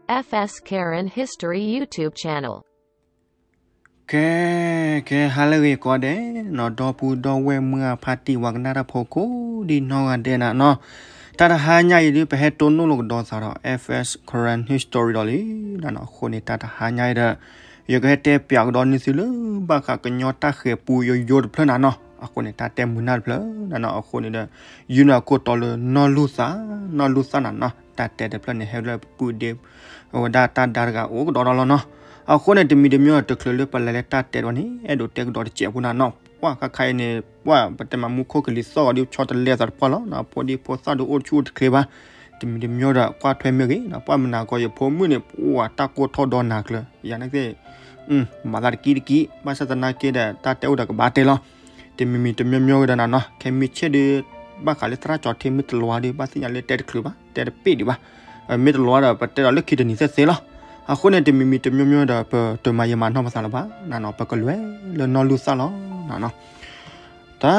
F S Karen History YouTube channel. ကဲ ကဲ ဟါလၢအဂ့ၤကိးဂၤဒဲးနီၤ ဒီပုၢ်ဒီဝဲၢ်မုၢ်အဖါတံၢ် ပှၤကနၣ်တၢ်ဖိကိးဒံနီၢ်ဂၤဒဲးနၤနီၤ, တၢ်တဟါညါအံၤဒုး ပဟဲတိၢ်နီၣ်လိာ်ကဒီးသးဒီး F S Karen History ဒီးလံနၤနီၤ. အဃိန့ၣ် တၢ်တဟါညါအံၤဒီး ယကဟဲတဲပၠးကဒီးန့ၢ်သုလၢ ဘၣ်ဃးကညီတၢ်ဃဲၤပူယိယိတဖျၢၣ်နၤနီၤ. အဃိန့ၣ် တၢ်တဲမုာ်နၢ်တဖျၢၣ်နၤနီၤ. အဃိန့ၣ်ဒီး ယုၢ်နၤခိၣ်တီလၢနီၢ်လူၢ်သး နီၢ်လူၢ်သးနၤနီၤ. တၢ်တဲတဖျၢၣ်န့ၣ် ဟဲလၢပပုၢ်ဒ့ အဝဲဒၣ်တၢ်ဒါတဂၤအိၣ်ကဒီးဒီးလီၤနီၤ. အဃိန့ၣ် တမံၤတမံၤဒီး တချုးလၢပလဲၤလၢတၢ်တဲဒီးန့ၣ် အဲၣ်ဒိးတဲကဒီးတစဲးဖိနၤနီၤ. ပှၤခါခါအံၤန့ၣ် ပှၤပတဲမၤမူခိၣ်ကလံၤသီၣ်ဂီၤဒုး ဆီတလဲသးတပှၢ်လီၤနီၤ. ဖိဒံဖိသၣ်ဒုး အိၣ်ဆူၣ်အိၣ်တချ့ဘၣ်. တမံၤတမံၤဒီး ကွၢ်ထွဲမ့ၢ်ဂ့ၤနီၤ. ပှၤမနၤကီး ယဖိမုၣ်န့ၣ် ပှၤတၢ်ကိၢ်ထီၣ်ဒီနၤကျၢၤ ယၤန့ၣ်သ့ၣ် မၤသးတကံတကံ ဘၣ်ဆၣ်သနာ်က့ဒီး တၢ်တဲအိၣ်ဒီးကဘၣ်တဲလီၤ. တမံၤမံၤတမံၤမံၤကဒီးနၤနီၤ. ခဲမုၢ်ဆ့ၣ်ဒုး ဘၣ်ဃးလၢသရၣ်ကၠီၤထံမ့ၢ်တလီၤဒုး ဘၣ်သ့ၣ်ညါလၢတဲတချုးဘၣ် တဲတပ့ၢ်ဒံးဘၣ်. မ့ၢ်တလီၤဒီး ပတဲဒီးလၢခံတနံၤသ့ၣ်သ့ၣ်လီၤ. အဃိန့ၣ် တမံၤမံၤတမံၤမံၤဒီး ပတမၤယံာ်မၤနီၢ်ပသးလၢၤဘၣ်နၤနီၤ. ပကလဲၤလၢနီၢ်လူၢ်သၣ်လီၤနၤနီၤ. တၢ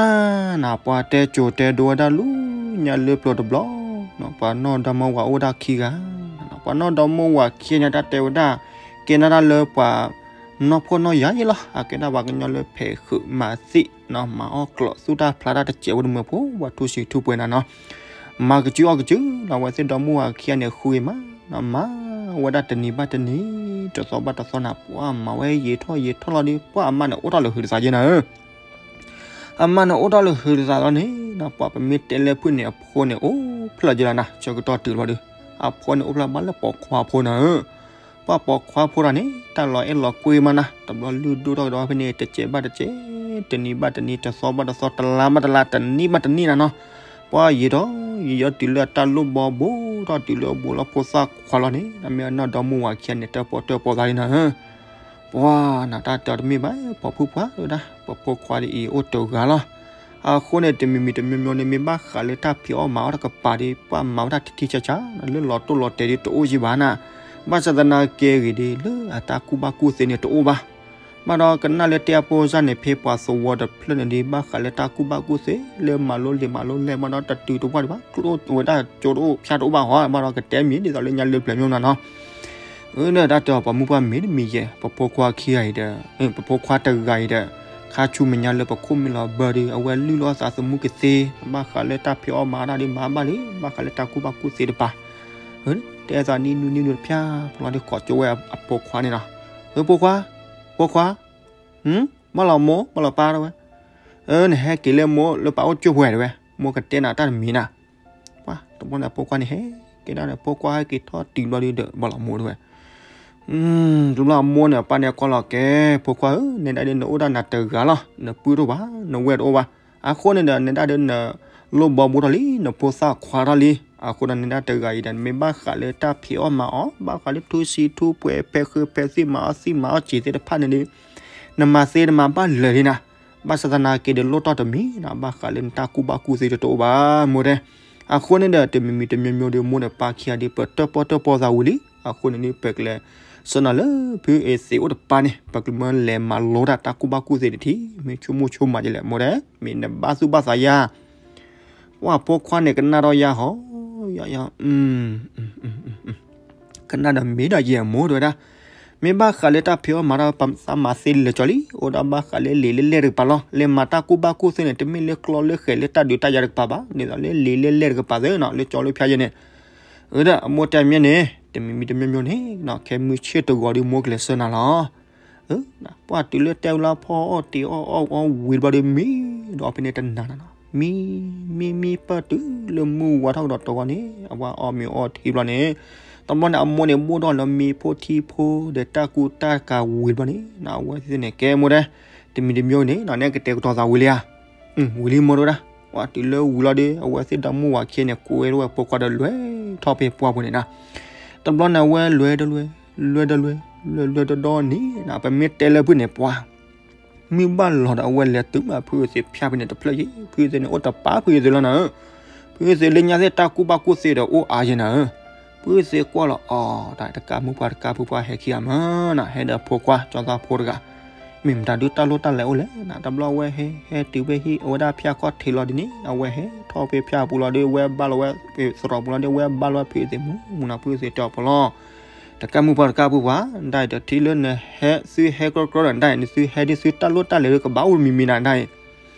်နၤ ပှၤတဲကိၤတဲဒိဝဲဒၣ်လၢညါလၢပျၢၤတဘျီ, ပှၤနီၢ်ဒီမါဝၤအိၣ်ဒၣ်ခံဂၤ, ပှၤနီၢ်ဒီမါဝၤခံဂၤန့ၣ် တၢ်တဲဝဲဒၣ် ကဲနၤဒၣ်လၢပှၤနီၢ်ဖှီၣ်နီၢ်ယာ်ယဲလီၤ. အကဲဒၣ်ပှၤကညီလၢဖဲးဃုာ်မၤသံၣ်, မၤအီၣ်ကျီး သူၣ်တၢ်ဖျးတၢ်တစဲးဖိတမုာ်ဖိ ပှၤထူဆံးထူပှဲၤနၤနီၤ. မၤကစုအီၣ်ကစုလီၤ. အဝဲသ့ၣ်ဒီမါဝၤခံဂၤန့ၣ် ဃုဂ့ၤမး, မၤဝဲဒၣ်တနံၤဘၣ်တနံၤ, တသီဘၣ်တသီနၤ, ပှၤမၤဝဲယံာ်ထီၣ်ယံာ်ထီၣ်လီၤဒီး ပှၤအမါန့ၣ်အိၣ်ထီၣ်လၢဟုးတသးယဲနၤဧၢ အမါန့ၣ်အိၣ်ထီၣ်လၢဟုးတသးလီၤန့ၣ်, ပှၤပမ့ၢ်တဲလၢဖုၣ်န့ၣ် အဖိန့ၣ်အိၣ်ဖျဲၣ်ယဲလီၤနၤ, ဆၢကတီၢ်တုၤလီၤဒီး အဖိန့ၣ်အိၣ်ဖျဲၣ်ဘၣ်လၢပိာ်ခွါဖိနၤဧၢ. ပှၤပိာ်ခွါဖိတဂၤန့ၣ် တၢ်လီၤအဲၣ်လီၤကွံမးနၤ, တဘျီလုၢ်ဒိၣ်ထီၣ်ကဒီးဖဲန့ၣ် တစဲးဘၣ်တစဲး, တနံၤဘၣ်တနံၤ, တသီဘၣ်တသီ, တလါဘၣ်တလါ, တနံၣ်ဘၣ်တနံၣ်နၤနီၤ. ပှၤယံာ်ထီၣ်ယံာ်ထီၣ်တုၤလၢအတၢ်လိၣ်ဘီဘိထီၣ်တုၤလၢအဘူးလီၤဖိသၣ်ခွါလီၤန့ၣ်, မ့ၢ်အနီၢ်ဒီမါဝၤခံဂၤန့ၣ် တၢၣ်ပီၣ်တၢၣ်ပီၣ်သးလံနၤဧၢ. ပှၤနၤ တၢ်တဲအီၤတမ့ၢ်ဘၣ်, ပိာ်ဖုၣ်ပှၢ်ဝဲဒၣ် ပဖိခွါဒ်အံၤအိၣ်တဂၤလီၤ. အဃိန့ၣ် တမံၤမံၤတမံၤမံၤန့ၣ် မ့ၢ်ဘၣ်ဃးလၢတၢ်ဖံးအီၣ်မၤအီၣ်တကပၤဒီး ပှၤမၤဝဲဒၣ်ထံထံဆးဆး, လၢလီၤတိၢ်လီၤတဲာ်ဒီးတအိၣ်ယံၤဘၣ်နၤ. ဘၣ်ဆၣ်သနာ်က့ဂ့ၤဒီး လၢအတၢ်ကူၣ်ဘၣ်ကူၣ်သ့န့ၣ်တအိၣ်ဘၣ်. ဘၣ်ဒီးကနၣ်လၢတဲအဖိစၢ်န့ၣ် ဖဲပှၤသဝီတဖျၢၣ်န့ၣ်ဒီး ဘၣ်ဃးလၢတၢ်ကူၣ်ဘၣ်ကူၣ်သ့ လၢမၤလိလံာ်မၤလိလဲၢ် ဘၣ်ဒီးတတုၤတဝၢ်ဒံးဘၣ်, ကျိၣ်ဝဲဒၣ်ကၠိတအိၣ်ဖၠၣ်တအိၣ်ဘၣ်ဟီ, ဘၣ်ဒီးကတဲမံၤဒ်သိးလၢညါလၢပျၢၤမိၢ်နၤနီၤ. အၢ ဒီးတၢ်တဲအီၤ ပှၤမုၢ်ပှၢ်မ့ၢ်တမံၤယဲၢ်, ပဖိခွါခံဂၤအံၤဒီး ပဖိခွါတဂၤအံၤဒီး ခါဆူမဲာ်ညါလၢပခိၣ်မ့ၢ်လီၤဘၢဒီး အဝဲလုၢ်လီၤအသးသမူကသ့, ဘၣ်ဃးလၢတၢ်ဖံးအီၣ်မၤအီၣ်ဒၣ်ဒီးမၤဘၣ်လံ, ဘၣ်ဃးလၢတၢ်ကူၣ်ဘၣ်ကူၣ်သ့တပၤ. အၢ တဲအသးနံၣ်နွံနံၣ်နွံတဖၠၣ် ပလီၤဒီးကိးကၠိဝဲအဖိခွါန့ၣ်နီၤ. အၢ ဖိခွါ, ဖိခွါ, မ့ၢ်လီၤမိၢ် မ့ၢ်လီၤပၢ်တဝဲ. အၢ နဟဲက့ၤလၢမိၢ်လၢပၢ်အိၣ်ကၠိပူၤတဝဲ, မိၢ်ကတဲနၤတၢ်တမံၤနၤ. ပှၤတဘျီန့ၣ် အဖိခွါန့ၣ်ဟဲက့ၤဒၣ်န့ၣ် ဖိခွါဟဲက့ၤထီၣ်တုၤဘျီဒီး ဘၣ်လီၤမိၢ်တဝဲ. တဘျီအမိၢ်န့ၣ် အပၢ်န့ၣ်ကွၢ်လီၤက့ၤ ဖိခွါဧၢ, နဲဒၣ်ဒီးနအိၣ်ဒၣ်နၤတဂၤလီၤ, နပုၢ်တအိၣ်ဘၣ်, နဝဲၢ်တအိၣ်ဘၣ်. အဃိန့ၣ်ဒီး နဲဒၣ်ဒီးနလိၣ်ဘီဘိထီၣ်လံ, နဖိသၣ်ခွါထီၣ်လံ. အဃိဒီး နဲဒၣ်တဂၤအံၤဒီး နမ့ၢ်ဘၣ်ဃးလၢတၢ်ဖံးအီၣ်မၤအီၣ်, ဘၣ်ဃးလၢထူဆံထူပှဲၤ ဖဲးဃုာ်ဖဲးသံၣ် မၤအီၣ်သံၣ်မၤအီၣ်စံာ်သ့ၣ်တဖၣ်န့ၣ်ဒီး နမၤသ့နမၤဘၣ်လၢာ်လံနၤ. ဘၣ်ဆၣ်သနာ်က့ဒီး လိၣ်တီၢ်တမံၤနၤ, ဘၣ်ဃးလၢနတၢ်ကူၣ်ဘၣ်ကူၣ်သ့တအိၣ်ဘၣ် မိၢ်တဲ. အဃိန့ၣ်ဒီး တမံၤမံၤတမံၤမံၤဒီး မိၢ်ဒီးပၢ်ခံဂၤဒီး ပတၢၣ်ပီၣ်တၢၣ်ပီၣ်သးဝံၤလံ. အဃိန့ၣ်ဒီး ပကလဲၤဆှၢနၤလၢ ဖုအ့သ့းအိၣ်တပၤန့ၣ် ပကမၢလဲၤမၤလိတၢ်တၢ်ကူၣ်ဘၣ်ကူၣ်သ့တထံၣ်, မ့ၢ်ဆိကမိၣ်ဆိကမးဒ်လဲၣ် မိၢ်တဲ, မ့ၢ်နဘၣ်သူၣ်ဘၣ်သးယၤ ပှၤဖိခွါန့ၣ် ကနၣ်ထီၣ်ယၤဟီ, ယၤ, ကနၣ်ဒီးမ့ၢ်ဒီးယဲၢ်မိၢ်တဝဲဒၣ်, မ့ၢ်ဘၣ်ဃးလၢတၢ်ဖံးအီၣ်မၤတၢ် ပသးမၤသ့လၢာ်ကၠီလံ, အိၣ်ဒၣ်ဘၣ်ဃးလၢလံာ်လၢလဲၢ်တကပၤလီၤ. လဲၤမၤတၢ်ကူၣ်ဘၣ်ကူၣ်သ့န့ၣ် တမ့ၢ်လၢကျီလၢဃဲၤလၢတၢ်ဒုးတၢ်ယၤတကပၤဘၣ်, ဒ်သိးလၢလံာ်လၢလဲၢ်တကပၤသ့နီၤ, လၢကၠီလၢဖၠါယဲၢ်န့ၣ် အၢ ဒီးအမိၢ်တဲမ့ၢ်န့ၣ် တမံၤမံၤတမံၤမံၤန့ၣ် ခဲမုၢ်ဆ့ၣ်တဂီၤဒီး မိၢ်ကလဲၤဆှၢနၤလီၤ. ပှၤတုၤလၢတဲဝဲလၢဖီအီၣ်တ့ၤအီၣ်အီၣ်အီၣ်ဝံၤတဘျီဒီး မံဒီးဖဲန့ၣ်တနၤနၤနီၤ, မံ မံမံပၢၢ်တုၤလၢမုၢ်ဝါထီၣ်ကဒီးတဂီၤန့ၣ် အဝဲအီၣ်မ့ၤအီထံဘျီန့ၣ်, တဘျီန့ၣ် အမိၢ်န့ၣ် ဘိၣ်ထီၣ်လၢမ့ၤဖိထံဖိဒီးတၢ်ကူတၢ်ကၤဝံၤတဘျီန့ၣ် အဝဲသ့ၣ်န့ၣ် ကဲမိၢ်တဲ, တမံၤတမံၤန့ၣ် နကတဲာ်ကတီၤသးဝံၤလံဧါ. ဝံၤလံမိၢ်တဝဲဒၣ်, ပှၤတုၤလၢဝံၤလီၤဒီး အဝဲသ့ၣ်ဒီမါဝၤခံဂၤန့ၣ် ကိးဝဲဒၣ်ဝဲဖိခွါဒီးလဲၤထီၣ်ဖဲပှၢ်ပူၤန့ၣ်နၤ. တဘျီန့ၣ်အဝဲလဲၤဒီးလဲၤ, လဲၤဒီးလဲၤ, လဲၤလဲၤဒီးဒီနံၤနၤ, ပမ့ၢ်တဲလၢဖုၣ်န့ၣ် ပှၤ မုၢ်ဘၣ်လီၤဒီးအဝဲလဲၤတုၤမးဖုအ့သ့းဖၠါဖဲန့ၣ်တဖျၢၣ်ယံၤ, ဖုအ့သ့းန့ၣ်အိၣ်တပၤဖုအ့သ့းလီၤနၤဧၢ. ဖုအ့သ့းလၢညါသ့ၣ်တၢ်ကူၣ်ဘၣ်ကူၣ်သ့ဒီးအိၣ်အါယဲၢ်နၤဧၢ. ဖုအ့သ့းကွၢ်လီၤအီၤ တၢ်တကးမုၢ်ပှၢ်တကးဖုပှၢ်ဟဲခံဂၤမးနၤ, ဟဲဒီးဖိခွါ ကၠီသးဖိတဂၤ မ့ၢ်မတၤဒုးတၢ်လိၣ်တၢ်လဲၤအိၣ်လဲၣ်နၤ, တဘျီဝဲဟဲ ဟဲတုၤဖဲဟံၣ်အဝဲဒၣ်ဖၠါခီၣ်ထံးလီၤဒ်န့ၣ် အဝဲဟဲထီၣ်ဖဲဖၠါပူၤလီၤဒီး ဝဲဘၣ်လီၤဝဲ သရိာ်ပူၤလီၤဒီး ဝဲဘၣ်လီၤဝဲဖုအ့သ့းမူမူနၤ, ဖုအ့သ့းတဲအီၤဖိလီၤ. တကးမုၢ်ပှၤတကးပှၤပှၤ ဒ်အံၤ တထံၣ်လၢနဟဲသုဟဲကြီကြီဒီး ဒ်အံၤ နသုဟဲဒ်သုတၢ်လိၣ်တၢ်လဲၤဒ်ကဘၣ်အိၣ်မံၤမံၤနၤဒ်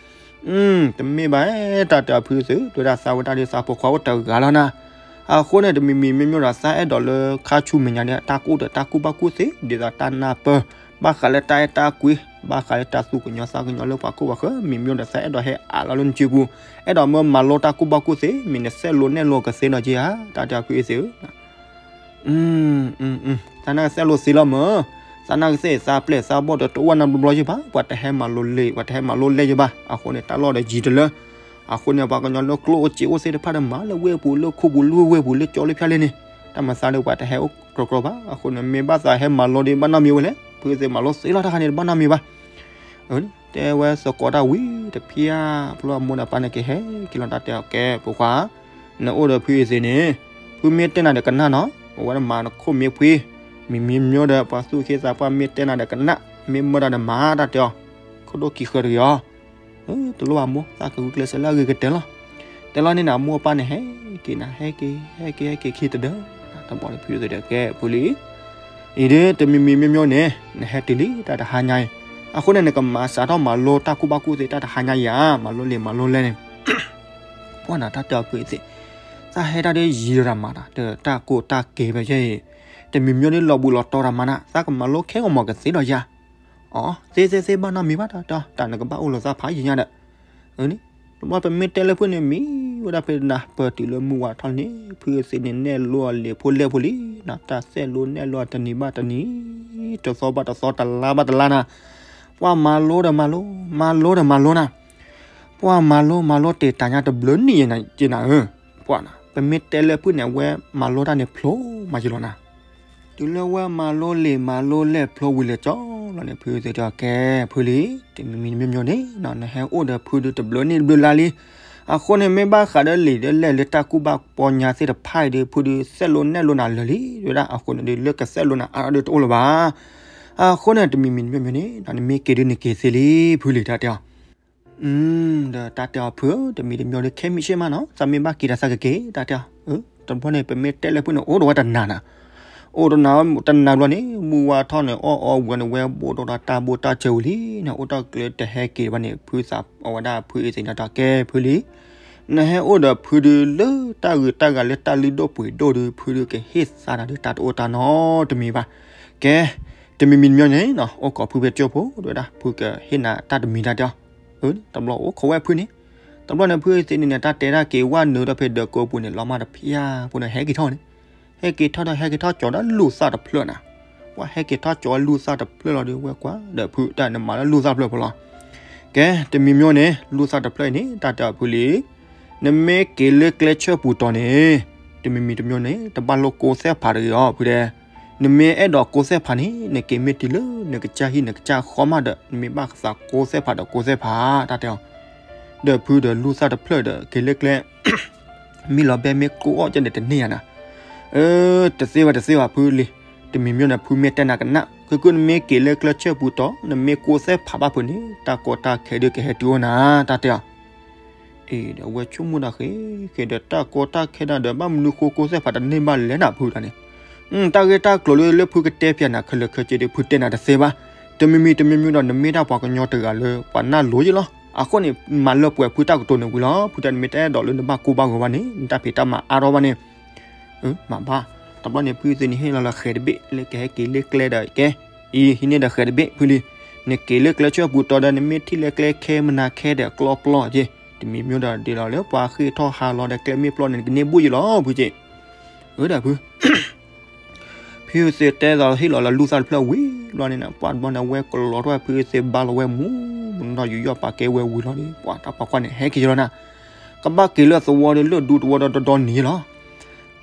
အံၤ, တမ့ၢ်ဘၣ် တၢ်တဲအီၤဖုသ့ၣ် တဲဝဲဒၣ်သးဝဲဒၣ်ဒ်သးပိာ်ခွါအိၣ်တဂၤလီၤနၤ. အဃိန့ၣ် တမံၤမံၤမ့ၢ်မ့ၢ်ဒီး သးအဲၣ်ဒိးလၢခါဆူမဲာ်ညါဒ် တၢ်ကအိၣ်ဒီးတၢ်ကူၣ်ဘၣ်ကူၣ်သ့ ဒ်သိးတၢ်နၢ်ပၢၢ် ဘၣ်ဃးလၢတၢ်အဲၣ်တၢ်ကွံ ဘၣ်ဃးလၢတၢ်သူၣ်ကညီၤသးကညီၤလၢပှၤခိၣ်ပှၤဃၢၤ မ့ၢ်မ့ၢ်ဒီး သးအဲၣ်ဒိးဟဲအးလီၤလၢနစုပူၤ အဲၣ်ဒိးမၢမၤလိတၢ်ကူၣ်ဘၣ်ကူၣ်သ့ မ့ၢ်နစဲးလိၤနဲၣ်လိၤကသ့နီၤက့ဧါ တၢ်တဲအီၤဖုသ့ၣ်ဧၢ သးနာ်ကစဲးလိၤသ့လီၤမၢ်, သးနာ်ကစဲးသးပျဲၢ်သးဘီၣ်ဒီးတအိၣ်ဝဲနၤဘျီဘျီယဘၣ်, ပှၤတဟဲမၤလိလ့ၣ် ပှၤတဟဲမၤလိလဲၢ်ယဘၣ်, အဃိန့ၣ် တၢ်လီၢ်ဒီးယံၤတလၢ, အဃိန့ၣ် ပှၤကညီလၢကျိၣ်အိၣ်စ့အိၣ်သ့ၣ်တဖၣ်ဒီးမၤလၢဝ့ၢ်ပူၤလၢခိပူၤလၢဝ့ၢ်ပူၤလၢကၠီလၢဖၠါလဲၣ်န့ၣ်, တၢ်မၤသးဒီးပှၤတဟဲအိၣ်ကြီကြီဘၣ်, အဃိန့ၣ် မ့ၢ်ဘၣ်သးဟဲမၤလိဒီးဘၣ်နီတမံၤဝဲလဲၣ်, ဖုသ့ၣ်မၤလိသ့လီၤတၢ်ခါန့ၣ်တဘၣ်နီတမံၤဘၣ် တဲဝဲသကိးတၢ်ဝံၤတဖျၢၣ် ဖျိအမိၢ်ဒီးပၢ်န့ၣ်ကဟဲက့ၤလီၤတၢ်တဲအီၤကဲ ဖိခွါ, နအိၣ်ဒီးဖုအံၤသ့ၣ်န့ၣ်, ဖုမ့ၢ်တဲနၤဒီးကနၣ်နီၤ, အဝဲဒၣ်မၤနခိၣ်မ့ၢ်ဖှံ, မံၤမံၤမ့ၢ်ဒီးပှၤသူၣ်က့သးပှၢ်မ့ၢ်တဲနၤဒီးကနၣ်, မ့ၢ်မၢဒၣ်ဒီးမၤတၢ်တဲအီၤ, ခိၣ်ဒိၣ်ခံဃၢတဂ့ၤအီၤ, တလိၣ်ဘၣ်မိၢ် သးကဂုာ်ကျဲးစၢးလၢအဂ့ၤကတၢၢ်လီၤ, တဲလီၤန့ၣ်နမိၢ်ပၢ်န့ၣ်ဟဲက့ၤနၤ ဟဲက့ၤ ဟဲက့ၤ ဟဲက့ၤခံတဒၢ, တဘျီဒီးဖုသ့ၣ်ဒီးကဲ ဖုလံ အံၤဒ်တမံၤမံၤမ့ၢ်မ့ၢ်န့ၣ် နဟဲတုၤလံတၢ်တဟါညါအံၤ, အဃိန့ၣ် နကမၤစးထီၣ်မၤလိတၢ်ကူၣ်ဘၣ်ကူၣ်သ့တၢ်တဟါညါအံၤဧါ, မၤလိလံာ်မၤလိလဲၢ်န့ၣ်, ပှၢ်နၤတၢ်တဲအီၤဖုသ့ၣ်, သးဟဲတၢ်ဒ်ယံၤဒီးမၤနၤ တၢ်ကိၢ်တၢ်ကဲဖဲယဲအံၤ, တမံၤမ့ၢ်ဒ်လီၤဘှံးလီၤတီၤဒီးမၤနၤ သးကမၤလိခဲဂီၤမီၤကသ့ဒီးယၤ အ သ့သ့သ့ဘၣ်နီတမံၤဘၣ်တၢ် တၢ်နကဘၣ်အိၣ်လီၤသးဖးယံာ်ညါဒီး, တဘျီပမ့ၢ်တဲလၢဖုန့ၣ် မံၤဝဲဒၣ်ဖဲနၤပၢၢ်တုၤလၢမုၢ်ဝါထီၣ်န့ၣ် ဖုသ့ၣ်န့ၣ်နဲၣ်လိအလံာ်ဖိလဲၢ်ဖိလံ, တၢ်စဲးလိၤနဲၣ်လိတနံၤဘၣ်တနံၤ, တသီဘၣ်တသီ တလါဘၣ်တလါနၤ, ပှၢ်မၤလိဒီးမၤလိ, မၤလိဒီးမၤလိနၤ, ပှၢ်မၤလိမၤလိတ့ၢ်တၢ်ညါတဘျုးနံၣ်ယဲနၤဧၢ, ပှၢ်နၤ ပမ့ၢ်တဲလၢဖုန့ၣ် အဝဲမၤလိတၢ်န့ၣ်ဖျိမးယလီၤနၤ တုၤလၢဝဲမၤလိလံာ်မၤလိလဲၢ်ဖျိဝံၤလဲၤကၠီလီၤန့ၣ် ဖုသ့ၣ်တဲအီၤကဲ ဖုလံ, တမံၤမံၤမ့ၢ်မ့ၢ်န့ၣ် နဟဲအိၣ်ဒီးဖုဒုးတဘျုးနံၣ်တဘျုးလါလံ, အဃိန့ၣ် မ့ၢ်ဘၣ်ဃးဒီးလံာ်ဒီးလဲၢ်လၢတၢ်ကူၣ်ဘၣ်ပီညါသ့ၣ်တဖၣ်အံၤဒီး ဖုဒုးစဲးလိၤနဲၣ်လိၤနၤလၢာ်လံ, ဝဲဒၣ်အဃိန့ၣ်ဒုး လၢကစဲးလိၤနၤအါထီၣ်ဒုးတအိၣ်လၢၤဘၣ်, အဃိန့ၣ် တမံၤမံၤမ့ၢ်မ့ၢ်န့ၣ် နမ့ၢ်က့ၤဒုးနက့ၤသ့လံ ဖုလံ တၢ်တဲအီၤ ဒီးတၢ်တဲအီၤဖုဧၢ တမံၤတမ့ၢ်ဒီးခဲမံၣ်ဆ့ၣ်မးနီၤ သးမ့ၢ်ဘၣ်က့ၤဒီးသးကက့ၤ တၢ်တဲအီၤ, တဘျီန့ၣ် ပမ့ၢ်တဲလၢဖုန့ၣ် အိၣ်ဒီးဝဲတနၤနၤ, အိၣ်တနၤတနၤဘျီန့ၣ် မုၢ်ဝါထီၣ်န့ၣ် အီၣ်အီဝံၤန့ၣ် ဝဲဘိၣ်ဒီးတၢ်ဘိၣ်တၢ်စၢၤဝံၤလံန့ၣ် အိၣ်တ့ၢ်ကျဲတဟဲက့ၤဘၣ်န့ၣ် ဖုသးအဝဲဒၣ်ဖုအံၤသ့ၣ်ညါတၢ်ကဲဖုလံ, နဟဲအိၣ်ဒီးဖုဒုးလၢတၢ်ဂုၤတၢ်ဂၤလၢတၢ်လုၢ်ဒိၣ်ပှ့ၤဒိၣ်ဒုး ဖုဒုးကဟ့ၣ်သါနၤဒုးတၢ်တအိၣ်တၢ်နီတမံၤဘၣ်, ကဲ တမံၤမံၤတမ့ၢ်န့ၣ် အိၣ်ခိးဖုဖဲကၠိဖိ တဝဲဒၣ် ဖုကဟ့ၣ်နၤတၢ်တမံၤတၢ်တဲအီၤ, တဘျီအိၣ်ခိးဝဲဖုန့ၣ်, တဘျီန့ၣ် ဖုသ့ၣ်န့ၣ်န့ၣ် တၢ်တဲတၢ်က့ၤဝဲနုာ်ဒီးဖဲဒၢးကိးပူၤန့ၣ် လီၤမၢ်တဖၣ်ဖိန့ၣ် ဟဲက့ၤထီၣ်န့ၣ်, ဟဲက့ၤထီၣ်ဒီး ဟဲက့ၤထီၣ်ကၠီဒီးလူၢ်သၣ်တဖျၢၣ်နၤ, ပှၤဟဲက့ၤထီၣ်ကၠီလူၢ်သၣ်တဖျၢၣ်လီၤဒီး ဝဲကွၢ်ဒီးဖုတၢ်န့ၣ်မၤလၢလူၢ်သၣ်တဖျၢၣ်ဖိလီၤ, ကဲ တမံၤမ့ၢ်န့ၣ် လူၢ်သၣ်တဖျၢၣ်အံၤန့ၣ် တၢ်တဲအီၤဖုလံ နမ့ၢ်က့ၤလၢကျဲဆၢပူၤတီၤန့ၣ်, တမံၤမံၤတမ့ၢ်န့ၣ် တဘၣ်လိၣ်ကိးသဲၣ်ဖးတဂ့ၤအီၤ ဖုတဲ, နမ့ၢ်အဲၣ်ဒိးကိးသဲၣ်ဖးန့ၣ် နက့ၤမ့ၢ်တုၤလၢနကစၢ်ဟံၣ်နကစၢ်ဃီမးဒီး နမ့ၢ်ဘၣ်သးကိးသဲၣ်ဖးဒီးကိးသဲၣ်ဖး တၢ်တဲအီၤ, ဒီးဖုဒီးလူၢ်သၣ်တဖျၢၣ်ဒီးက့ၤလၢကျဲ မ့ၢ်လီၤဘဲမ့ၢ်ကိးအီၣ်ကဲန့ၣ်တန့ၢ်ယၤနၤ, တသ့ဘၣ်တသ့ဘၣ်ဖုလံ, တမံၤမ့ၢ်န့ၣ် ဖုမ့ၢ်တဲနၤကနၣ် ခဲကနမ့ၢ်က့ၤလၢကျဲဆၢပူၤတီၤ နမ့ၢ်ကိးသဲၣ်ဖးဘၣ်ဖုန့ၣ် တၢ်ကီတၢ်ခဲဒုးကဟဲတုၤအိၣ်နၤ တၢ်တဲအီၤ, အံၤ ဒီးအဝဲဆိကမိၣ်တၢ်ဃ့ ဃ့ဒီးတၢ်ကီတၢ်ခဲနၤဒီး ဘၣ်မနုၤဃိကိးသဲၣ်ဖးတန့ၢ်ဘၣ်လဲၣ်နၤဖုတၢ်န့ၣ်, တၢ်ဂ့ၢ်တၢ်ကျိၤလၢလၢဖုကတဲဖျါနၤခဲလၢာ်ခဲဆ့ဒီး ဖုတဲနၤတသ့ဘၣ်, တမံၤမံၤတမံၤမံၤဒီး နမ့ၢ်ဒၣ်ပှၤကညီတဂၤလၢပှၤနၢ်လိၤယ့ၣ်လီၤ, အဃိန့ၣ် မၤလၢပှဲၤဖုတၢ်ကတိၤန့ၣ်ဝံၤလီၤ, ဖုတၢ်န့ၣ်မ့ၢ်တအဲၣ်ဒိးလၢနဘၣ်ကိးဘၣ်ဂီၤဘၣ်န့ၣ် နတၢ်ဖံးတၢ်မၤအါထီၣ်ဘၣ်န့ၣ် မၤဘၣ်, တဘျီန့ၣ်ဖုသ့ၣ်န့ၣ်ဟ့ၣ်လီၤလၢဃဲၤတဘ့ၣ် လၢကဟဲက့ၤလၢကျဲဒီးကဲ, အံၤ ဟံးန့ၢ်ဒီးဃဲၤတဘ့ၣ်ဖုလံ, နက့ၤလၢကျဲဆၢပူၤတီၤဒီး နမ့ၢ်ထံၣ်လၢကျဲခဲမနၤခဲဒီးကျီပျီက့ၤ, တမံၤမံၤဒီးဒ်လီၤလၢပှၤဃ့ၢ်ထီၣ်ဟးလီၤဒီးကျဲမ့ၢ်ပျီန့ၣ် နကန့ၢ်ဘူၣ်ယ့ၣ်လီၤဖုက့ၤ, အၢဒၣ်ဖု ဖုသ့ၣ်တဲသိးဟ့ၣ်လီၤလၢလူၢ်သၣ်တဖျၢၣ်ဝံၤဘျီန့ၣ် ပှၢ်တဘျီန့ၣ် အဝဲကလီၤထီၣ်ဖုသ့ၣ်ဘါလီၤဝဲမူ မနီၢ်ယူးယီၣ်ပာ်ကဲဝဲဝံၤလီၤဒီး ပှၢ်တၢ်ပိာ်ခွါန့ၣ် ဟဲက့ၤလီၤနၤ, ကဘၣ်က့ၤလၢသဝီဒီးလၢဒူသဝီဒီးတဒီနံၤလီၤ,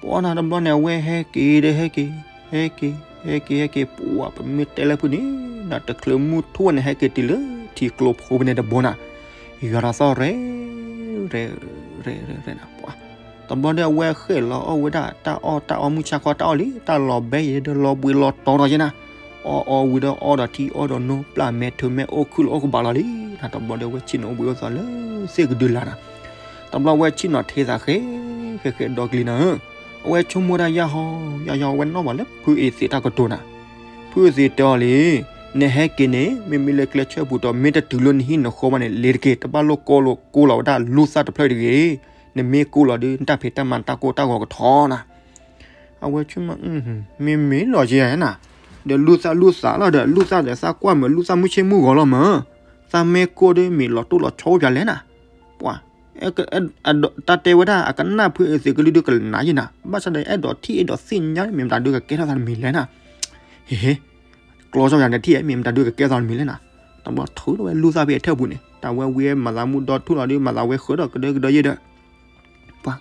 ပှၢ်နၤတဘျီန့ၣ် အဝဲဟဲက့ၤဒီးဟဲက့ၤ, ဟဲက့ၤ, ဟဲက့ၤ ဟဲက့ၤ ပှၢ်ပမ့ၢ်တဲလၢဖုန့ၣ် နတချုးမုၢ်ထူၣ်န့ၣ် ဟဲက့ၤတုၤလၢထံကျိဖိဖဲန့ၣ်တဘိနၤ, ယွၤဒီးသီၣ်ရဲၣ် ရဲၣ် ရဲၣ် ရဲၣ်နၤ ပှၢ်, တဘျီဒီးအဝဲဃ့ၢ်လီၤအီၣ်ဝဲဒၣ်တၢ်အီၣ်တၢ်အီမုၢ်ဆါခီတၢ်အီၣ်လံ တၢ်လီၤဘဲယဲဒီးလီၤဘှံးလီၤတီၤဒီးယဲနၤ, အီၣ်အီဝံၤဒီးအီဒီးထံအီဒီးနိ ပျၢ်မဲာ်ထုးမဲာ်အိၣ်ခုၣ်လီၤအိၣ်ကဘၣ်လီၤလံနၤ, တဘျီဒီးအဝဲဆ့ၣ်နီၤအိၣ်ဘှံးအိၣ်သါလၢသ့ၣ်ကဒုလာ်နၤ, တဘျီအဝဲဆ့ၣ်နီၤထံသးဃဲ ဃဲဃဲဒီကလံၤနၤဧၢ, အ အဝဲဆိကမိၣ်တၢ်ယၢ်ဟီ ယၢ်ဟီ အဝဲနီၣ်ဘၣ်လၢဖုအ့သ့းတၢ်ကတိၤနၤ, ဖုအ့သ့းတဲအီၤလံ, နဟဲက့ၤန့ၣ် မ့မ့ၢ်လၢကျဲဆၢပူၤဒီး မ့ၢ်တတုၤလၢနဟံၣ်နဃီဘၣ်န့ၣ် လဲၤတက့ၢ်, တဘၣ်လိၣ်ကိၢ်လိၣ်ကိၢ်လီၤဝဲဒၣ်လူၢ်သၣ်တဖျၢၣ်တဂ့ၤ, နမ့ၢ်ကိၢ်လီၤဒီး နတၢ်ဖံးတၢ်မၤနတၢ်ကိၢ်တၢ်ဂီၤကထီနၤ အဝဲဆိကမိၣ်, မ့မ့ၢ်လီၤယဲနၤ, ဒီးလူၢ်သၣ်လူၢ်သၣ်လီၤဒီး လူၢ်သၣ်ဒီးသးကွၢ်မုာ် လူၢ်သၣ်မုၢ်ဆ့ၣ်မုၢ်ဂီၤလီၤမး, သးမ့ၢ်ကိၢ်ဒီးမ့ၢ်လီၤတိၢ်လီၤဆီအိၣ်ပၠးလဲၣ်နၤ, ပှၤ, တၢ်တဲဝဲဒၣ်အကနၣ်ဖုအ့သ့းကလုၢ်ဒုးကနၤယဲနၤ, ဘၣ်ဆၣ်ဒီးအဲၣ်ဒိးထံၣ်အဲၣ်ဒိးသ့ၣ်ညါ မ့ၢ်မတၤဒုးကကဲထီၣ်သးတမံၤလဲၣ်နၤ, ဟ့ဟ့ ကျီၢ်စီယၤန့ၣ်ထံၣ် မ့ၢ်မတၤဒုးကကဲထီၣ်သးတမံၤလဲၣ်နၤ, တဘျီထုးထီၣ်ဝဲလူၢ်သၣ်ဖဲအထၢၣ်ပူၤန့ၣ် တၢ်ဝဲဝံၤမၤသးမုၢ်ဒီထူၣ်လီၤဒီး မၤသးဝဲဃၢၤဒီးကဒၢကဒၢယဲဒီး ပှၤ,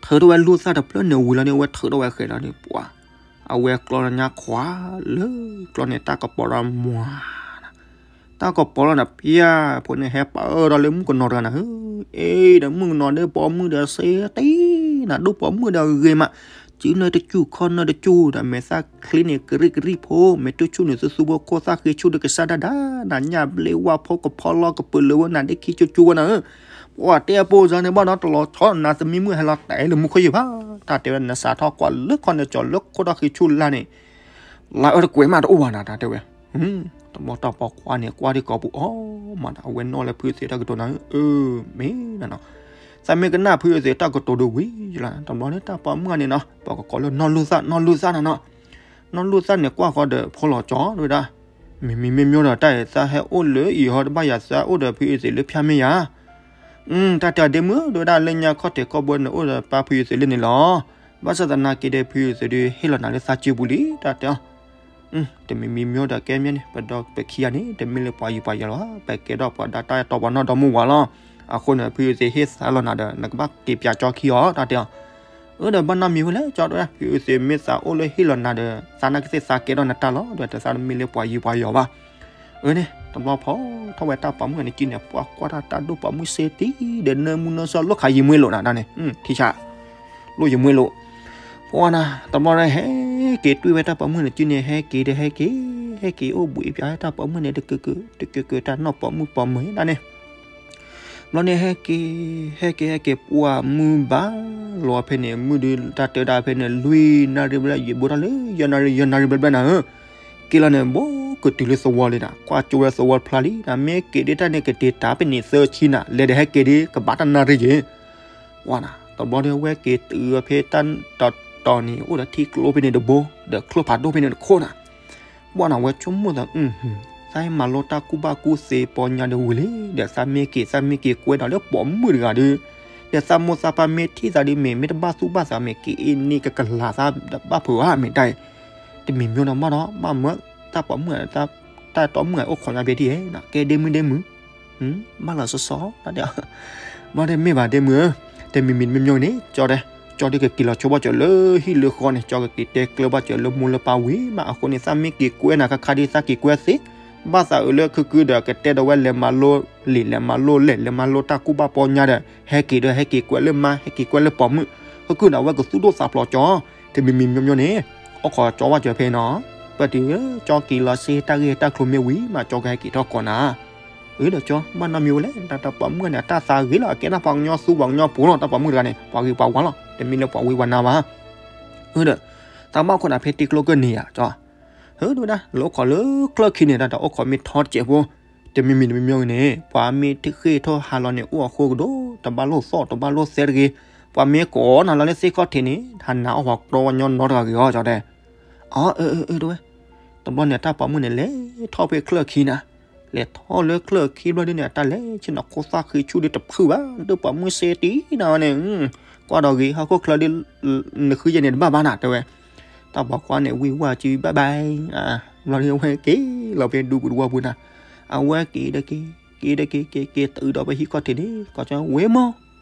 ထုးထီၣ်ဝဲလူၢ်သၣ်တဖျၢၣ်န့ၣ်ဝံၤလီၤန့ၣ် အဝဲထုးထီၣ်ဝဲဃဲၤလီၤန့ၣ် ပှၤ, အဝဲကျီလီၤညါခွးလၢကျီန့ၣ် တၢ်ကပီၤလီၤမွၤနၤ, တၢ်ကပီၤလီၤနၤ ပျၢ်ဖိန့ၣ် ဟဲပာ်အၢၣ်ဒီးလၢမုၣ်ကနီၤတဂၤနၤဧၢ, အ့ဒီးမုၣ်ကနီၤဒီးပိာ်မုၣ်ဒီးစ့တံနၤ ဒိၣ်ပိာ်မုၣ်ဒီးဂ့ၤမး စုနၢတစူၢ်ခီၣ်နၢတစူၢ်ဒီး မဲာ်သၣ်ချ့န့ၣ်ကရံၣ်ကရံၣ်ဖိ မဲာ်တူၢ်ဆူၣ်န့ၣ်သူသူဖိ ခိၣ်သၣ်ဃ့ဆူၣ်ဒီးကစၢ်ဒၣ်ဒၣ်နၤ ညၣ်ဘျ့ဝၣ်ဖိကဖီလီၤ ကပုာ်လၢဝဲနၤဒ့ခံကၠိကၠိဝဲနၤဧၢ, ပှၤတဲအပိာ်စၢၤန့ၣ်ဘၣ်ဒီးတလီၤဆီနၤ သမံမုၢ်ဟဲလီၤတဲလၢမူခိၣ်ယုၢ်ဘၣ်, တၢ်တဲဝဲနစးထီၣ်ကွၢ်လၢခီၣ်နကၠီၤလၢခိၣ်ထီၣ်ဃ့ဆူၣ်လၢ်န့ၣ် လါအၢတကွဲးမးတအိၣ်ဘၣ်နၤ တၢ်တဲဝဲ, တဘျီတၢ်ပိာ်ခွါန့ၣ် ကွၢ်ဒံကိာ်ပူၤအီၤမးနၤ အဝဲနီၣ်လၢဖုအ့သ့းတၢ်ကတိၤနၤဧၢ, မ့ၢ်နၤနီၤ, သးမ့ၢ်ကနၣ်ဖုအ့သ့းတၢ်ကတိၤဒုးဝံၤလီၤ တဘျီန့ၣ်တၢ်ပိာ်မုၣ်န့ၣ်နီၤ ပှၤကကိးလၢနီၢ်လူၢ်သၣ် နီၢ်လူၢ်သၣ်နၤနီၤ, နီၢ်လူၢ်သၣ်န့ၣ်ကွၢ်ဃီဒီးဖိလီၤကၠီဝဲဒၣ်, မ့မ့ၢ်မ့ၢ်မ့ၢ်ဒီးတၢ်အံၤ သးဟဲအိၣ်လၢအံၤဟီတဘၣ်ယၤ သးအိၣ်ဒီးဖုအ့သ့းလၢဖၠၣ်မ့ၢ်ယၤ တၢ်တဲဒ့မုၣ် ဒိဝဲဒၣ်လၢညါခီၣ်ထံးခီၣ်ဘိန့ၣ် အိၣ်ဒီးပၢ်ဖုအ့သ့းလၢန့ၣ်လီၤ. ဘၣ်ဆၣ်သနာ်က့ဒီး ဖုအ့သ့းဒုးဟ့ၣ်လီၤနၤလၢသးစုပူၤလံ တၢ်တဲအီၤ, တမံၤမံၤမ့ၢ်ဒီးကဲမ့ၢ်န့ၣ် ပဒီပခံဂၤန့ၣ် တမ့ၢ်လၢပှၤယူၤပှၤယီၤလီၤ ပကဲထီၣ်ပှၤဒၣ်တၢ်အဲၣ်တီပှၤနီၢ်ဒီမါဝၤလီၤ. အဃိန့ၣ် ဖုအ့သ့းဟ့ၣ်သးလီၤနၤဒီး နကဘၣ်က့ၤပၠးကၠီခံအီၤ တၢ်တဲအီၤ အၢဒီးဘၣ်နီတမံၤဝဲလဲၣ် ကၠီတဲဝဲ ဖုအ့သ့းမ့ၢ်သးအိၣ်လၢဟ့ၣ်လီၤနၤဒီး သးနာ်က့သ့ၣ်သးကဲထီၣ်နတၢ်လီၤ ဒီးတသးတမ့ၢ်လၢပှၤယူၤပှၤယီၤဘၣ်. အၢန့ၣ် တဘျီဖီထီၣ်ဝဲတၢ်ပိာ်မုၣ်န့ၣ်ကံန့ၣ် ပှၤကွၢ်တၢ်တၢ်ဒိၣ်ပိာ်မုၣ်စ့တံဒီး နၢမူနၢဆှီလိၣ်ခးယံာ်မွ့လိာ်နၤဒၣ်န့ၣ် ထံဆး လိၣ်ယံာ်မွ့လိာ် ပှၤနၤ တဘျီဒီးဟဲက့ၤတွံၢ်ဝဲတၢ်ပိာ်မုၣ်န့ၣ်ကံန့ၣ် ဟဲက့ၤဒီးဟဲက့ၤ ဟဲက့ၤအိၣ်ဘှံးပၠးတၢ်ပိာ်မုၣ်န့ၣ် တကၢၢ်ကၢၢ် တကၢၢ်ကၢၢ်တၢ်နီၢ်ပိာ်မုၣ်ပိာ်မုၣ်ဒၣ်န့ၣ် ဘျီန့ၣ်ဟဲက့ၤ ဟဲက့ၤ ဟဲက့ၤ ပှၤမုၢ်ဘၣ်လီၤဖဲန့ၣ် မုၢ်ဒုးတၢ်တဲဒၣ်ဖဲန့ၣ် လွံၢ်နၣ်ရံၣ်ဘျဲၣ် ယံာ်ဘိထီၣ်လၢ ယဲၢ်နၣ်ရံၣ် ယဲၢ်နၣ်ရံၣ်ဘျဲၣ်ဘျဲၣ်နၤဧၢ, က့ၤလီၤန့ၣ် ဘိကတုၤလၢသဝီလံနၤ ကွၢ်ကၠိဝဲသဝီတဖျါလံနၤ မ့ၢ်က့ၤဒ်တၢ်န့ၣ် ကတ့ၤတၢ်ဖဲန့ၣ်သၢဆံနၤ လဲၤဒီးဟဲက့ၤဒ်ကဘၣ်တၢ်နၣ်ရံၣ်ယ့ၣ် ပှၤနၤ တဘျီဒီးဝဲက့ၤတုၤဖဲတၢ်တီၤတီၤန့ၣ် အိၣ်ဒီးထံကျိဖဲန့ၣ်တဘိ ဒီးချိၣ်ဖးဒိၣ်ဖဲန့ၣ်တခိၣ်နၤ ပှၤနၤဝဲဆိကမိၣ်သး သးဟဲမၤလိတၢ်ကူၣ်ဘၣ်ကူၣ်သ့ပီညါဒီးဝံၤလံ ဒီးသးမ့ၢ်က့ၤ သးမ့ၢ်က့ၤကွဲဒီးလၢပိာ်မုၣ်တဂၤဒီး ဒီးသးမိၢ်သးပၢ်မ့ၢ်ထံၣ်သးဒီးမ့ၢ် မ့ၢ်တဘၣ်သူၣ်ဘၣ်သး မ့ၢ်က့ၤအ့ၣ်န့ၢ်ကကလၤသးဒီးဘၣ်ဖုးဧါ မ့ၢ်တၢ်အံၤ တမံၤမံၤဒီးမးဒီး ဘၣ်မၢတၢ်ပိာ်မုၣ် တၢ်တီမုၣ်အိၣ်ခိးညါဘ့ဒ်ဧဲ ကဲဒ့မုၣ်ဒ့မုၣ် ဘၣ်လီၤစီစီ တၢ်တဲ ဘၣ်ဒီးမ့ၢ်ဘၣ်ဒ့မုၣ်ဧၢ, တမံၤမံၤမ့ၢ်မ့ၢ်န့ၣ် ကၠီတဲ ကၠီဒုးကက့ၤလီၤဆိဘၣ်စၢၤလၢဟံၣ်လၢဃီန့ၣ် ကၠီကက့ၤတဲကျၢၤဘၣ်စၢၤလၢမိၢ်လၢပၢ်ဝံၤမး အဃိန့ၣ် သးမ့ၢ်က့ၤကွဲနၤခါခါဒ်သးက့ၤကွဲသ့, ဘၣ်သးအုးလၢခုခုဒီး ကတဲဒီးဝဲလဲၤမၤလိလံာ် လဲၤမၤလိလဲၢ် လဲၤမၤလိတၢ်ကူၣ်ဘၣ်ပီညါဒီး ဟဲက့ၤဒီးဟဲက့ၤကွဲလၢမါ ဟဲက့ၤကွဲလၢပိာ်မုၣ်, ခုခုဒီးအဝဲကသူၣ်ဒိၣ်သးဖျိးကၠီ, တမံၤမံၤမ့ၢ်မ့ၢ်န့ၣ် အိၣ်ခိးကၠီဘၣ်စၢၤဖဲနီၤ, ပတုၤကၠီက့ၤလီၤစ့တၢ်ဂ့ၢ်တၢ်ကျိၤမ့ၢ်ဝံၤမး ကၠီကဟဲက့ၤထီၣ်ကိးနၤ အၢဒီးကၠီ ဘၣ်နီတမံၤဝဲလဲၣ် တၢ်တၢ်ပိာ်မုၣ်န့ၣ် အတၢ်သးဂ့ၤလီၤ အကဲဒၣ်ပှၤကညီသူပှၤကညီပူၤလီၤ တၢ်ပိာ်မုၣ်တဂၤန့ၣ် ပှၤဂ့ၤပှၤဝါလီၤ တမ့ၢ်လၢပှၤဝံပှၤနါဘၣ်. အၢဒီး သးဘၣ်ခိၣ်နၤဖဲတ့ကျိကၢၢ်န့ၣ်ယၤကၠီ, အၢဒိဝဲဒၣ် လၢအိၣ်ခိးလၢချၢၣ်ခံန့ၣ် တၢ်တအိၣ်ခိးမ့ၢ်ထီတစဲးဖိ, တမံၤမံၤတမံၤမ့ၢ်န့ၣ် ပှၤမ့ၢ်ထံၣ်ဃ့ၢ်ထီၣ်ဟးလီၤန့ၣ် အိၣ်အဃိကဒိၣ် တဘၣ်လိၣ်သီၣ်တဘၣ်လိၣ်သဲတဂ့ၤ, ပှၤမ့ၢ်ကိးနၤလီၤလၢသ့ၣ်ခီၣ်ထံးန့ၣ် ဟးနၤအီၣ်ပှၤကတီဝဲညီနီတဂၤဂ့ၤအီၤ ကၠီတဲ အၢ အၢ အၢ တဝဲ, တဘျီန့ၣ် တၢ်ပိာ်မုၣ်န့ၣ် လဲၤထီၣ်ဖဲချၢၣ်ခံနၤ, လဲၤထီၣ်လၢချၢၣ်ခံဘျီဒ်န့ၣ် အတၢ်လဲၤဆ့ၣ်နီၤ ခိၣ်သၣ်ဃ့ဆူၣ်ဒ်တဖုဘၣ် ဒ်ပိာ်မုၣ်စ့တံနၤန့ၣ်, ကွၢ်ဒီးဂ့ၤ ဟီၣ်ခိၣ်ချၢဒ် နဃုယဲၢ်န့ၣ်တဘၣ်ဘၣ်နၤ တဲဝဲ, တၢ်ပိာ်ခွါန့ၣ် ဝံၢ်ဝၢ်စု bye bye, ဘျီဒ်အဝဲက့ၤလီၤဖဲဒူပူၤတဝီပူၤနၤ, အဝဲက့ၤဒီးက့ၤ က့ၤဒီးက့ၤ က့ၤက့ၤတုၤဒီးဖဲဟံၣ်ခီၣ်ထံးန့ၣ် ကီၢ်ကၠီ ဝဲမိၢ်,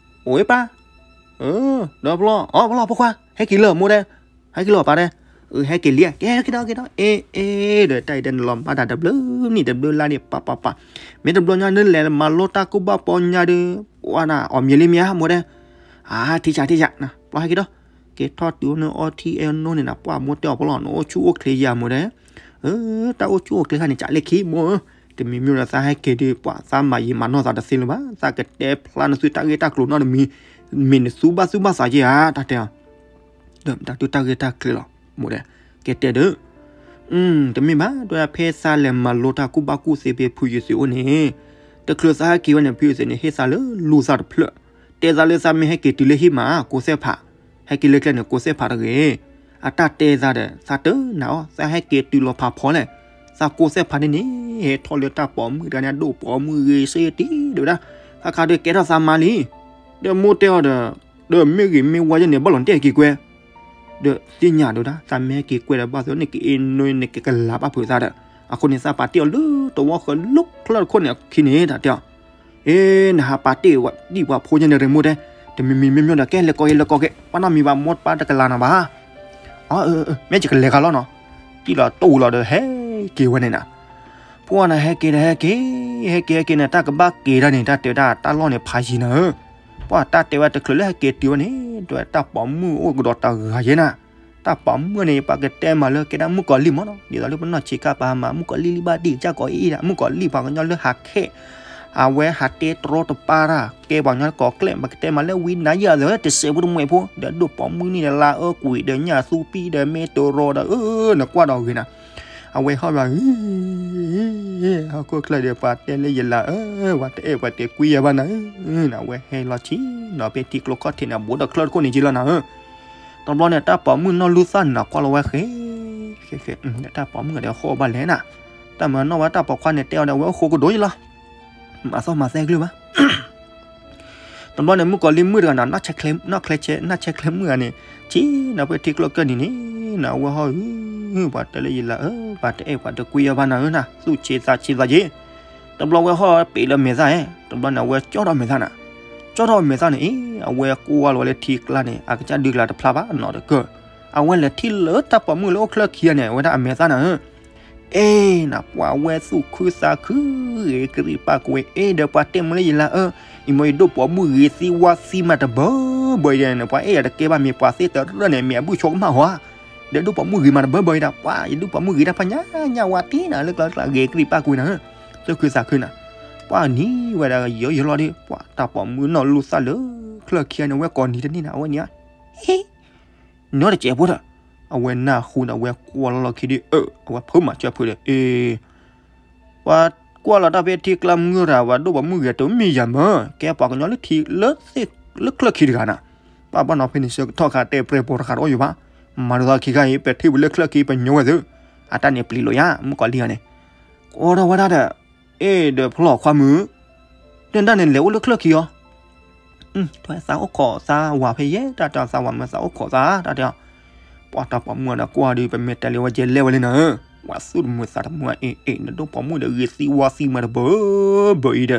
ဝဲပၢ် ဒီးပလီၢ် အီ ပလီၢ်ဖိခွါ ဟဲက့ၤလၢမိၢ်တဲ, ဟဲက့ၤလၢပၢ်တဲ, အဟဲက့ၤလံ ကဲက့ၤဒီးက့ၤဒီး အ့ အ့ ဒီးတၢ်အံၤတဲနလီၤမၢ်တၢ်တဘျုးနံၣ်တဘျုးလါန့ၣ် ပၢ်ပၢ်ပၢ်, မ့ၢ်တဘျီညါနလဲၤမၤလိတၢ်ကူၣ်ဘၣ်ပီညါဒီး ပှၤနၤ အီၣ်မ့ၤလံမ့ၢ်ဧါမိၢ်တဲ, အါ ထံဆးထံဆး ပှၤဟဲက့ၤဒီး က့ၤထီၣ်တုၤအိၣ်န့ၣ်အီထံအဲၣ်နိန့ၣ်နၤ ပှၤမိၢ်တဲအီၤပလီၢ် နအိၣ်ဆူၣ်အိၣ်ချ့ယၤမိၢ်တဲ, အၢ တၢ်အိၣ်ဆူၣ်အိၣ်ချ့ခါန့ၣ် ကးလၢခံမိၢ်ဧၢ, တမံၤမ့ၢ်ဒီးသးဟဲက့ၤဒီး ပှၤသးမၤယံာ်မၤနီၢ်သးတသ့လၢၤဘၣ် သးကတဲဖျါနသုတၢ်ဂ့ၢ်တၢ်ကျိၤနီတမံၤ, မ့ၢ်နသူဘၣ်သူၣ်ဘၣ်သးက့ၤဧါ တၢ်တဲအီၤ ဒီးတၢ်ဒုးတၢ်ဂ့ၢ်တၢ်ကျဲၤလီၤ မိၢ်ဒီး ကဲတဲဒီး တမ့ၢ်ဘၣ် တဲဝဲဒၣ် ဖဲသးလဲၤမၤလိတၢ်ကူၣ်ဘၣ်ကူၣ်သ့ဖဲဖုယုၢ်သ့ၣ်အိၣ်န့ၣ် တချုးသးဟဲက့ၤဝဲန့ၣ် ဖုယုၢ်သ့ၣ်န့ၣ် ဟ့ၣ်သးလၢလူၢ်သးတဖျၢၣ် တဲသးလၢသးမ့ၢ်ဟဲက့ၤတုၤလၢဟံၣ်မး ကိးသဲၣ်ဖး ဟဲက့ၤလၢကျဲန့ၣ် ကိးသဲၣ်ဖးတဂ့ၤ အတၢ်တဲသးဒီး သးတနာ်အီၤ သးဟဲက့ၤတုၤလီၤဖးဖီလဲၣ် သးကိးသဲၣ်ဖးန့ၣ်န့ၣ် ဟဲထီၣ်လၢတၢ်ပိာ်မုၣ်တဂၤန့ၣ် အဒိၣ်ပိာ်မုၣ်ဂ့ၤစ့တံၢ် တဲဝဲဒၣ် သးခါဒီးကဲထီၣ်သးမါလံ ဒီးမိၢ်တဲအီၤဒီး ဒီးမ့ၢ်ဂ့ၤမ့ၢ်ဝါယဲန့ၣ် ဘၣ်လီၤတဲာ်က့ၤကွဲ ဒီးသ့ၣ်ညါဒီးဒၣ် သးမ့ၢ်ဟဲက့ၤကွဲဒီးဘၣ်သ့ၣ်န့ၣ် က့ၤအ့ၣ်နွ့န့ၣ် ကကလၤဘၣ်ဖုးသးဒီး အဃိန့ၣ် သးပာ်တ့ၢ်အီၤလၢတဝီဃၢၤလိၣ်ချၢတခိၣ်န့ၣ်အခံန့ၣ် တၢ်တဲအီၤ အ့ နဟးပာ်တ့ၢ်ဝဲဒံၣ်ပှၤဖိညါန့ၣ်ရ့မိၢ်တဲ တမံၤမံၤမ့ၢ်မ့ၢ်ဒီး ကဲလဲၤကိးက့ၤလဲၤကိးက့ၤ ပှၤနီတမံၤဘၣ် မိၢ်ပၢ်တကလၤနၤဘၣ် အၢ မ့ၢ်ယကလဲၤခါလီၤနီၤ တံၢ်လီၤတအိၣ်လီၤဒီးဟဲက့ၤဝဲန့ၣ်နၤ ပှၤနၤဟဲက့ၤဒီးဟဲက့ၤ ဟဲက့ၤဟဲက့ၤန့ၣ် တၢ်ကဘၣ်က့ၤဒၣ်န့ၣ် တၢ်တဲဝဲဒၣ်တၢ်လီၢ်န့ၣ်ဖးယံၤနၤဧၢ ပှၤတၢ်တဲဝဲတချုးလၢဟဲက့ၤတုၤဝဲန့ၣ် တဲဝဲတၢ်ပိာ်မုၣ်အိၣ်ကဒီးတဂၤယဲနၤ တၢ်ပိာ်မုၣ်န့ၣ် ပှၤကတဲမးလၢကဲဒၣ်မုၣ်ကီၤလံၢ်မးနီၤ ဒ်သိးလၢပနီၢ်ဆံးခါပာ်မး မုၣ်ကီၤလံၢ်လံၢ်ဘၣ်ဒံၣ်ကစၢ်ကီးအံၤဒၣ် မုၣ်ကီၤလံၢ်ပှၤကညီလၢဟးခဲ အဝဲဟးတဲတြီတပါတၢ် ကဲပှၤကညီလၢကီၢ်ကျဲ ပှၤကတဲမးလၢဝံနၤယၤသၢ တစဲးဖိတမှဲးဖိ ဒီးဒိၣ်ပိာ်မုၣ်န့ၣ်ဒီးလါအၢကွံာ်ဒီးညၣ်သူပံဒီးမ့ၢ်တရီဒီး အၢ နကွၢ်ဒီးဂ့ၤနၤ အဝဲဟီၣ်ဘၣ် ဟီၣ်ခိၣ်ချၢဒီး ပှၤတဲလၢယလၤအၢ ပှၤတအဲၣ်ပှၤတဲကွံယၤဘၣ်နၤဧၢ နဝဲဟဲလီၤဆံနီၤ ဖဲထံကျိခီၣ်ထံးန့ၣ် ဘူးဒီးချၢတခိၣ်န့ၣ်က့လီၤနၤဧၢ တဘျီန့ၣ် တၢ်ပိာ်မုၣ်နီၢ်လူသၣ်န့ၣ် ကွၢ်လီၤဝဲဃဲ ဃဲဃဲ တၢ်ပိာ်မုၣ်ဒီးဟီၣ်ဘၣ်လဲၣ်နၤ တၢ်မၤနီၣ်ဝဲတၢ်ပိာ်ခွါန့ၣ် တဲအီၤဒီး အဝဲအိၣ်ဃိကဒိၣ်ယလီၤ မၤသီၣ်မၤသဲကလုၢ်ဘၣ် တဘျီန့ၣ် မုၣ်ကီၤလံၢ်မုၣ်တဂၤန့ၣ် နီၢ်ဆဲးချဲ နီၢ်ဆဲးချဲမုၣ်တဂၤန့ၣ် ဆံနီၤ ဖဲထံကျိကၢၢ်နံၤန့ၣ် နဝဲဟီၣ် ပှၤတဲလၢယလၤအၢ ပှၤတအဲၣ်ပှၤတကွံအီၤဘၣ်နၤဧၢနၤ သူၣ်ဆံးသးဆံးသးက့ တဘျီဝဲဟီၣ်ပ့ၤလၢမဲာ်သၣ်ဧၢ တဘျီန့ၣ် အဝဲကၠီထီၣ်မဲာ်သၣ်နၤ ကၠီထီၣ်မဲာ်သၣ်န့ၣ် အဝဲကွၢ်လီၤဝဲလၢထံကျါန့ၣ် အကစၢ်ဒုးကျါတဖျါဘၣ် နီတကၢၢ် အဝဲလဲၤထံၣ်လၢတၢ်ပိာ်မုၣ်လၢအိၣ်ချၢခံဂၤန့ၣ် အဝဲဒၣ်အမဲာ်သၣ်နၤဧၢ အ့ၣ်နၤ ပှၤဝဲသူၣ်ခုသးခု ဂ့ၤကရံၣ်ပာ်ကွံာ် အ့ၣ်ဒီးပှၤတဲမုၢ်လၢယလၤအၢ အံၤမ့ၢ်ယဒိၣ်ပိာ်မုၣ်ဂ့ၤသံဝါသံမးတဘၢဘၢအံၤဒီး ပှၤအဲၣ်ယၤတကဲဘၣ် မ့ၢ်ပှၤသ့တရၢၣ်န့ၣ် မ့ၢ်အဘုၣ်ဆိကမၣ်ဟီဧါ ဒီးဒိၣ်ပိာ်မုၣ်ဂ့ၤမးတဘၢဘၢအံၤဒီး ပှၤယဒိၣ်ပိာ်မုၣ်ဂ့ၤတၢ်ဖးညါ ညါဝါတံၢ်နၤ လၢကျါကျါ ဂ့ၤကရံၣ်ပာ်ကွံာ်နၤဧၢ သူၣ်ခုသးခုနၤ ပှၤနံၤဝဲဒၣ်ယီယီလီၤဒီး ပှၤတၢ်ပိာ်မုၣ်နီၢ်လူသၣ်လၢချၢခံဂၤန့ၣ် အဝဲကိးနံၤတန့ၢ်နၤ အဝဲန့ၣ် ဟ့ နီတစဲးဖိဒီး အဝဲနၢ်ဟူဒီး အဝဲကွၢ်လီၤလီၤခံဒီး အၢ အဝဲဖုးမၤစၢၤဖုးဒီး အ့ ပှၤကွၢ်လီၤတၢ်ဖဲထံကျါမုၢ်တဂၤ ပှၤဒိၣ်ပိာ်မုၣ်ဂ့ၤတမ့ၢ်ယၤမး ကဲပှၤကညီလၢထံလၢသ့ၣ်လၢချၢခံတဂၤနၤ ပှၤဘၣ်နီၤဖဲန့ၣ် ဆၢကထီၣ်ခါတဲပြဲၢ်ပိာ်တခါတအိၣ်ယိာ်ဘၣ် မၤဒ်သိးခံခါအံၤ ပထံၣ်ဝဲလၢချၢခံ ပညိဝဲသု အတၢ်န့ၣ်ပျံၤလိာ်ယါ မုၣ်ကီၤလံၢ်အီၤန့ၣ် ကိးထီၣ်ဝဲဒၣ်ဒီး အ့ၣ်ဒီးဖျီၣ်ခွါမုၣ် ဒၣ်ဒၣ်န့ၣ်လဲၤအိၣ်လၢချၢခံအီၤ သးအိၣ်ခိးသးဝၤဖဲယဲ တၢ်တဲသးဝၤမ့ၢ်သးအိၣ်ခိးသး တၢ်တဲအီၤ ပှၤတၢ်ပိာ်မုၣ်ဒီးကွၢ်ဒီး ပမ့ၢ်တဲလၢဝဲကဲလဲၣ်ဝဲလံနၤဧၢ ပှၤသူၣ်တမုာ်သးတမုာ် အ့ၣ်အ့ၣ် နဒိၣ်ပိာ်မုၣ်ဒီးဂ့ၤသံဝါသံမးတဘၢဘၢအံၤဒီး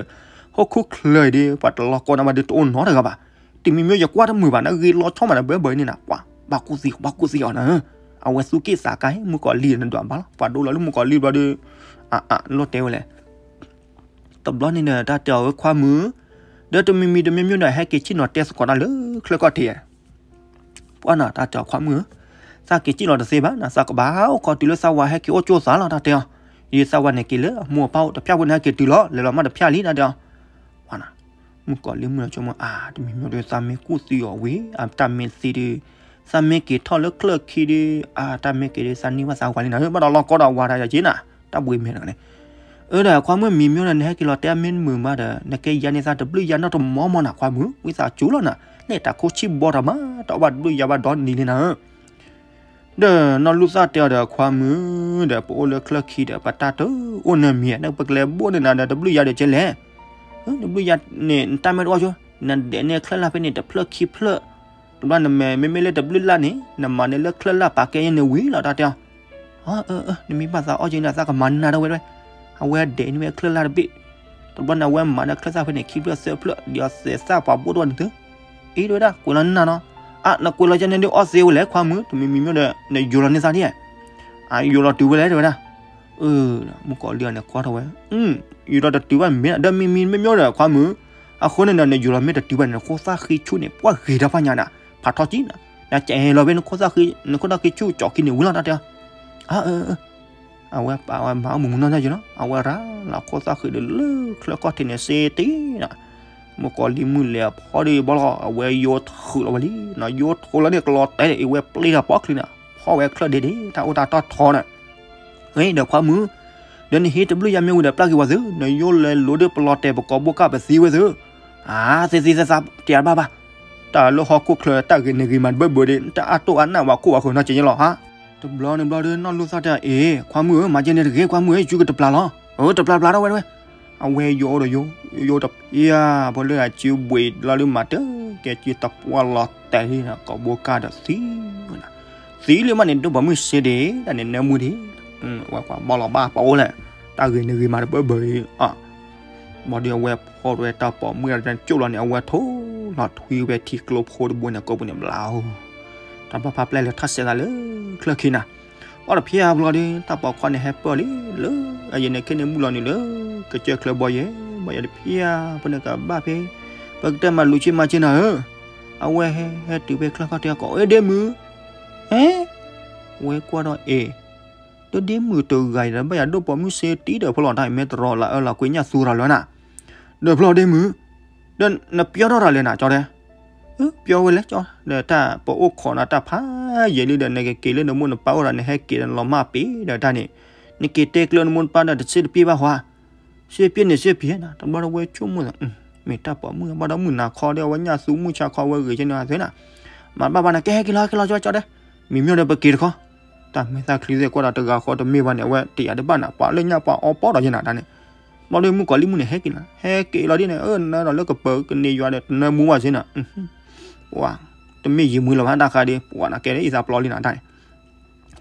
ဟီၣ်ခိၣ်ချၢအံၤဒီး ပှၤတလီၤကီနၤဘၣ်ဒီးတအိၣ်နီတဂၤဘၣ် တမံၤမ့ၢ်ယကွၢ်တမုာ်ဘၣ် နဂ့ၤလီၤဆီမးတဘၢဘၢအံၤန့ၣ်နၤ ပှၤဘၣ်ကူၣ်သံ ဘၣ်ကူၣ်သံအီၤနၤဧၢ အဝဲသူၣ်က့ၣ်သးကါ မုၣ်ကီၤလံၢ်နဒွးဘၣ်လီၤ ပှၤဒိၣ်လီၤလၢမုၣ်ကီၤလံၢ်ဘျီဒီး အၢ အၢ လိၣ်တဲဝဲလဲၣ် တဘျီန့ၣ်ဒီး တၢ်တဲအီၤဧၢခွါမုၣ်, ဒီးတမံၤမံၤတမံၤမံၤဒီး ဟဲက့ၤဆ့ၣ်နီၤတဲသကိးတၢ်လၢချၢကီၢ်ထံးဧါ. ပှၤနီၤ တၢ်တဲအီၤခွါမုၣ်ဧၢ, သးက့ၤစ့ၣ်လီၤတသ့ဘၣ်နီၤ, သးကဘၣ်အိၣ်ခိးတုၤလၢသးဝၤဟဲက့ၤအိၣ်ကၠိသးလီၤ တၢ်တဲအီၤ. ယသးဝၤန့ၣ်က့ၤလၢအမိၢ်အပၢ်အိၣ်တဖျၢၣ်ဖိန့ၣ် ဟဲက့ၤတုၤလီၤ လဲၤလီၤမးတဖျၢၣ်လံ တၢ်တဲအီၤ. ပှၤနီၤ မုၣ်ကီၤလံၢ်မုၣ်ဒီးဆိကမိၣ် အါ တမံၤမံၤဒီး သးမ့ၢ်ကူၣ်သံအီၤဝံၤ အတၢ်မ့ၢ်သံဒီး သးမ့ၢ်က့ၤထီၣ်လၢချၢခံဒီး အါ တၢ်မ့ၢ်က့ၤဒီး သးန့ၢ်ဘၣ်သးဝၤလံနီၤ ဘၣ်ဒီးလီၤကီဒီးဝၤတၢ်ယၤက့ၤနီၤ တၢ်ဘှံးမဲာ်နီၤန့ၣ်. အၢ ဒီးခွါမုၣ်မံၤမံၤဒီး နဟဲက့ၤလီၤတဲအမ့ၢ်တမုာ်မးဒီး နကဲယါန့ၢ်သးတဘျုးယါနီတမီမီနီၤ ခွါမုၣ် ဝံသးစူၤလီၤနီၤ လဲၤတၢ်ခိၣ်ဆံၣ်ဘီတၢ်မး တအီၣ်ဘၣ်တဘျုးယါဘၣ်ဒီနံၤလံနီၤဧၢ. ဒီးနီၢ်လူၢ်သၣ်တဲအီၤဒီး ခွါမုၣ် ဒီးပအိၣ်လၢချၢခံဒီး ပတၢ်တအိၣ်နၢ်မံၤ နပကလဲၤဘိၣ်န့ၢ်နၤဒီးတဘျုးယါဒီးကဲလဲၣ်. တဘျုးယါန့ၣ် နတၢ်မ့ၢ်တအီၣ်ဆိ နဒဲးန့ၢ်ချၢၣ်လၢ်ဖဲန့ၣ် တဖျၢၣ်ခံဖျၢၣ် တဘျီနမ့မ့ၢ်လၢတဘျုးလါန့ၣ် နမၤန့ၢ်လၢချၢၣ်လၢ်ပာ်ကဲယဲန့ၣ်ဝံၤလီၤ တၢ်တဲအီၤ. အၢ အၢ အၢ နမ့ၢ်ဘၣ်သးအီၣ်က့ၤန့ၣ် သးကမၤနၢ်တဝဲတဝဲ. အဝဲဒဲးန့ၢ်ဝဲချၢၣ်လၢ်တဘ့ၣ် တဘျီန့ၣ် အဝဲမၤဒီးချၢၣ်သၣ်ဖဲန့ၣ် ခံဖျၢၣ်သၢဖျၢၣ် ဒီးသဲးသၣ်ပှၤဘိၣ်တဝဲန့ၣ်သု အံၤတဝဲဒၣ် ကွဲးလီၤနၢ်နီၤ. အၢ နကွဲးလီၤကဲန့ၣ်ဒုး အီၣ်သ့ဝဲလဲၣ် ခွါမုၣ် တမံၤမံၤမ့ၢ်ဒီး နယိၤလီၤန့ၢ်သးဒ် အယိၤလီၤတုၤဝဲလဲၣ် တဝဲဒၣ်. အၢ မုၣ်ကီၤလံၢ်အီၤန့ၣ် ကွၢ်ထီၣ်ဝဲ ယိၤလီၤတတုၤဘၣ်မ့ၢ် ဒီးမံၤမံၤမ့ၢ်မ့ၢ်ဒီး ခွါမုၣ် အဃိန့ၣ်ဒီး နယိၤလီၤမ့ၢ်တတုၤဘၣ်န့ၣ် နခိၣ်သၣ်ဃံဆူၣ်န့ၣ် ပှၤဂ့ၤတၢ်ဖးညါဒၣ် ဖးထီကံနီၤ နကအဲၣ်လီၤဖဲနခိၣ်သၣ်ဃံ နခိၣ်သၣ်ဃံဆူၣ်ကၠီၤခံန့ၣ်ဝံၤလီၤ တၢ်တဲအီၤ. အၢ အၢ အၢ အဝဲပာ်ဝဲမၤအိၣ်မုာ်မုာ်နီၢ်နီၢ်ယိၤနီၤ အဝဲရၤလီၤခိၣ်သၣ်ဃံဒီးလၢချၢကီၢ်ထံးန့ၣ်စ့တ့ၢ်နီၤ. မုၣ်ကီၤလံၢ်မုၢ်လဲၤအဖီဒီးဘီလီၤ အဝဲယိထူးလီၤဝဲလံ, ယိထူးလီၤန့ၣ် ကလီၤတဲာ်န့ၣ် အဝဲပျ့ၤတၢ်ပိာ်ချံန့ၣ် ဖီဝဲချၢၣ်ဒ့ဒ့ တၢ်အိၣ်တၢ်တီၢ်ထီန့ၣ်, ဒီးခွါမုၣ်, ဒီးနဟ့ၣ်တဘျုးယၤမ့ၢ်ဝံၤဒီးပျၢ်က့ၤဝဲသု, နယိလဲၤလိၤဒီးပလီၤတဲာ်ပကိာ်ဘိကၢ်ပသံဝဲသု, အါ သ့သ့သးသး တဘၣ်ဘၣ်, တၢ်လၢဟီၣ်ခိၣ်ချၢတၢ်ဂ့ၤန့ၣ်ဂ့ၤမးတဘၢဘၢဒ့ တၢ်အတိၢ်အနၢ်ဝဲခိၣ်ဝဲဃုာ်နီတစဲးလီၤဧါ. တဘျီန့ၣ်ဘျီဒီး နီၢ်လူၢ်သီၣ်တဲ အ့ ခွါမုၣ်ဧၢ မၤကဲန့ၣ်တဂ့ၤ ခွါမုၣ်ဧၢ ယစုကတပျၢ်လီၤ, အၢ တပျၢ်ပျၢ်ထီၣ်ဝဲဝဲ, အဝဲယိဒီးယိ, ယိတပျၢ် ဖိလၢအစုဘှံးလီၤဒုးမၤတၢ်ကဲစုတပှၢ်လီၤတဲာ်လံန့ၣ် ကိာ်ဘိကၢ်ဒီးသံဝဲန့ၣ်, သံလံမးန့ၣ် ဒိၣ်ပိာ်မုၣ်စ့ဒ့ တၢ်န့ၣ်နၢမူဒ့, ဝဲကွၢ်ဘီလီၤဘၣ်ပအိၣ်လဲၣ်, တၢ်ဂ့ၤန့ၣ်ဂ့ၤမးတဘၢဘၢအံၤ ဘျီဒီးအဝဲဖီဝဲတၢ်ပိာ်မုၣ်တၢ်ကၠိၣ်လီၤန့ၣ် အဝဲထိၣ်လီၤထွံဝဲထံကျိဖိတဘိန့ၣ် ကိးပူၤန့ၣ်ဘျါ, တၢ်ဘၣ်ဖးပျဲၢ်လၢထီၣ်စဲးသးလၢချၢၣ်ခံန့ၣ်, ဘၣ်တဖၣ်ဘျီဒီး တၢ်ပိာ်ခွါန့ၣ်ဟဲပၢၢ်လံလၢ အယဲန့ၣ်ခဲန့ၣ်မုၢ်လီၤနုာ်လၢ ကစၢၢ်ချၢဘီယဲ, ဘီယဲတဖၣ်ဖိန့ၣ်ကဘၣ်ဖဲ ပကတဲမၤလူၤဆ့မၤဆ့နၤဧၢ, အဝဲဟဲတုၤဖဲချၢၣ်ခီၣ်ထံးကိး အ့ ဒ့မုၣ်, ဟဲ ဝဲကွၢ်ဒီးအ့ၣ် ဒီးဒ့မုၣ်တဂၤအံၤဒီး ဘၣ်ယၤဒိၣ်ပိာ်မုၣ်စ့တံၢ်ဒီးဖီလီၤတၢ်အံၤ မ့ၢ်တရီလၢအၢလီၤကွံာ်ညၣ်သူရၤလၢနၤ, ဒီးဖျီဒ့မုၣ်, ဒီးနပျီထီၣ်တၢ်လဲၣ်နၤ ကၠီတဲ, ပျီဝဲလဲၣ်ကၠီ, ဒီးတၢ်ပအိၣ်ခိးနၤတၢ်ဖးယံာ်လံဒီး နကက့ၤလၢနမိၢ်နပၢ်အိၣ်ဒီး နဟဲက့ၤဒီးနလီၤမၢ်ပ့ၤဒီးတၢ်န့ၣ်, နက့ၤတဲကျၢၤနမိၢ်နပၢ်ဒီးတစ့တပ့ၢ်ဘၣ်ဟီဧါ, စ့ပ့ၢ်န့ၣ်စ့ပ့ၢ်နၤ, တဘျီဒီးဝဲဆိကမိၣ်သး မ့ၢ်တၢ်ပိာ်မုၣ်ဘၣ်ဒီးမုၢ်နၤခီဒီး အဝဲညၣ်သူမုၢ်ဆါခီဝဲဂ့ၤကဲန့ၣ်သ့နၤ, မၤတဘၣ်ဘၣ်နၤ ကဲဟဲက့ၤလီၤ ဟဲက့ၤလီၤကၠီကၠီတဲ, မ့မ့ၢ်ဒီးပက့ၤတခီ, တၢ်မဲာ်သၣ်ချံသ့ၣ်ကွၢ်ဒီးတဂၤဃီတမ့ၢ်ဘၣ်န့ၣ် အဝဲတယာ်တဘၣ်နၤ ပှၤလၢညၣ်ပှၤအီပီဒီးယဲနၤတၢ်န့ၣ်, ဘျီဒီးမုၣ်ကီၤလံၢ်မုၢ်န့ၣ် ဟဲက့ၤလီၤ ဟဲက့ၤလီၤဒ်န့ၣ် အၢ နဒီးလၢကပၢၤကန့ၢ်ယွၤဒီးတနၢမူဘၣ်စ့နၤ, ပှၤ တမ့ၢ်ယံာ်မုၢ်လၢၤဘၣ်တၢ်ဃးဒီး ပှၤနၤကဲလၢအံသးပျီလံနၤတၢ်န့ၣ်,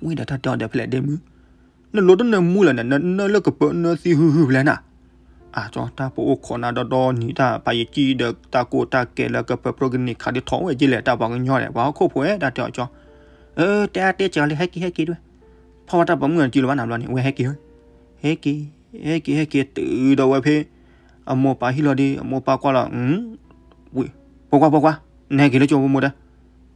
ဝံၤဒီးတၢ်တဲအီၤဒီးဖဲလဲၣ်ဒ့မုၣ်, နလိၤတနၢမူလၢၤန့ၣ် နနၢလၢကပၢၤနၢသံဟုဟုဖဲလဲၣ်နၤ, အၢ ကၠီ တၢ်ပအိၣ်ခိးနၤဒီဒီနံၤ တၢ်ဖးယံာ်ကံၢ်ဒီးတၢ်ကိၢ်တၢ်ကဲလၢကပၢၤပြိကန့ၢ်ခးဒ်ထီၣ်ဝဲက့လဲၣ် တၢ်ပှၤကညီန့ၣ် ပှၤဟီၣ်ခိၣ်ဖိဝဲ တၢ်တဲအီၤကၠီ, အၢ တဲအါတဲစှၤလံ ဟဲက့ၤဟဲက့ၤတဝဲ, ဖီဝဲတၢ်ပိာ်မုၣ်အစုလၢၤဘၣ်နၤဘျီန့ၣ် ဝဲဟဲက့ၤဧၢ, ဟဲက့ၤ ဟဲက့ၤ ဟဲက့ၤတုၤဒီးဝဲဖဲ အမိၢ်ပၢ်ဟံၣ်လီၤဒီး အမိၢ်ပၢ်ကွၢ်လီၤ, ဝံၤ ပိာ်ခွါပိာ်ခွါ နဟဲက့ၤလၢကၠိဖိမိၢ်တဲ,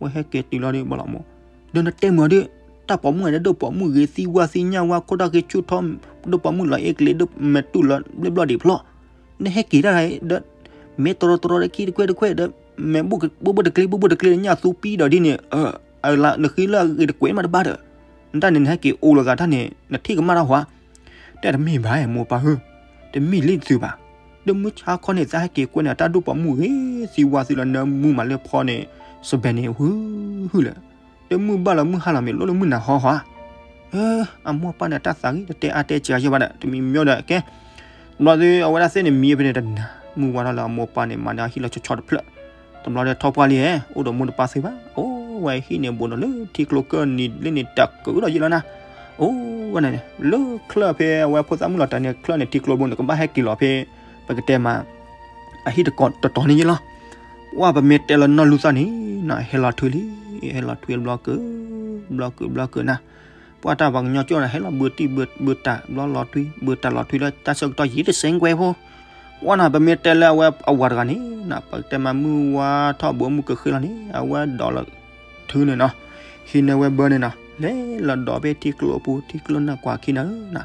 ဝဲဟဲက့ၤတုၤလီၤဒီးဘၣ်လီၤမိၢ်, ဒီးနတဲမုာ်အီၤဒီး တၢ်ပိာ်မုၣ်န့ၣ် ဒိၣ်ပိာ်မုၣ်ဂ့ၤ သံဝါသံညၣ်ဝါ ခိၣ်တၢ်ဃ့ဆူၣ်ထီၣ် ဒိၣ်ပိာ်မုၣ်လီၤအ့ၣ်ကလ့ ဒိၣ်မဲာ်တူၢ်လီၤဘျ့ဘျီၣ်ဒံးဖျီၣ်, နဟဲက့ၤတၢ်ဒီး မဲာ်တရီတရီဒီးခံတခွဲတခွဲဒီး မဲာ်ဘိၣ်ဘိၣ်တကျ့ ဘိၣ်ဘိၣ်တကျ့ ညၣ်သူပံဒီးဒ်န့ၣ် အၢ နဃ့လၢအဂ့ၤတကွဲးမးတဘၣ်ဒီး နတၢ်န့ၣ်နဟဲက့ၤအိၣ်လိာ်သးတၢ်န့ၣ် နထံၣ်ကမၣ်တၢ်ဟါ တဲတမ့ၢ်ဘၣ်မိၢ်ပၢ်ဧၢ, တမ့ၢ်လံတစုဘၣ်, ဒီးမုၢ်ဆါခီန့ၣ် သးဟဲက့ၤကွဲးန့ၣ် တၢ်ဒိၣ်ပိာ်မုၣ်ဂ့ၤ သံဝါသံလီၤ နၢမူမးလၢဖီန့ၣ် စဘဲးန့ၣ် ဟုဟုလဲၣ်, ဒီးမုၢ်ဘၣ်လီၤမုၢ်ဟါလီၤမ့ၢ်လိၣ်လၢမုၢ်နၤဟီဟီဧါ, အမိၢ်ပၢ်န့ၣ် တၢ်သးဂ့ၤ တတဲအါတဲစှၤယဲဘၣ်ဒီး တမံၤမံၤဒီးကဲ ဘျီဒီး အဝဲဒၣ်သ့ၣ်န့ၣ်မံဖဲန့ၣ်တနၤ မုၢ်ဝါထီၣ်လၢအမိၢ်ပၢ်န့ၣ် မၤန့ၢ်အဟံၣ်လီၤဆီဆီတဖျၢၣ်, တဘျီဒီးထီၣ်ပှၢ်လံဧါ အိၣ်ဒီးမိၢ်တပၢ်သ့ဘၣ်, အိၣ်ဝဲဟံၣ်န့ၣ် ဘူးဒီးလၢထံကျိကၢၢ်နံၤလၢန့ၣ် တၢ်ကုာ်ဒီးယံာ်လီၤနၤ, အိၣ်ဝဲန့ၣ်န့ၣ် လၢချၢၣ်ဖဲအဝဲဖိသၣ်မုၣ်လီၤတၢ်န့ၣ် ချၢၣ်န့ၣ် ထံကျိဘိန့ၣ် ကဘၣ်ဟဲက့ၤလီၤဖဲ ပကတဲမး အဟံၣ်တကီၢ်တတီၤန့ၣ်ယံာ်လီၤ, ပှၢ်ပမ့ၢ်တဲလၢနီၢ်လူသီၣ်န့ၣ် ဟဲလီၤထွံလံ, ဟဲလီၤထွံဘျီကုာ် ဘျီကုာ်ဘျီကုာ်နၤ ပှၢ်တၢ်ပှၤကညီကၠိၣ်န့ၣ် ဟဲလီၤဘုတံၢ်ဘုတၢ် ဘျီလီၤထွံ ဘုတၢ်လီၤထွံလၢတၢ်ဆၢကတီၢ်ယံာ်တစဲးကွဲးဖိ, ပှၢ်နၤ ပမ့ၢ်တဲလၢအဝဲအဝၤတဂၤန့ၣ် ပကတဲမးမုၢ်ဝါထီၣ်ဘိမုၢ်ကဃ့လီၤန့ၣ် အဝဲဒိးလၢ ထုန့ၣ်နီၤ, ဟံးန့ၢ်ဝဲဘၢန့ၣ်နီၤ, လဲၤလီၤဒိးဖဲထံကျိအပူၤ ထံကျိနၢ်ကွၢ်ခံနၤဧၢနၤ,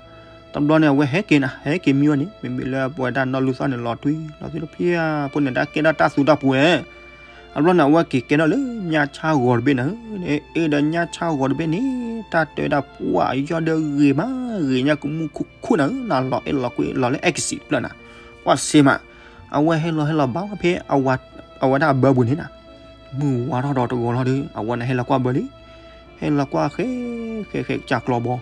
တဘျီန့ၣ် အဝဲဟဲက့ၤနၤ ဟဲက့ၤမံဝဲန့ၣ် မ့မ့ၢ်လၢပဝဲဒၣ်နီၢ်လူသီၣ်န့ၣ် လီၤထွံ လီၤထွံလၢဖဲအဖိန့ၣ် တၢ်ကဲထီၣ်တၢ်သူတၢ်ပှဲၤ အဘျီန့ၣ် အဝဲက့ၤကဲထီၣ်လၢညၣ်ဆၣ်ဂီၤတဘ့ၣ်နၤဧၢ, အ့ဒီးညၣ်ဆၣ်ဂီၤတဘ့ၣ်န့ၣ် တၢ်တဲဝဲဒၣ်ပှၢ်အယီၢ်ဒီးဂ့ၤမး ဂ့ၤညၣ်ကမူၣ်ခူၣ်ခူၣ်နၤဧၢ, နၤလီၤအဲၣ်လီၤကွံလီၤလၢအဲကစံးတဖျၢၣ်နၤ, ပှၢ်စ့မး, အဝဲဟဲလီၤဟဲလီၤဘၣ်ဝဲဖဲ အဝဲဒၣ်အဘၢပူၤန့ၣ်နၤ, မုၢ်ဝါထီၣ်ဒီးတဂီၤလီၤဒီး အဝဲန့ၣ်ဟဲလီၤကွၢ်ဘၢလံ, ဟဲလီၤကွၢ်ဃဲ ဃဲ ဃဲ ကစၢ်ကျီဘီ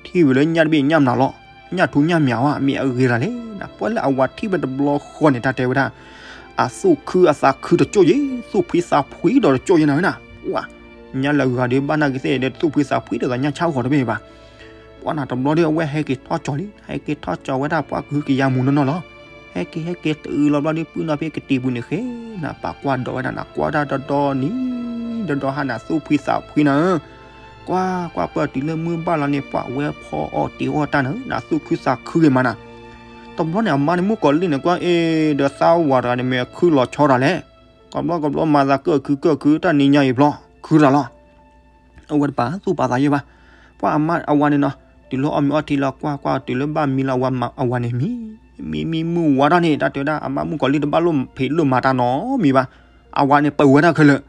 ထံၣ်ဝဲလၢညၣ်တဘ့ၣ်ညၣ်မနုၤလီၤ, ညၣ်ထူညၣ်မၠးဝဲ မ့ၢ်အဂ့ၤတၢ်လဲၣ်နၤ, ပှၢ်လၢအဝၤထံၣ်ဝဲတဘျီဃီန့ၣ် တၢ်တဲဝဲဒၣ် အသူၣ်ခုအသးခုတကၠိၢ်ယဲ, သူၣ်ဖှံသးဖှံဒီးတကၠိၢ်ယဲနၤဧၢနၤ, ပှၢ် ညါလၢဂၤဒီးဘၣ်နာ်က့ၤသ့ၣ်ဒီးသူၣ်ဖှံသးဖှံဒီးညၣ်ဆၣ်ဂီၤတဘ့ၣ်ဘၣ်, ပှၢ်နၤတဘျီဒီးအဝဲဟဲက့ၤထီၣ်ကၠီၤလံ, ဟဲက့ၤထီၣ်ကၠီၤဝဲဒၣ်ပှၢ်ကဟုကယာ်မူၤနီၢ်နီၢ်လီၤ, ဟဲက့ၤဟဲက့ၤတုၤလီၤဘျီဒီးပုၢ်နီၢ်ဖဲကတံၤပူၤန့ၣ်ဃဲ နၤပာ်ကွၢ်ဒီးဝဲဒၣ်နၤ ကွၢ်တၢ်ဒီဒီနံၤ ဒီဒီဟါနၤ သူၣ်ဖှံသးဖှံနၤဧၢ ကွၢ်ကွၢ်ပၢၢ်တုၤလၢမုၢ်ဘၣ်လီၤန့ၣ် ပှၢ်ဝဲဖီအီၣ်တ့ၤအီၣ်တၢ်နၤဧၢ နၤသူၣ်ခုသးခုဂ့ၤမးနၤ, တဘျီန့ၣ် အမါန့ၣ်မုၣ်ကီၤလံၢ်န့ၣ် ကွၢ်အ့ဒီးသးဝၤတဂၤန့ၣ် မ့ၢ်အခုလီၤဆီတၢ်လဲၣ်, ကဘျီကဘျီမၤသးကၢၣ်ခုကၢၣ်ခု တၢ်နံၤညါအံၤဘျီ ခုတၢ်လီၤ အဝဲတပာ်သူၣ်ပာ်သးယဲဘၣ်, ပှၢ်အမါအဝၤန့ၣ်နီၤ တုၤလၢအီၣ်မ့ၤအီထံလီၤ ကွၢ်ကွၢ်တုၤလၢဘၣ်မံလီၤ အဝၤန့ၣ်မံ မံမံမုၢ်ဝါထီၣ်န့ၣ် တၢ်တဲဝဲဒၣ် အမါမုၣ်ကီၤလံၢ်တဘၣ်လိၣ်ဖံးလိၣ်မၤတၢ်နီတမံၤဘၣ်. အဝၤန့ၣ်ပၢၤဝဲဒၣ်ခဲလၢာ်,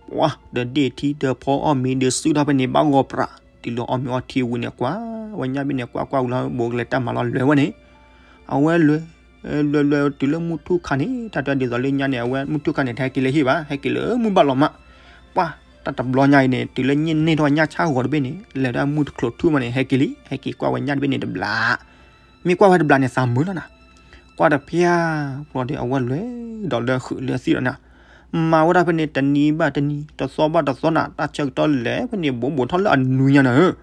ပှၤဒီးဒ့ၣ်ထံဒီးဖီအီၣ်မ့ၤဒီးစုထီၣ်ဖဲန့ၣ် ဘၣ်ဂီၤပြး, တုၤလၢအီၣ်မ့ၤအီထံဝံၤန့ၣ် ကွၢ်ဝဲညၣ်တဘ့ၣ်န့ၣ် ကွၢ်ကွၢ်ဝံၤလီၤ ဘိးကလဲၤတၢ်မၤလီၤ လဲၤဝဲန့ၣ်, အဝဲလဲၤ လဲၤလဲၤတုၤလၢမုၢ်ထူၣ်ခါန့ၣ် တၢ်တဲဒ်သိးလၢညါန့ၣ် အဝဲမုၢ်ထူၣ်ခါန့ၣ် တဟဲက့ၤလၢဟံၣ်ဘၣ်, ဟဲက့ၤလၢမုၢ်ဘၣ်လီၤမး. ပှၤတၢ်တဘျီညါအံၤန့ၣ် တုၤလၢညၣ်န့ၢ်ထီၣ်ညၣ်ဆၣ်ဂီၤတဘ့ၣ်န့ၣ် လဲၤဒၣ်မုၢ်တချိးထူၣ်မးန့ၣ် ဟဲက့ၤလံ, ဟဲက့ၤကွၢ်ဝဲညၣ်တဘ့ၣ်န့ၣ်တဘျီ, မ့ၢ်ကွၢ်ဝဲတဘျီန့ၣ် သးမုာ်လီၤနၤ, ကွၢ်တဖၠၣ်ဘျီဒီး အဝဲလဲၤဒီးလၢဃုာ်လၢသံၣ်ဒီးနၤ, မၤဝဲဒၣ်ဖဲန့ၣ် တနံၤဘၣ်တနံၤ တသီဘၣ်တသီနၤ, တၢ်ဆၢကတီၢ်လဲၤဖဲန့ၣ် ဘိးဘိးထီၣ်လၢအနွံညါနၤဧၢ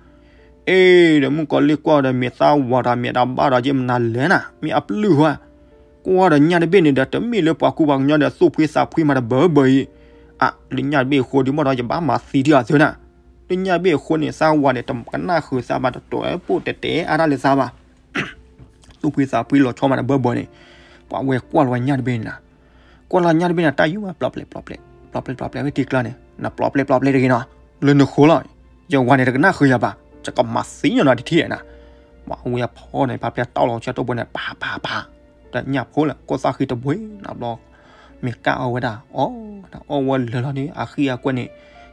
အ့ ဒီးမုၣ်ကီၤလံၢ်ကွၢ်ဒီး မ့ၢ်သၣ်ဝးဒီး မ့ၢ်တၢ်ဘၣ်ဒီး ယမနၤလဲၣ်နၤ, မ့ၢ်အပျုၢ်ဧါ, ကွၢ်ဒီးညၣ်တဘ့ၣ်န့ၣ်ဒီး တမ့ၢ်လၢပှၤကူပှၤကညီဒီး သူၣ်ဖှံသးဖှံမၤတဘၢဘၢအံၤ, အ လၢညၣ်တဘ့ၣ်အဃိဒီး မ့ၢ်ဒီးယဘၣ်မၤသံဒံးအီၤသ့နၤ, လၢညၣ်တဘ့ၣ်အဃိန့ၣ် သၣ်ဝးန့ၣ် တကနၣ်ဃုာ်သးဘၣ် တတိၤပိၣ်တဲတဲအါတၢ်လၢသးဘၣ် သူၣ်ဖှံသးဖှံလီၤဆီမးတဘၢဘၢန့ၣ်, ပှၤဝဲကွၢ်လီၤဝဲညၣ်တဘ့ၣ်န့ၣ်နၤ, ကွၢ်လီၤညၣ်တဘ့ၣ်န့ၣ် တၢ်ယူၢ်မး ပျီပျဲပျီပျဲ, ပျီပျဲပျီပျဲဝဲတံၤကျါန့ၣ် နပျီပျဲပျီပျဲတဂ့ၤနီၤ, လၢနဃိလီၤ, ယဝၤန့ၣ် တကနၣ်ဃုာ်ယၤဘၣ်, ယကမၤသံညီနၤတထံၣ်နၤ, ပှၤဝဲဖီန့ၣ် ဖးဖျဲၣ်တီၢ်လီၤဆၢတိၢ်ဘိန့ၣ် ပၢ်ပၢ်ပၢ်, တညၣ်ဖိလၢ ကိၢ်သၣ်ဃံတဘိနၤဘျီ မ့ၢ်ကၢ်အီၣ်ဝဲဒၣ် အီၣ်, အီၣ်ဝဲလၢာ်လီၤန့ၣ် အဃံအကွဲန့ၣ်,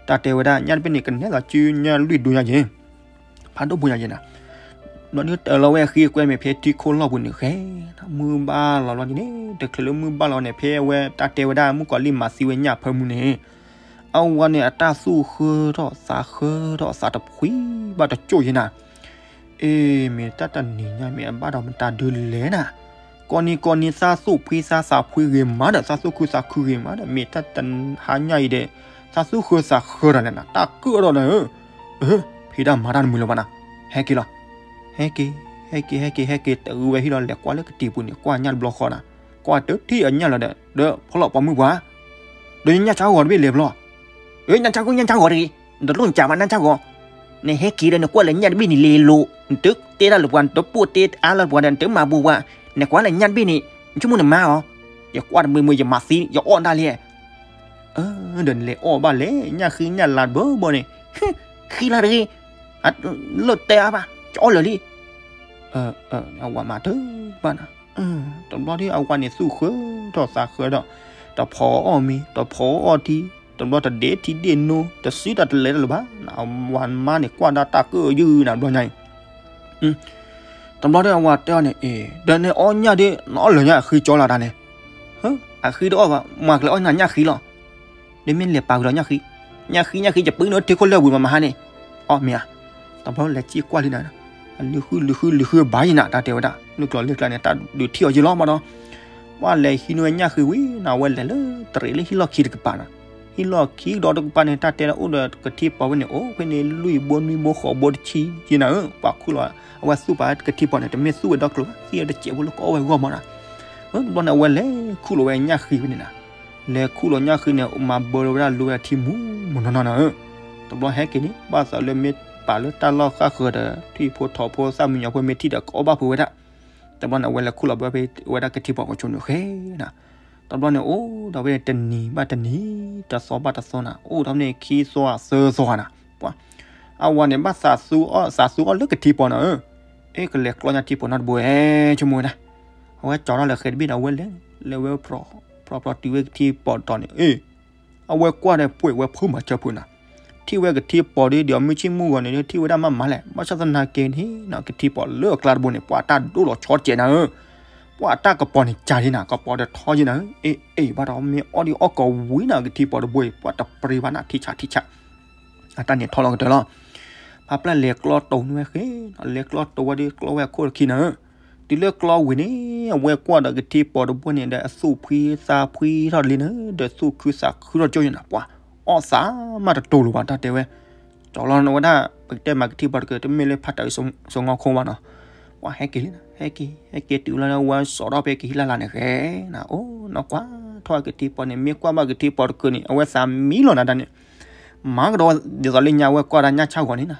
တၢ်တဲဝဲဒၣ် ညၣ်တဘ့ၣ်န့ၣ် ကနဲၣ်လီၤစုညၣ်လွံၢ်ဒူညါယဲၢ်, ဖးဒိၣ်ဖိညါယဲၢ်နၤ, ဘျီဒုးတၢ်လီၤဝဲအဃံအကွဲမ့ၢ်ဖဲထံခိၣ်လီၢ်ပူၤန့ၣ်ဃဲ, မုၢ်ဘၣ်လီၤလီၤန့ၣ်, တချုးလၢမုၢ်ဘၣ်လီၤန့ၣ် ဖဲအဝဲတၢ်တဲဝဲဒၣ် မုၣ်ကီၤလံၢ်မၤသံဝဲညၣ်ဖၢမုၢ်န့ၣ် အဝဲန့ၣ် အတၢ်သူၣ်ဃၢထီၣ်သးဃၢထီၣ် သးတဖှံဘၣ်တကၠိၢ်ယဲၢ်နၤ, အ့ မ့ၢ်တၢ်တနံၤညါ မ့ၢ်အဘၣ်ဒီးမတၤဒုးလဲၣ်နၤ, ကိးနံၤကိးနံၤ သးသူၣ်ဖှံသးသးဖှံဂ့ၤမးဒီး သးသူၣ်ခုသးခုဂ့ၤမးဒီး မ့ၢ်တၢ်တဟါညါအံၤဒီး သးသူၣ်ဃၢသးဃၢဒီးလဲၣ်နၤ, တၢ်ကၢၣ်ဒီးနၤဧၢ, အ ဖံးတၢ်မၤတၢ်တမုာ်လၢၤဘၣ်နၤ, ဟဲက့ၤလီၤ, ဟဲက့ၤ ဟဲက့ၤ ဟဲက့ၤ ဟဲက့ၤ တဂုာ်ဝဲဟံၣ်လီၤ လဲၤကွၢ်လၢကတံၤပူၤန့ၣ် ကွၢ်ညၣ်တဘျီဃီနၤ, ကွၢ်တထံၣ်အညၣ်လီၤဒီး ဒီးဖီလီၤပှၤမုၢ်ပှၢ် ဒီးညၣ်ဆၣ်ဂီၤတဘ့ၣ်လဲၤဘျီ, အ့ ညၣ်ဆၣ်ဂီၤ ညၣ်ဆၣ်ဂီၤတဂ့ၤ, နတလိၣ်နကးဘၣ်ညၣ်ဆၣ်ဂီၤ, နဟဲက့ၤဒီး နကွၢ်လၢညၣ်တဘ့ၣ်န့ၣ်လ့လိၤ, နတတဲတၢ်လၢပှၤ နတပိၢ်တဲအါလၢပှၤဒီး နတမၤဘူးပှၤ, နကွၢ်လၢညၣ်တဘ့ၣ်န့ၣ် နဆိကမိၣ်နမါအီၤ, ယကွၢ်တမုာ်မုာ် ယမၤသံ ယအီၣ်ဒၣ်လဲၣ်, ဒီးနလဲၤအီၣ်ဘၣ်လဲၣ် ညၣ်ဃံညၣ်လၤတဘၢဘၢန့ၣ်, ဃံလၤတဂ့ၤ, လၢတဲအါဘၣ် ကအီၣ်လၢာ်လံ, အဝၤမၤတဘၣ်နၤ, တဘျီဒ်အဝၤန့ၣ် သူၣ်ဃၢထီၣ်သးဃၢထီၣ်, တဖိးအီၣ်မ့ၤ တဖိးအီၣ်ထံ, တဘျီတဒ့ထံဒ့နိ တစုတၢ်တလဲၤတၢ်လၢၤဘၣ်, အဝၤမါန့ၣ် ကွၢ်ဒၣ်တၢ်ကၢၣ်ယုၢ်နၤ တဘျီညါအံၤ တဘျီဒီးအဝၤတဲအီၤန့ၣ် အ့ ဒီးနအီၣ်ညၣ်ဒီး နအီၣ်လၢာ်ညါအဃံကၠီလီၤတၢ်န့ၣ်, အဃံတအီၣ်ဘၣ် မၤကလဲၤအီၣ်ညၣ်ညၣ်ဃံလီၤ, ဒီးမ့ၢ်လဲၤပာ်ကဒီးညၣ်ဃံ, ညၣ်ဃံညၣ်ဃံ ယပုၢ်နုာ်ထံခိၣ်လၢာ်ဝံၤမးမဟါန့ၣ်, အီၣ်မ့ၢ်ဧါ, တဘျီလဲၤစံၣ်ကွၢ်လံနၤ, လုာ်ဃုလုာ်ဃုလုာ်ဃုဘၣ်ယံၤနၤ တၢ်တဲဝဲဒၣ် နုာ်ကျိၤလၢကျါန့ၣ် တၢ်ဒုးထံၣ်အီၤယံၤလီၤမးဒီး ပှၤလဲၤဟံးန့ၢ်ဝဲညၣ်ဃံဝံၤနၤ အဝဲလဲၤလၢတရံးလၢဟံၣ်လီၢ်ခံတကပၤနၤ, ဟံၣ်လီၢ်ခံကဒီးတကပၤန့ၣ် တၢ်တဲဒၣ်အိၣ်ဒီးကထံပီၤဝဲန့ၣ် အိၣ်ဖဲန့ၣ်လွံၢ်ဘိနွံဘိဃိးဘိတဆံယံၤနၤဧၢ, ပှၤခူၣ်လီၤ အဝဲသူၣ်ပာ်ကထံပီၤန့ၣ် တမ့ၢ်သူၣ်ဝဲဒီကျိၤဘၣ် သံၣ်ဝဲတစဲးဖိလၢကအီၣ်ဝဲဂီၢ်မးနၤ, တဘျီန့ၣ် အဝဲလဲၤခူၣ်လီၤဝဲညၣ်ဃံဝဲန့ၣ်နၤ, လဲၤခူၣ်လီၤညၣ်ဃံန့ၣ် မၤဘၢလီၤဝဲဒၣ်လူဝဲအထံမူးမနီၢ်နီၢ်နၤဧၢ, တဘျီဟဲက့ၤန့ၣ် ဘၣ်သးလၢမ့ၢ်ပာ်လၢတၢ်လီၢ်ဃၣ်ဃၢၤဒီး ထွံၣ်ဖိထိးဖိသၣ်မံညီၤဖိမ့ၢ်ထံၣ်ဒီး ကအီၣ်ဘၣ်ဖုးဝဲဒၣ် တဘျီန့ၣ် အဝဲလဲၤခူၣ်လီၤဘၢဖဲဝဲဒၣ်ကထံပီၤကဆိးနုာ်ဃဲနၤ, တဘျီန့ၣ် အိၣ်ဒီးဝဲတနံၤဘၣ်တနံၤ တသီဘၣ်တသီနၤ အိၣ်ဒီးဖဲန့ၣ်ခံသီသၢသီနၤ, ပှၤ အဝၤန့ၣ် ဘၣ်သးသူအီၣ်သးသူအီၣ်လၢကထံပီၤနၤဧၢ, အ့ ကလဲၤကျီညၣ်ထံပီၤနီတဘိဧဲ ဆိကမိၣ်ဝဲဒၣ်, အဝဲကၠီထီၣ်လၢဃဲတဘ့ၣ်ဒီး အဝဲလဲၤ လဲၤဝဲ ဖြီဖြီတုၤဝဲကထံပီၤတီၤန့ၣ် အ့ အဝဲကွၢ်ဒီးပှဲၤဝဲဖိမၤစၢၤဖိနၤ, ထံၣ်ဝဲကထံပီၤဒီး ဒီးမုၢ်ဆ့ၣ်မုၢ်ဂီၤန့ၣ် ထံၣ်ဝဲဒၣ်မးမးလဲၣ်, ဘၣ်ဆၣ်သနာ်က့န့ၣ် ကထံပီၤလၢအကျါတဘိန့ၣ် ပှၤတၢ်ဒိၣ်လီၤဆီတကဲးနၤဧၢ, ပှၤတၢ်ကပီၤန့ၣ်ကၢ်ဒ်နၤ ကပီၤဒီးထီယဲနၤဧၢ, အ့ အ့ ဘၣ်ဒီးမ့ၢ်အီၣ်ဒံးအီၣ်ကဝံၤနၤ ကထံပီၤတဘိအံၤ ပှၤတပြံဘၣ်နၤ ထံဆးထံဆး အတၢ်န့ၣ်ထီလီၤကတၢၢ်လီၤ, ဖးပျၢ်လဲၤကျီတိၤန့ၢ်ဝဲဃဲ, လဲၤကျီတိၤဝဲဒီးကျီဝဲအခိၣ်တခံနၤဧၢ, တုၤလၢကျီဝံၤန့ၣ် အဝဲကွၢ်ဒီးကထံပီၤတဘိန့ၣ်ဒီး အသူၣ်ဖှံသးဖှံထီၣ်လံနၤ, ဒီးသူၣ်ခုသးခုထီၣ်ကၠိယဲနၤ, ပှၤအီၣ်သးမးတတိၤလၢၤဘၣ် တၢ်တဲဝဲ, ကၠီလီၤနဝဲဒၣ် ပကတဲမၤကထံပီၤတကၢၢ် တမ့ၢ်လၢဖးတၢ်အံၤစိငီခိၣ်ဘၣ်နီၤ, ပှၤဟဲက့ၤလံနၤ ဟဲက့ၤ ဟဲက့ၤတုၤလီၤန့ၣ် အဝဲစိာ်ထီၣ်ဖဲကဟံၣ်လၢ်လၢ်န့ၣ်ဃဲနၤ, အိၣ်နီၢ်ကွၢ်ထီၣ်ကထံပီၤန့ၣ် မ့ၢ်ကွၢ်ဘၣ်ကထံပီၤတကၢၢ်န့ၣ် အဝဲသးမံလီၤနၤဒၣ်န့ၣ်, မၤကဒီးဒ်သိးလၢညါဝဲကွၢ်ဒၣ်ညၣ်ဆၣ်ဂီၤန့ၣ်နၤ,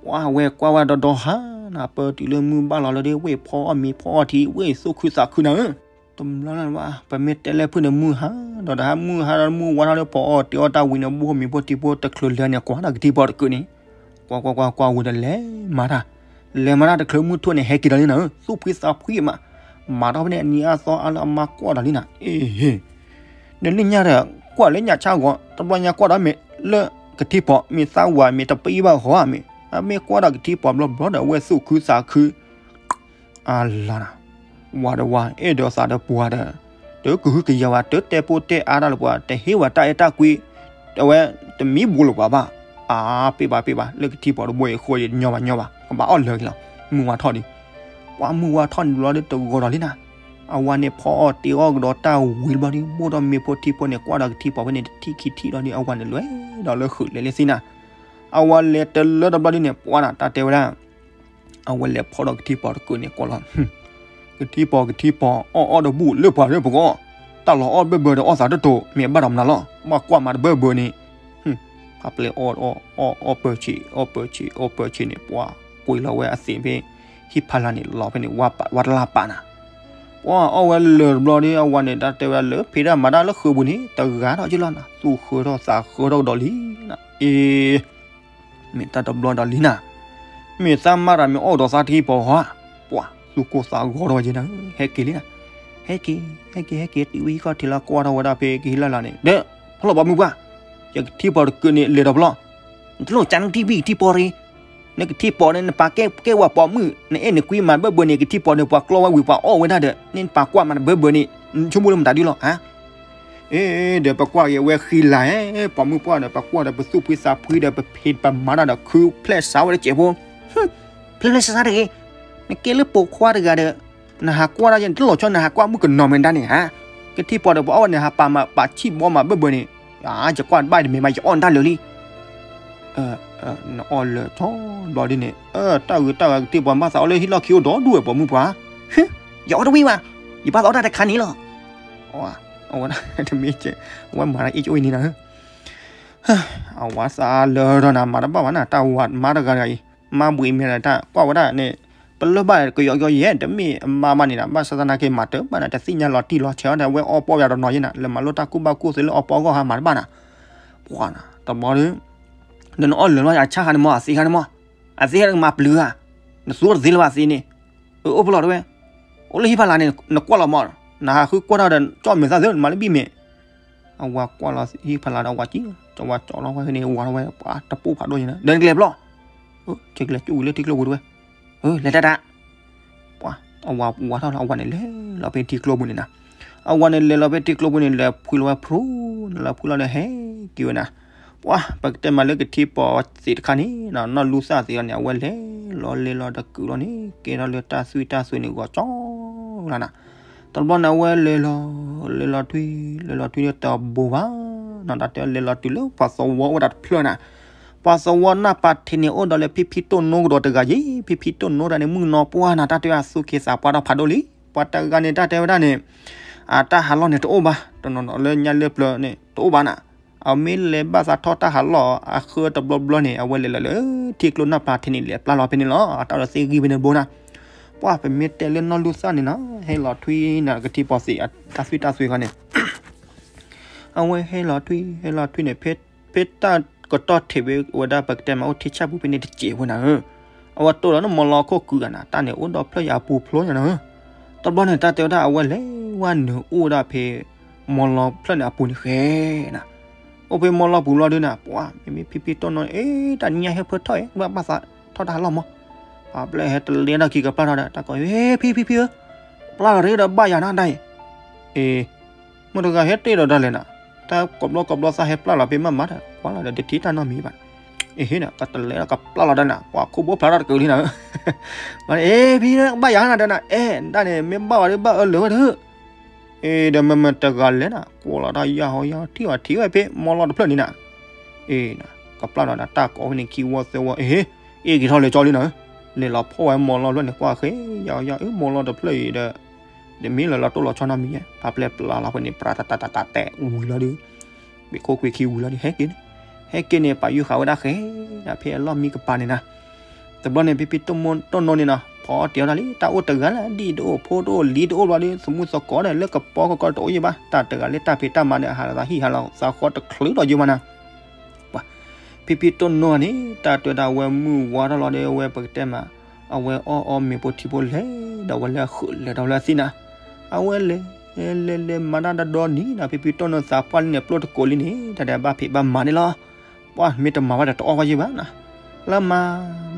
ပှၤဝဲကွၢ်ဝဲဒီဒီဟါနၤ ပတုၤလၢမုၢ်ဘၣ်လီၤလၢဒ်ဝ့ၢ်ဖီအီၣ်မ့ၤဖီအီၣ်ထံ ဝ့ၢ်သူၣ်ခုသးခုနၤဧၢ, တဘျီလၢ်ဘၣ် ပမ့ၢ်တဲလၢဖုၣ်န့ၣ်မုၢ်ဟါ, ဒီးတဟါမုၢ်ဟါဒီးမုၢ်ဝါထီၣ်လၢပီၤအီၣ်တ့အီၣ်တၢ်ဝံၤန့ၣ် ဘိၣ်မံၤဘိၣ်တံၢ်ဘိၣ်တချုးလၢာ်န့ၣ် ကွၢ်ဒီးကထံပီၤတကၢၢ်န့ၣ်, ကွၢ်ကွၢ်ကွၢ်ကွၢ်ဝံၤဒီးလဲၤမၤတၢ်, လဲၤမၤတၢ်တချုးမုၢ်ထူၣ်န့ၣ် ဟဲက့ၤဒီးလံနၤဧၢ, သူၣ်ဖှံသးဖှံမး, မၤထီၣ်ဖဲန့ၣ် အနံၤအါသီအါလၢအမါကွၢ်ဒီးလံနၤ, အ့ၣ်, ဒီးလၢညါဒီး ကွၢ်လၢညၣ်ဆၣ်ဂီၤ တဘျီညါကွၢ်ဒီးမ့ၢ်လၢကထံပီၤ မ့ၢ်သးဝၤ မ့ၢ်တပံဘၣ်ဃီဧါမ့ၢ်, အမ့ၢ်ကွၢ်ဒီးကထံပီၤဘျီဘျီဒီး အဝဲသူၣ်ခုသးခု အလၤနၤ, ဝၤဒီးဝၤ အဲၣ်ဒိးသးဒီးပှၤဒီး တကဟုကယာ်ဝဲ တတဲပိာ်တဲအါတၢ်လၢပှၤ တဟ့ၣ်ဝဲတၢ်အဲၣ်တၢ်ကွံ, အဝဲတမံဘူးလိာ်ပှၤဘၣ်, အါ ပ့ၢ်ဘၣ်ပ့ၢ်ဘၣ် လၢကထံပီၤတဘိအံၤအဃိ ယညီဘၣ်ညီဘၣ် ကဘၣ်အီၣ်လၢာ်က့ၤလီၤ, မုၢ်ဝါထီၣ်ဒံး, ပှၤမုၢ်ဝါထီၣ်န့ၣ်ဘျီဒီး တဂီၤဒီးလံနၤ, အဝၤန့ၣ်ဖီအီၣ်တ့အီၣ်ကဒီးတၢ်ဝံၤတဘျီဒီး ဘိၣ်ဒီးမ့ၢ်ဖိထံဖိန့ၣ် ကွၢ်ဒီးကထံပီၤဖဲန့ၣ် တထံၣ်ခံထံၣ်ဒီး အဝၤန့ၣ်လဲၤဒီးလၢဃုာ်လဲၤလၢသ့ၣ်နၤ, အဝၤလဲၤတလၢတဘျီဒ်န့ၣ် ပှၤနၤ တၢ်တဲဝဲဒၣ် အဝဲလဲၤဖီၣ်ဒီးကထံပီၤတကုာ်န့ၣ်ကွၢ်လီၤ, ကထံပီၤ ကထံပီၤ အီၣ်အီၣ်တဘူၣ်လၢပှၤလၢပဂီၢ်, တၢ်လီၤအီၣ်ဘၢၣ်ဘၢၣ်ဒီးအီၣ်သးတတိၤ မ့ၢ်ဘၣ်ဒီးမနုၤလီၤ, ဘၣ်ကွၢ်မၤတဘၢၣ်ဘၢၣ်န့ၣ်, ဖးပျဲၢ်အီၣ်အီၣ်အီၣ်ပၢၢ်ဆံး အီၣ်ပၢၢ်ဆံး အီၣ်ပၢၢ်ဆံးန့ၣ် ပှၤကွံာ်လီၤဝဲအသ့ၣ်ဖဲ ဟံၣ်ဖးလၢ်န့ၣ် လီၤဖဲန့ၣ် ဝါတလၢ်ပာ်နၤ, ပှၤအီၣ်ဝဲလၢာ်တဘျီဒီး အဝၤန့ၣ် တၢ်တဲဝဲဒၣ်လၢဖံးတၢ်မၤတၢ်လၢဃုာ်ပူၤန့ၣ် တဂၤထီၣ်က့ၤလီၤနၤ, သူၣ်ဃၢထီၣ်သးဃၢထီၣ်ကဒီးလံနၤ, အ့ၣ် မ့ၢ်တၢ်တဘျီဒီးလံနၤ, မ့ၢ်သးမါတၢ်မ့ၢ်အီၣ်ဒီးသးတဟံၣ်ပီၤဧါ, ပှၤသူၣ်ကိၢ်သးဂီၤထီၣ်ဝဲက့ၤနၤ, ဟဲက့ၤလံနၤ, ဟဲက့ၤ ဟဲက့ၤ ဟဲက့ၤ တုၤဝဲဟံၣ်ခီၣ်ထံးလီၤ ကွၢ်ထီၣ်ဝဲဒၣ်ဖဲကဟံၣ်လၢ်လၢ်န့ၣ် ဒီး ဖျီၣ်ပိာ်မုၣ်ပှၢ်, ယကထံပီၤတကုာ်န့ၣ် လဲၤဒီးဖျီၣ်, နတလိၣ်ကးနကထံၣ်ဘံၣ်ကထံပီၤတဂ့ၤ, နကထံပီၤန့ၣ် နပာ်ကဲကဲဝဲပိာ်မုၣ် နအဲၣ်နကွံမၤတဘၢၣ်ဘၢၣ်န့ၣ် ကထံပီၤန့ၣ် ပှၤကျီဝဲဝံၤပှၤအီၣ်ဝဲဒၣ်ဒီး န့ၣ်နပာ်ကွၢ်မၤတဘၢၣ်ဘၢၣ်န့ၣ် နဆိကမိၣ်လၢမတၤဒုလီၤဧါ အ့ ဒီးပကွၢ်က့ၤဝဲဃံလၤဧၢ, ပိာ်မုၣ်ပှၢ်ဒီး ပကွၢ်ဒီးပသူၣ်ဖှံသးဖှံဒီး ပဖံးပမၤတၢ်ဒီးခုဖျဲၣ်စးဝဲတစဲးဖိ, ဖျဲၣ်ဖျဲၣ်စးစးတဂ့ၤ, နကဲလၢပိာ်ခွါတဂၤဒီး နဟးကွၢ်ဒၣ်ယဲ နတလီၤဆီနဟးကွၢ်မုၣ်ကနီၤမဲာ်ဒၣ်န့ၣ်ဧါ, ကထံပီၤဒီးပှၤအီၣ်ဝဲန့ၣ် ဟးပာ်မၤပာ်ဆံၣ်ဘီမၤဘၢၣ်ဘၢၣ်န့ၣ်, ယကွၢ်တဘၣ်တမ့ၢ်ဘၣ် ယအီၣ်နတၢ်လၢာ်လံ နအီၣ်လၢာ်ထီဘျီဒ်န့ၣ် တၢ်ဂုၤတၢ်ဂၤကထံပီၤဘၣ်သးအီၣ်လၢဟံၣ်လီၢ်ခံအိၣ်ဒီဒူၣ်ဝဲပိာ်မုၣ်ပှၢ်, ယအီၣ်တဝံၣ်ဘၣ်, ယဘၣ်သးအီၣ်တၢ်တခါန့ၣ်လီၤ, အဝဲတမ့ၢ်ကဲ, အဝဲမၤတၢ်အ့ၣ်ကၠိအံၤန့ၣ်နၤ, အဝဲသးလၢာ်ဒီးနၤ မၤတဘၣ်ဘၣ်နၤ တၢ်ဝၤမါတဂၤတဂၤအံၤ, မါဘှံးမ့ၢ်ဒၣ်တၢ်ကွၢ်ဝဲဒၣ်န့ၣ်, ပလၢၢ်ဘၣ်ကယီကယီယဲ တမ့ၢ်အမါဘၣ်န့ၣ်ဒီး ဘၣ်ဆၣ်သနာ်က့မၤတၢ်ဘၣ်နၤ တသ့ၣ်ညါလီၤတံၢ်လီၤဆဲးအီၤဒီး အဝဲအီၣ်ပီၣ်ယၤတနီၤယဲနၤ လဲၤမၤလိတၢ်ကူၣ်ဘၣ်ကူၣ်သ့လၢအီၣ်ပီၣ်အဂီၢ်ဟါမၤတဘၣ်နၤ, ပှၤနၤ တဘျီဒီး နအီၣ်လၢာ်လီၤ အဆၣ်ခါန့ၣ်မး အသ့ခါန့ၣ်မး, အသ့ခါန့ၣ်မၤပျုၤဧါ, နသူတသ့လၢၤဘၣ်သ့န့ၣ်, အအိၣ်ဖျိလီၤတဲဝဲ, အိၣ်လၢဟံၣ်ဖးလာ်န့ၣ် နကွၢ်လီၤမး, နဟးဃုကွၢ်တၢ်ဒီး ကၠီၣ်မဲာ်သၣ်သ့ နမၤလၢဘံၣ်မဲာ် အဝၤကွၢ်လီၤဟံၣ်ဖးလာ်ဒီး အဝၤကံ, ကၠီဝါကၠီလီၤဝဲန့ၣ် ဝၤထီၣ်ဝဲ ပှၤတပိၢ်ဖးဒိၣ်ညါနၤ ဒီးနကလဲၤဖျီၣ်, ကလဲၤကၠိဝံၤလၢထံကျိပူၤတဲဝဲ, လဲၤတၢ်တၢ်, ပှၤ အဝၤဝၤထီၣ်လီၤ အဝၤန့ၣ်လဲၤလီၤဖဲထံကျိပူၤန့ၣ်နၤ, အဝၤန့ၣ်လဲၤလီၤဖဲထံကျိပူၤန့ၣ် လဲၤဖှံလီၤဝဲဖျိ, လဲၤလီၤဖှံလီၤဒီးဟဲက့ၤဝဲနၤ, ပှၤ ပကတဲမးလၢကထံပီၤသ့ၣ်တခါန့ၣ် နီၢ်လူသၣ်သ့ၣ်အီၤန့ၣ် အဝဲလဲၤလီၤလဲၤလီၤတကုာ်လီၤန့ၣ် ကဲထီၣ်လၢတၢ်သွံၣ်တၢ်သွဲၣ်န့ၣ် ဂီၤကၠီလီၤနၤ တဘျီန့ၣ် အဝဲလဲၤလီၤ လဲၤလီၤထွံ လဲၤလီၤထွံန့ၣ်တဘိးဘၣ်, နီၢ်တၢ်တဲလဲၤလီၤတုၤလၢပှၤသဝီအိၣ်ဝဲဒၣ်တဖျၢၣ်နၤ, ပှၤသဝီနၢ်ပၤထံးန့ၣ်အိၣ်ဒီးလၢဖံဖံတိၢ်နိကဒီးတဂၤယ့, ဖံဖံတိၢ်နိတၢ်န့ၣ် မုၢ်နီၢ်ပှၢ်နၤ တၢ်တဲအသူၣ်က့သးပှၢ်ထီၣ်ဖးဒိၣ်လံ, ပှၤတဂၤန့ၣ် တၢ်တဲဝဲဒၣ်န့ၣ် အတၢ်ဟးလီၢ်န့ၣ်တအိၣ်ဘၣ်, တနီၤနီၤလၢညါလၢပျၢၤန့ၣ် တအိၣ်ဘၣ်နၤ, အမ့ၢ်လဲၤဘၣ်သးထီၣ်တၢ်ဟးလီၢ်အဃၢတဘျီဘျီန့ၣ် အဝဲလဲၤလီၤလၢထံကျိနၢ်ပၤထံးန့ၣ် လဲၤပျၢ်လီၤဖဲန့ၣ်လီၤ, အတၢ်ဒီးသ့ဂံၢ်ဖဲန့ၣ်ဘိနၤ, ပှၤပမ့ၢ်တဲလၢနီၢ်လူသၣ်န့ၣ်နီၤ ဟဲလီၤထွံနၤကထံပီၤသ့ၣ် တၢ်သွံၣ်တၢ်သွဲၣ်ခီန့ၣ် အဝဲဟဲလီၤထွံ ဟဲလီၤထွံန့ၣ် ဖဲတၢ်ကတီၢ်ထံးဝဲဝဲဒၣ် ပကတဲမးအိၣ်ထံဆၣ်ပူၤဖဲန့ၣ်တစဲးဖိနၤဧၢ, အဝဲတိၢ်လီၤန့ၣ် မီလီခိၣ်ကုၤဂၤနၤ တၢ်န့ၣ်အိၣ်ဒီဖျၢၣ်ယၤအပူၤဖျိညါနၤဧၢ, တဘျီန့ၣ် တၢ်တဲဝဲဒၣ်အဝဲလဲၤဝဲနုာ်အိၣ်ဝဲဒၣ်ဖဲ မီလီဖျၢၣ်န့ၣ်အပူၤန့ၣ်ဃဲနၤ, အိၣ်ဖဲမီလီပူၤလီၤဒုနၤ ပှၤမ့မ့ၢ်ဖံဖံတိၢ်နိ အ့ တၢ်နံၣ်ညါဟဲဖၢထီၣ်အံၤ ဘၣ်ဘၣ်သးထီၣ်တၢ်ဟးလီၢ်မး, ပှၤပျဲၢ်ဟဲတလဲၤထီၣ်ခံကပျၢ်ထီၣ်ဒီး တၢ်ကိး ဖံဖံဖံဧၢ, ပျၢ်လီၤတဂ့ၤဒီးဘၣ်ယၤနၤဒၣ်အံၤ, အ့ မ့ၢ်တဂၤဟဲတ့ၢ်ဒီးဒၣ်လဲာ်နၤ, တၢ်ကိးဘျီကိးဘျီသးဟဲပျၢ်လီၤဖဲမးမးဒီး ကွၢ်လီၤဒီးတထံၣ်တၢ်နီတမံၤဘၣ်, အ့ဟ့နၤ ကတလဲၤဒီးကပျၢ်လီၤဒၣ်နၤ ပှၤခိၣ်ဘိဖျါထီၣ်တကုာ်လံနၤဧၢ, အ့ ဖံဘၣ်ယၤနၤဒီးနၤ အဲ ဒၣ်န့ၣ် မ့ၢ်ဘၣ်ဝဲဒၣ်ဘၣ်အၢလၢာ်ဝဲဒၣ် အ့ ဒီးမ့မ့ၢ်တဂၤလဲၣ်နၤ ကိးလီၤတၢ်ယၢ်ဟီယၢ်ထံၣ်အီၤထံၣ်ဝဲဖဲမီလီတဖျၢၣ်န့ၣ်နၤ, အ့ နၤ ကပျၢ်လီၤနၤ တၢ်ကိးဖဲန့ၣ်ခံဝီသၢဝီ အ့ အ့ၣ်က့ၤထီၣ်လဲၤကၠီလံနၤဧၢ, လဲၤလီၤဖီၣ်ဝဲမီလီတဖျၢၣ်န့ၣ် ကွၢ်ဃဲယၢ်ယၢ်အၢ မီလီတဖျၢၣ်အံၤဒီး တမ့ၢ်လၢလီၤတိၢ်လီၤဆီနီတမံၤ ဖးပျဲၢ်ပျၢ်လီၤဖဲန့ၣ် ပြၤတၢ်တၢ်တၢ်တၢ်တဲဝံၤလီၤဒီး ဘ့ၣ်ခိၣ်ကွံာ်ခံဝံၤလီၤဒီး ဟဲက့ၤန့ၣ်, ဟဲက့ၤန့ၣ် ပာ်ယုၢ်ဃာ်ဝဲဒၣ်ဃဲ ဖဲအလီၢ်မံကပၤန့ၣ်နၤ, တဘျီန့ၣ် ဖံဖံတိၢ်နိန့ၣ်နီၤ ဖီအီၣ်တ့ၢ်အီၣ်တၢ်လံ တၢ်အိၣ်တဂၤလၢ ဒံၣ်တအိၣ် ဖိတအိၣ် လံၤတအိၣ်ဘျီဒီး သမူသကိးဒီး လၢကပီၤကကီတအိၣ်ယံၤဘၣ် တၢ်တဂၤလၢတၢ်ဖံးတၢ်မၤဒီး အဟးလီၤသးဟံၣ်ဟးလီၤသးဃီတချုးဒီးယံၤဘၣ်နၤ, ပှၤ ဖံဖံတိၢ်နိန့ၣ် တၢ်တဲဒၣ်ဝဲမုၢ်ဝါထီၣ်လီၤဒီး အဝဲပကတဲမး အဝဲအီၣ်အီၣ်မ့ၤဖိထံဖိလဲၤဒီး အဝဲလၢအဃုာ်လဲၤဒီးလၢအသံၣ်နၤ, အဝဲလဲၤ လဲၤလဲၤမၤတၢ်ဒီဒီနံၤဒီး ဖံဖံတိၢ်နီၢ်သးပှၢ်လံန့ၣ် ပျိၢ်တကိးလံန့ၣ် တၢ်ဒီးဘၣ်ဖံးဘၣ်မၤန့ၣ်လီၤ. ပှၢ်မ့ၢ်တမၤဘၣ်ဒီးတအီၣ်ဘၣ်ယဲၢ်ဘၣ်နီၤ. လၢမၤ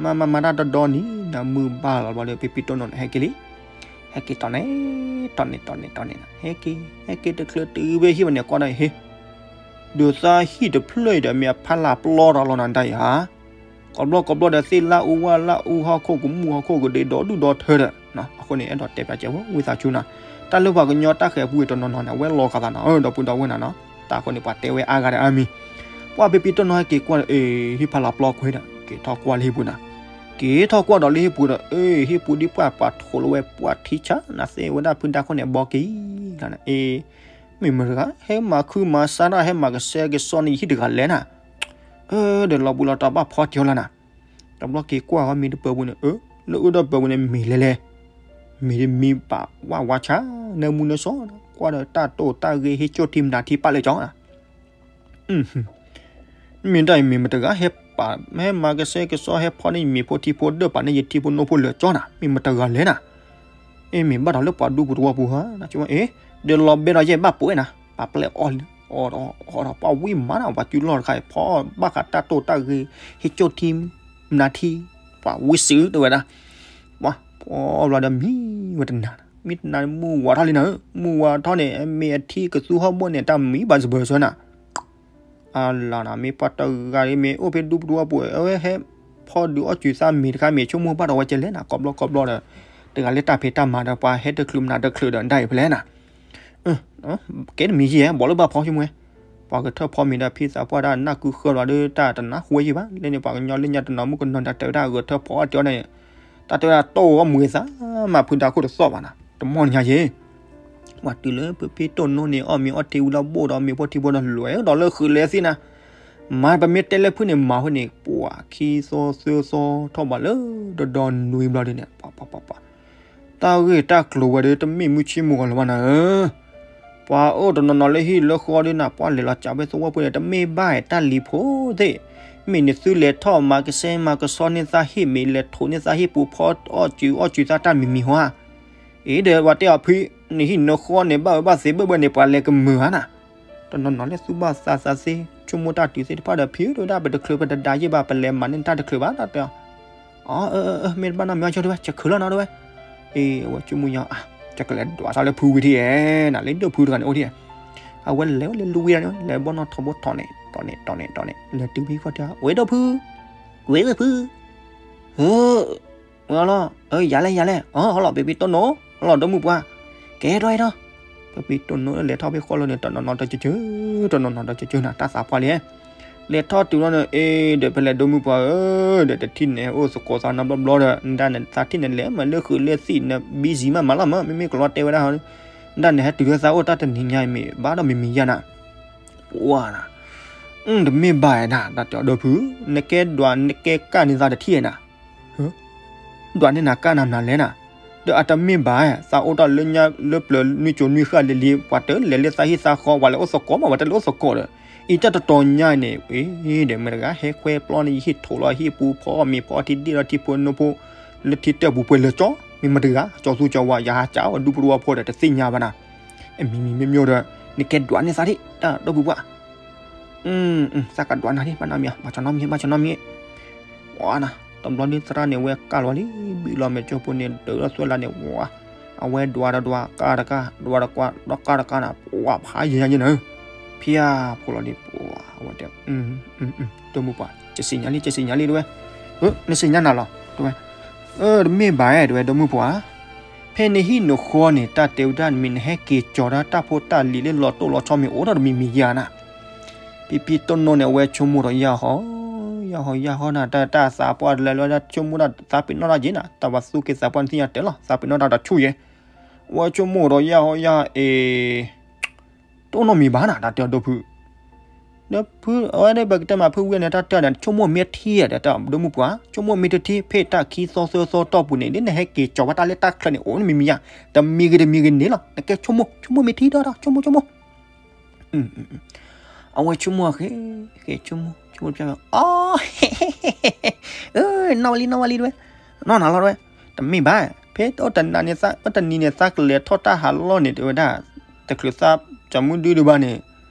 မၤမၤမၤတၢ်ဒီဒီနံၤဒီး မုၢ်ဘၣ်လီၤဘျီဒီး ဖံဖံတိၢ်နီၢ်န့ၣ် ဟဲက့ၤလံ. ဟဲက့ၤတီၤန့ၣ် တီၤန့ၣ် တီၤန့ၣ် တီၤန့ၣ်နီၤ ဟဲက့ၤ ဟဲက့ၤတချုးတုၤဖဲဟံၣ်ဘၣ်န့ၣ် ကွၢ်ဒီးဟ့ ဒုးသးဟံၣ်တဖျၢၣ်အံၤဒီး မ့ၢ်အဖီလာ်ပျီဒီးလီၤနၤဒၣ်အံၤဧါ. ကိးဘျီကိးဘျီဒီး သ့ၣ်လၣ်အူဝၣ်လၣ်အူဟီၣ်ခိၣ်ကမူၣ်ဟီၣ်ခိၣ်ကဒ့ဒီဒူၣ်ဒီထၢဒီး အဃိန့ၣ် အဲၣ်ဒိးတဲပျးကဲဝဲဝံသးစူၤနီၤ, တၢ်လၢပှၤကညီတၢ်ဃဲၤပူၤအံၤတနီၤနီၤန့ၣ် အဝဲလီၤဂာ်သးနီၤ ဒီပုၢ်ဒီဝဲၢ်နၤနီၤ, တၢ်အဃိန့ၣ် ပှၤတဲဝဲအါဂၤဒီးအါမံၤ, ပှၢ်ဖံဖံတိၢ်နီၢ်ဟဲက့ၤကွၢ်ဒီး အ့ ဟံၣ်ဖီလာ်ပျီကွံာ်ဒီး က့ၤထီၣ်ကွၢ်လၢဟံၣ်ပူၤနီၤ, က့ၤထီၣ်ကွၢ်ဒီးလၢဟံၣ်ပူၤဒီး အ့ ဟံၣ်ပူၤဒ်ပှၢ်ပှၤထိးလီၤဝဲပှၢ်ထံဆါနၤသ့ၣ်ဝဲဒၣ်ဖုဒါခိၣ်န့ၣ် ဘီက့ၤလီၤနၤ အ့ မ့ၢ်မတၤတဂၤ ဟဲမၤခုမၤစါတၢ် ဟဲမၤကစဲကစီန့ၣ် ယဟံၣ်တဂၤလဲၣ်နၤ, အၢ ဒီးလီၤဘှံးလီၤတီၤဘၣ်ဖီကၠီလီၤနၤ, တဘျီက့ၤကွၢ်ဃီမ့ၤတပၢၤပူၤန့ၣ် အၢ လၢအုၣ်ဒီးပၢၤပူၤန့ၣ် မ့ၤလဲၤလဲၤ, မ့ၤတမံဘၣ်ဝၣ်ဝါဆါ နၢမူနၢဆှီ ကွၢ်ဒီးတၢ်တိၢ်တၢ်ဂ့ၤ ဟ့ၣ်ကၠိၣ်ထံမနၤထံပာ်လၢကၠီနၤ မ့ၢ်တၢ်အံၤမ့ၢ်မတၤတဂၤ ဟဲပာ် ဟဲမၤကစဲကစီ ဟဲဖီန့ၢ်မ့ၤဖိထံဖိ ဒၢၣ်ပာ်န့ၢ်ယထံဖိနိဖိလၢာ်ကၠီနၤ မ့ၢ်မတၤတဂၤလဲၣ်နၤ, အ့ မ့ၢ်ဘၣ်ဒီးလၢပှၤဒူပူၤတဝီပူၤဧါ, အ့ ဒီးလီၤဘဲဒီးယဲၢ်ဘၣ်ပှဲၤနၤ ပာ်ပျဲအီၣ်လံ အီၣ်ဒီး အီၣ်ဒီးပှၤဝံၣ်မးနၤ ပှၤစုလီၢ်တခါအံၤ ဖီဘၣ်ဃးတၢ်တိၢ်တၢ်ဂ့ၤ ဟ့ၣ်ကၠိၣ်ထံ မနၤထံ ပှၤဝံၣ်စုတဲဝဲဒၣ်, ပှၤဖီဘျီဒီးမံဝဲတနၤနၤ မ့ၢ်တနၤမုၢ်ဝါထီၣ်လံနၤ, မုၢ်ဝါထီၣ်န့ၣ် မ့ၢ်အထံကသူဟီၣ်ဘိၣ်န့ၣ် တၢ်မံဘၣ်စၢၤဘၢၣ်စၢၤနၤ အလီၤနၤ မ့ၢ်ပှၤတဂၤမ့ၢ်အိၣ်ဖဲဒူပူၤတဝီပူၤ အဝဲဟဲဖီဒုးအီၣ်စူၤသးမ့ၤတခါမ့ၢ်ဆိကမိၣ်ဘၣ်ဒီးဝဲကဲလဲၣ်နၤ ကိးဘျီကိးဘျီဒီး တဂၤလၢတၢ်ဖံးတၢ်မၤဒီး ပှၤဟဲတချုးမနၤတချုးဒီးဒၣ်အံၤဖဲလဲၣ်နၤ, ကဲတမံၤယဲၢ် ဘီၣ်လၢဘၣ်ဖီဆိကမိၣ်ဝဲ, ပှၤဂဲၤထၢၣ်ဖီမ့ၤဒီးဖံသးပှၢ်တၢ်နၢ်ကုဃၢလီၤဒီး တၢ်တနၢ်ဟူဝဲယဲၢ်ဘၣ် လၢန့ၣ်ပှၤကညီလၢညါတနီၤမုၣ်ကနီၤဒီးတဲဝဲဒၣ်ဂဲၤထၢၣ်ဖီအီၣ်တ့ၢ်အီၣ်န့ၣ်, တၢ်တဲဝဲဒၣ်တိၢ်အီၣ်မူၤသး မၤဖုဒါခိၣ်တသီၣ်ဘၣ်နၤ တမီၢ်နညါယဲၢ် ပှၤတုၤလၢဖံဖံတိၢ်နီၢ်န့ၣ် အီၣ်မ့ၤအီထံဝံၤလီၤဘိၣ်ဒီးမ့ၤဖိထံဖိဒီးလွဲၢ်ဒီးလၢဃုာ်လၢသ့ၣ်နၤ, မၤပမ့ၢ်တဲလၢဖုန့ၣ် မၤဖဲန့ၣ် ပှၤခံသီသၢသီထီၣ်ဘးလၢဒီဒီနွံဘျီဒ်န့ၣ် ပှၤပှၤပှၤပှၤ တၢ်ဂ့ၢ်တၢ်ကျိၤဝဲဒီး တမ့ၢ်မုၢ်ဆ့ၣ်မုၢ်ဂီၤလၢၤဘၣ်နၤဧၢ, ပှၤအိၣ်တနီၤနီၤလၢဟံၣ်လၢဃီဒ်နၤ ပှၤလဲၤလီၤကးဝဲသဝီဖိန့ၣ် တမ့ၢ်ဘၣ်တၢ်လံၤဖိသ့ၣ်, မ့ၢ်နသုလဲၤထီၣ်မၤကစဲမၤကစီန့ၢ်သးဟံၣ် မ့ၢ်လဲၤထိးန့ၢ်သးဟံၣ်ပူၤဖီအီၣ်စူၤအီၣ်စူၤသးတၢ်မံၤမံၤဟီဧါ အ့ ဒီးပှၤတဲအီၤဖု နဟံၣ်နဃီန့ၣ် ဘၣ်ဝဲဘၣ်သ့ဘၢၣ်ဘၢၣ်န့ၣ် ပှၤလဲၤကမုာ်ဧါနၤ, တနီၤနီၤလၢသူၣ်ဘၣ်သးသးသ့ ဆိကမိၣ်တၢ်တုၤသ့ၣ်တဖၣ်ဒီး ဖံဧၢ တဝဲဒၣ်ပတချုးပတဒါယဲၢ်ဘၣ် ပလဲၤမၤန့ၢ်တၢ်တချုးဘၣ် တၢ်တဲအီၤ, အၢ မ့ၢ်တဘၣ်နီတမံၤ အီၤဆိတဝဲ ယချုးလီၤနီတဝဲ, အ့ အဝဲဆိကမိၣ်ညီ အါ ယကလဲၤဒွးသးလၢဖုဝံၤထံၣ်ဧါနၤ လၢဒိၣ်ဖုတဂၤန့ၣ်အိၣ်ထံၣ်ဧါ, အဝဲလဲၤဝဲလၢလူဝံၤဒၣ်န့ၣ် လဲၤဘီၣ်နီၣ်ထီဘိထီၣ်န့ၣ် တီၢ်န့ၣ်တီၢ်န့ၣ်တီၢ်န့ၣ် လဲၤတုၤဖဲခီၣ်ထံး ဝဲဒိၣ်ဖု ဝဲဒိၣ်ဖု ဟၢ ဝဲလီၤ အၢ ယၤလဲၣ်ယၤလဲၣ် အၢ ဟီလီၤ ဖံဖံတိၢ်နီၢ် ဟီလီၤ ဒီမုၢ်ပှၢ် ကဲထီၣ်ဟဲထီၣ်, ဖံဖံတိၢ်နီၢ်လဲၤထီၣ်ဖဲဃီလီၤန့ၣ် တနီၤနီၤတကၠၢ်ကၠၢ် တနီၤနီၤတကၠၢ်ကၠၢ်နၤ တၢ်သးပှၢ်လံ, လဲၤထီၣ်တုၤလီၤန့ၣ် အ့ ဒီးဖဲလဲၣ် ဒီမုၢ်ပှၢ်ဧၢ, ဒီးတထံၣ်န့ၣ်အိၣ်သကိးသးနီတဘျီဘျီဒီး နဒၣ်န့ၣ် သးထံၣ်န့ၣ်လဲၤမးလၢဃုာ်လၢသံၣ်န့ၣ် busy မးမးလီၤမး မ့မ့ၢ်ကလီတဲဝဲဒၣ်ဟီ နဒၣ်န့ၣ် ဟဲတုၤလၢသးအိၣ်တၢ်တနံၤညါအံၤ မ့ၢ်ဘၣ်ဒီးမံၤမံၤယါနၤ ပှၤနၤ, တမ့ၢ်ဘၣ်နၤ တၢ်တဲအီၤဒီဖု, နကဲဒွး နကဲကၢ်န့ၢ်သးတထံၣ်နၤ, ဒွးန့ၢ်နၤကၢ်နၤမနုၤလဲၣ်နၤ, ဒီးအတမ့ၢ်ဘၣ် သးအိၣ်တၢ်လၢညါလၢပျၢၤနွံစိၤနွံဃၣ်လံၤလံၤ ပှၤတလဲၤလၢသးဟံၣ်သးဃီ ပှၤလဲၤအိၣ်သကိးမး ပှၤတလဲၤအိၣ်သကိးဒီး အံၤတၢ်တတီၤညါအံၤန့ၣ် အ့ ဒီးမတၤတဂၤဟဲခွဲပျီန့ၣ် ယဟံၣ်ထိးလီၤဟံၣ်ပူၤဖီအီၣ်မ့ၤဖီအီၣ်ထံ ဒ့ၣ်လီၤထံဖိနိဖိ လၢထံတၢၢ်ပူၤပှဲၤလၢာ်ကၠီ မ့ၢ်မတၤတဂၤ ကၠီသူကၠီဝါ ယဟးကးအီၤဒူပူၤတဝီဖိဒီးတသ့ၣ်ညါဘၣ်နၤ, အမံၤမံၤမ့ၢ်မ့ၢ်ဒီး နကဲဒွးန့ၢ်သးဒံး တၢ်ဒီဖုပှၢ် သးကဒွးနၤဒံး ဘၣ်နီတမံၤ ဘၣ်ကၠီနီတမံၤ ဘၣ်ကၠီနီတမံၤ, ဝါနၤ တဘျီဒ်သရၣ်န့ၣ် ဝဲကၢ်လီၤလံ ဘံၣ်လီၤမဲာ်ကၠိဖိန့ၣ် ဒုးလီၤသွဲၣ်လၢ်န့ၣ် ဝါ အဝဲဒွးဒီးဒွး ကၢ်တကၢ် ဒွးတကွၢ် ဒီးကၢ်တကၢ်နၤ ပှၤဖးယံၤညါယံၤနၤ, ဖျါဖိလီၤဒံး ပှၤ အဝဲတဲ ဒီမုၢ်ပှၢ် ကစံးညါလံ ကစံးညါလံ တဝဲ, နစံးညါနၤလီၤ တဝဲ, တမ့ၢ်ဘၣ် တဝဲ ဒီမုၢ်ပှၢ် ဖဲနဟံၣ်နဃီန့ၣ် တၢ်တဲဝဲဒၣ်မ့ၢ်နဟဲက့ၤကၠီၤဒၣ်တၢ်ဖိတၢ်လံၤလၢလီၤတိၢ်လီၤဆီမ့ၢ်အိၣ်ဒီးတမံၤမံၤယါနၤ, ဖံဖံတိၢ်နီၢ်န့ၣ် အဝဲဆိကမိၣ်ဒီးယၢ်ဟီ ယၢ်ဟီယၢ်ဟီနၤ တၢ်တၢ်သးပှၢ်တလဲၤလၢတၢ်ဆိကမိၣ်တၢ်သးပ့ၤနီၣ်တၢ်ယဲနၤ တၢ်ပှၤသူၣ်က့သးပှၢ်နသ့ၣ်ညါတဲလီၤ သးပ့ၤနီၣ်တၢ်တဆူၣ်ယဲ, အဝဲဆိကမိၣ်ဒီးယၢ်ဟီယၢ်ဟီအ့ တအိၣ်နီတမံၤဘၣ်နၤ တၢ်တဲအီၤဒီဖု, ဒီဖု အဝဲဒၣ်ပကတဲမးဖုဝံၤန့ၣ် တၢ်တဲန့ၣ် ဆိကမိၣ်မ့ၢ်ထံဧါ တၢ်တဲအီၤဒီမုၢ်ပှၢ် ဆိကမိၣ်မ့ၢ်တထံ ဖဲတၢ်ခံသီသၢသီတီၢ်ပူၤန့ၣ် ဒ်နဟဲက့ၤကၠီၤဘၣ်တၢ်လၢတၢ်ချၢန့ၣ် အိၣ်နမံၤမံၤယါ တမံၤဂ့ၤတမံၤဂ့ၤန့ၣ်လီၤ နကဲဆိကမိၣ် ဆိကမိၣ်မ့ၢ်ထံဒီး ဆိကမိၣ်ဆိကမိၣ် အဝဲဆိကမိၣ်ဃဲ ဃဲဆိကမိၣ် ဆိကမိၣ်တပျၢ် အီ နီၢ်ဝဲလံ နီၢ်ဝဲလံတဝဲ နီၢ်နၤလီၤတဝဲ တမ့ၢ်ဘၣ် ဖ ဖဲအိၣ်တနၤန့ၣ်သး အိၣ်တနံၤန့ၣ် သးကလဲၤထီၣ်တၢ်ဟးလီၢ်န့ၣ် တဲဝဲဒၣ်, တချုးသးကၠီမုၢ်ဒုဒုဘၣ်န့ၣ်,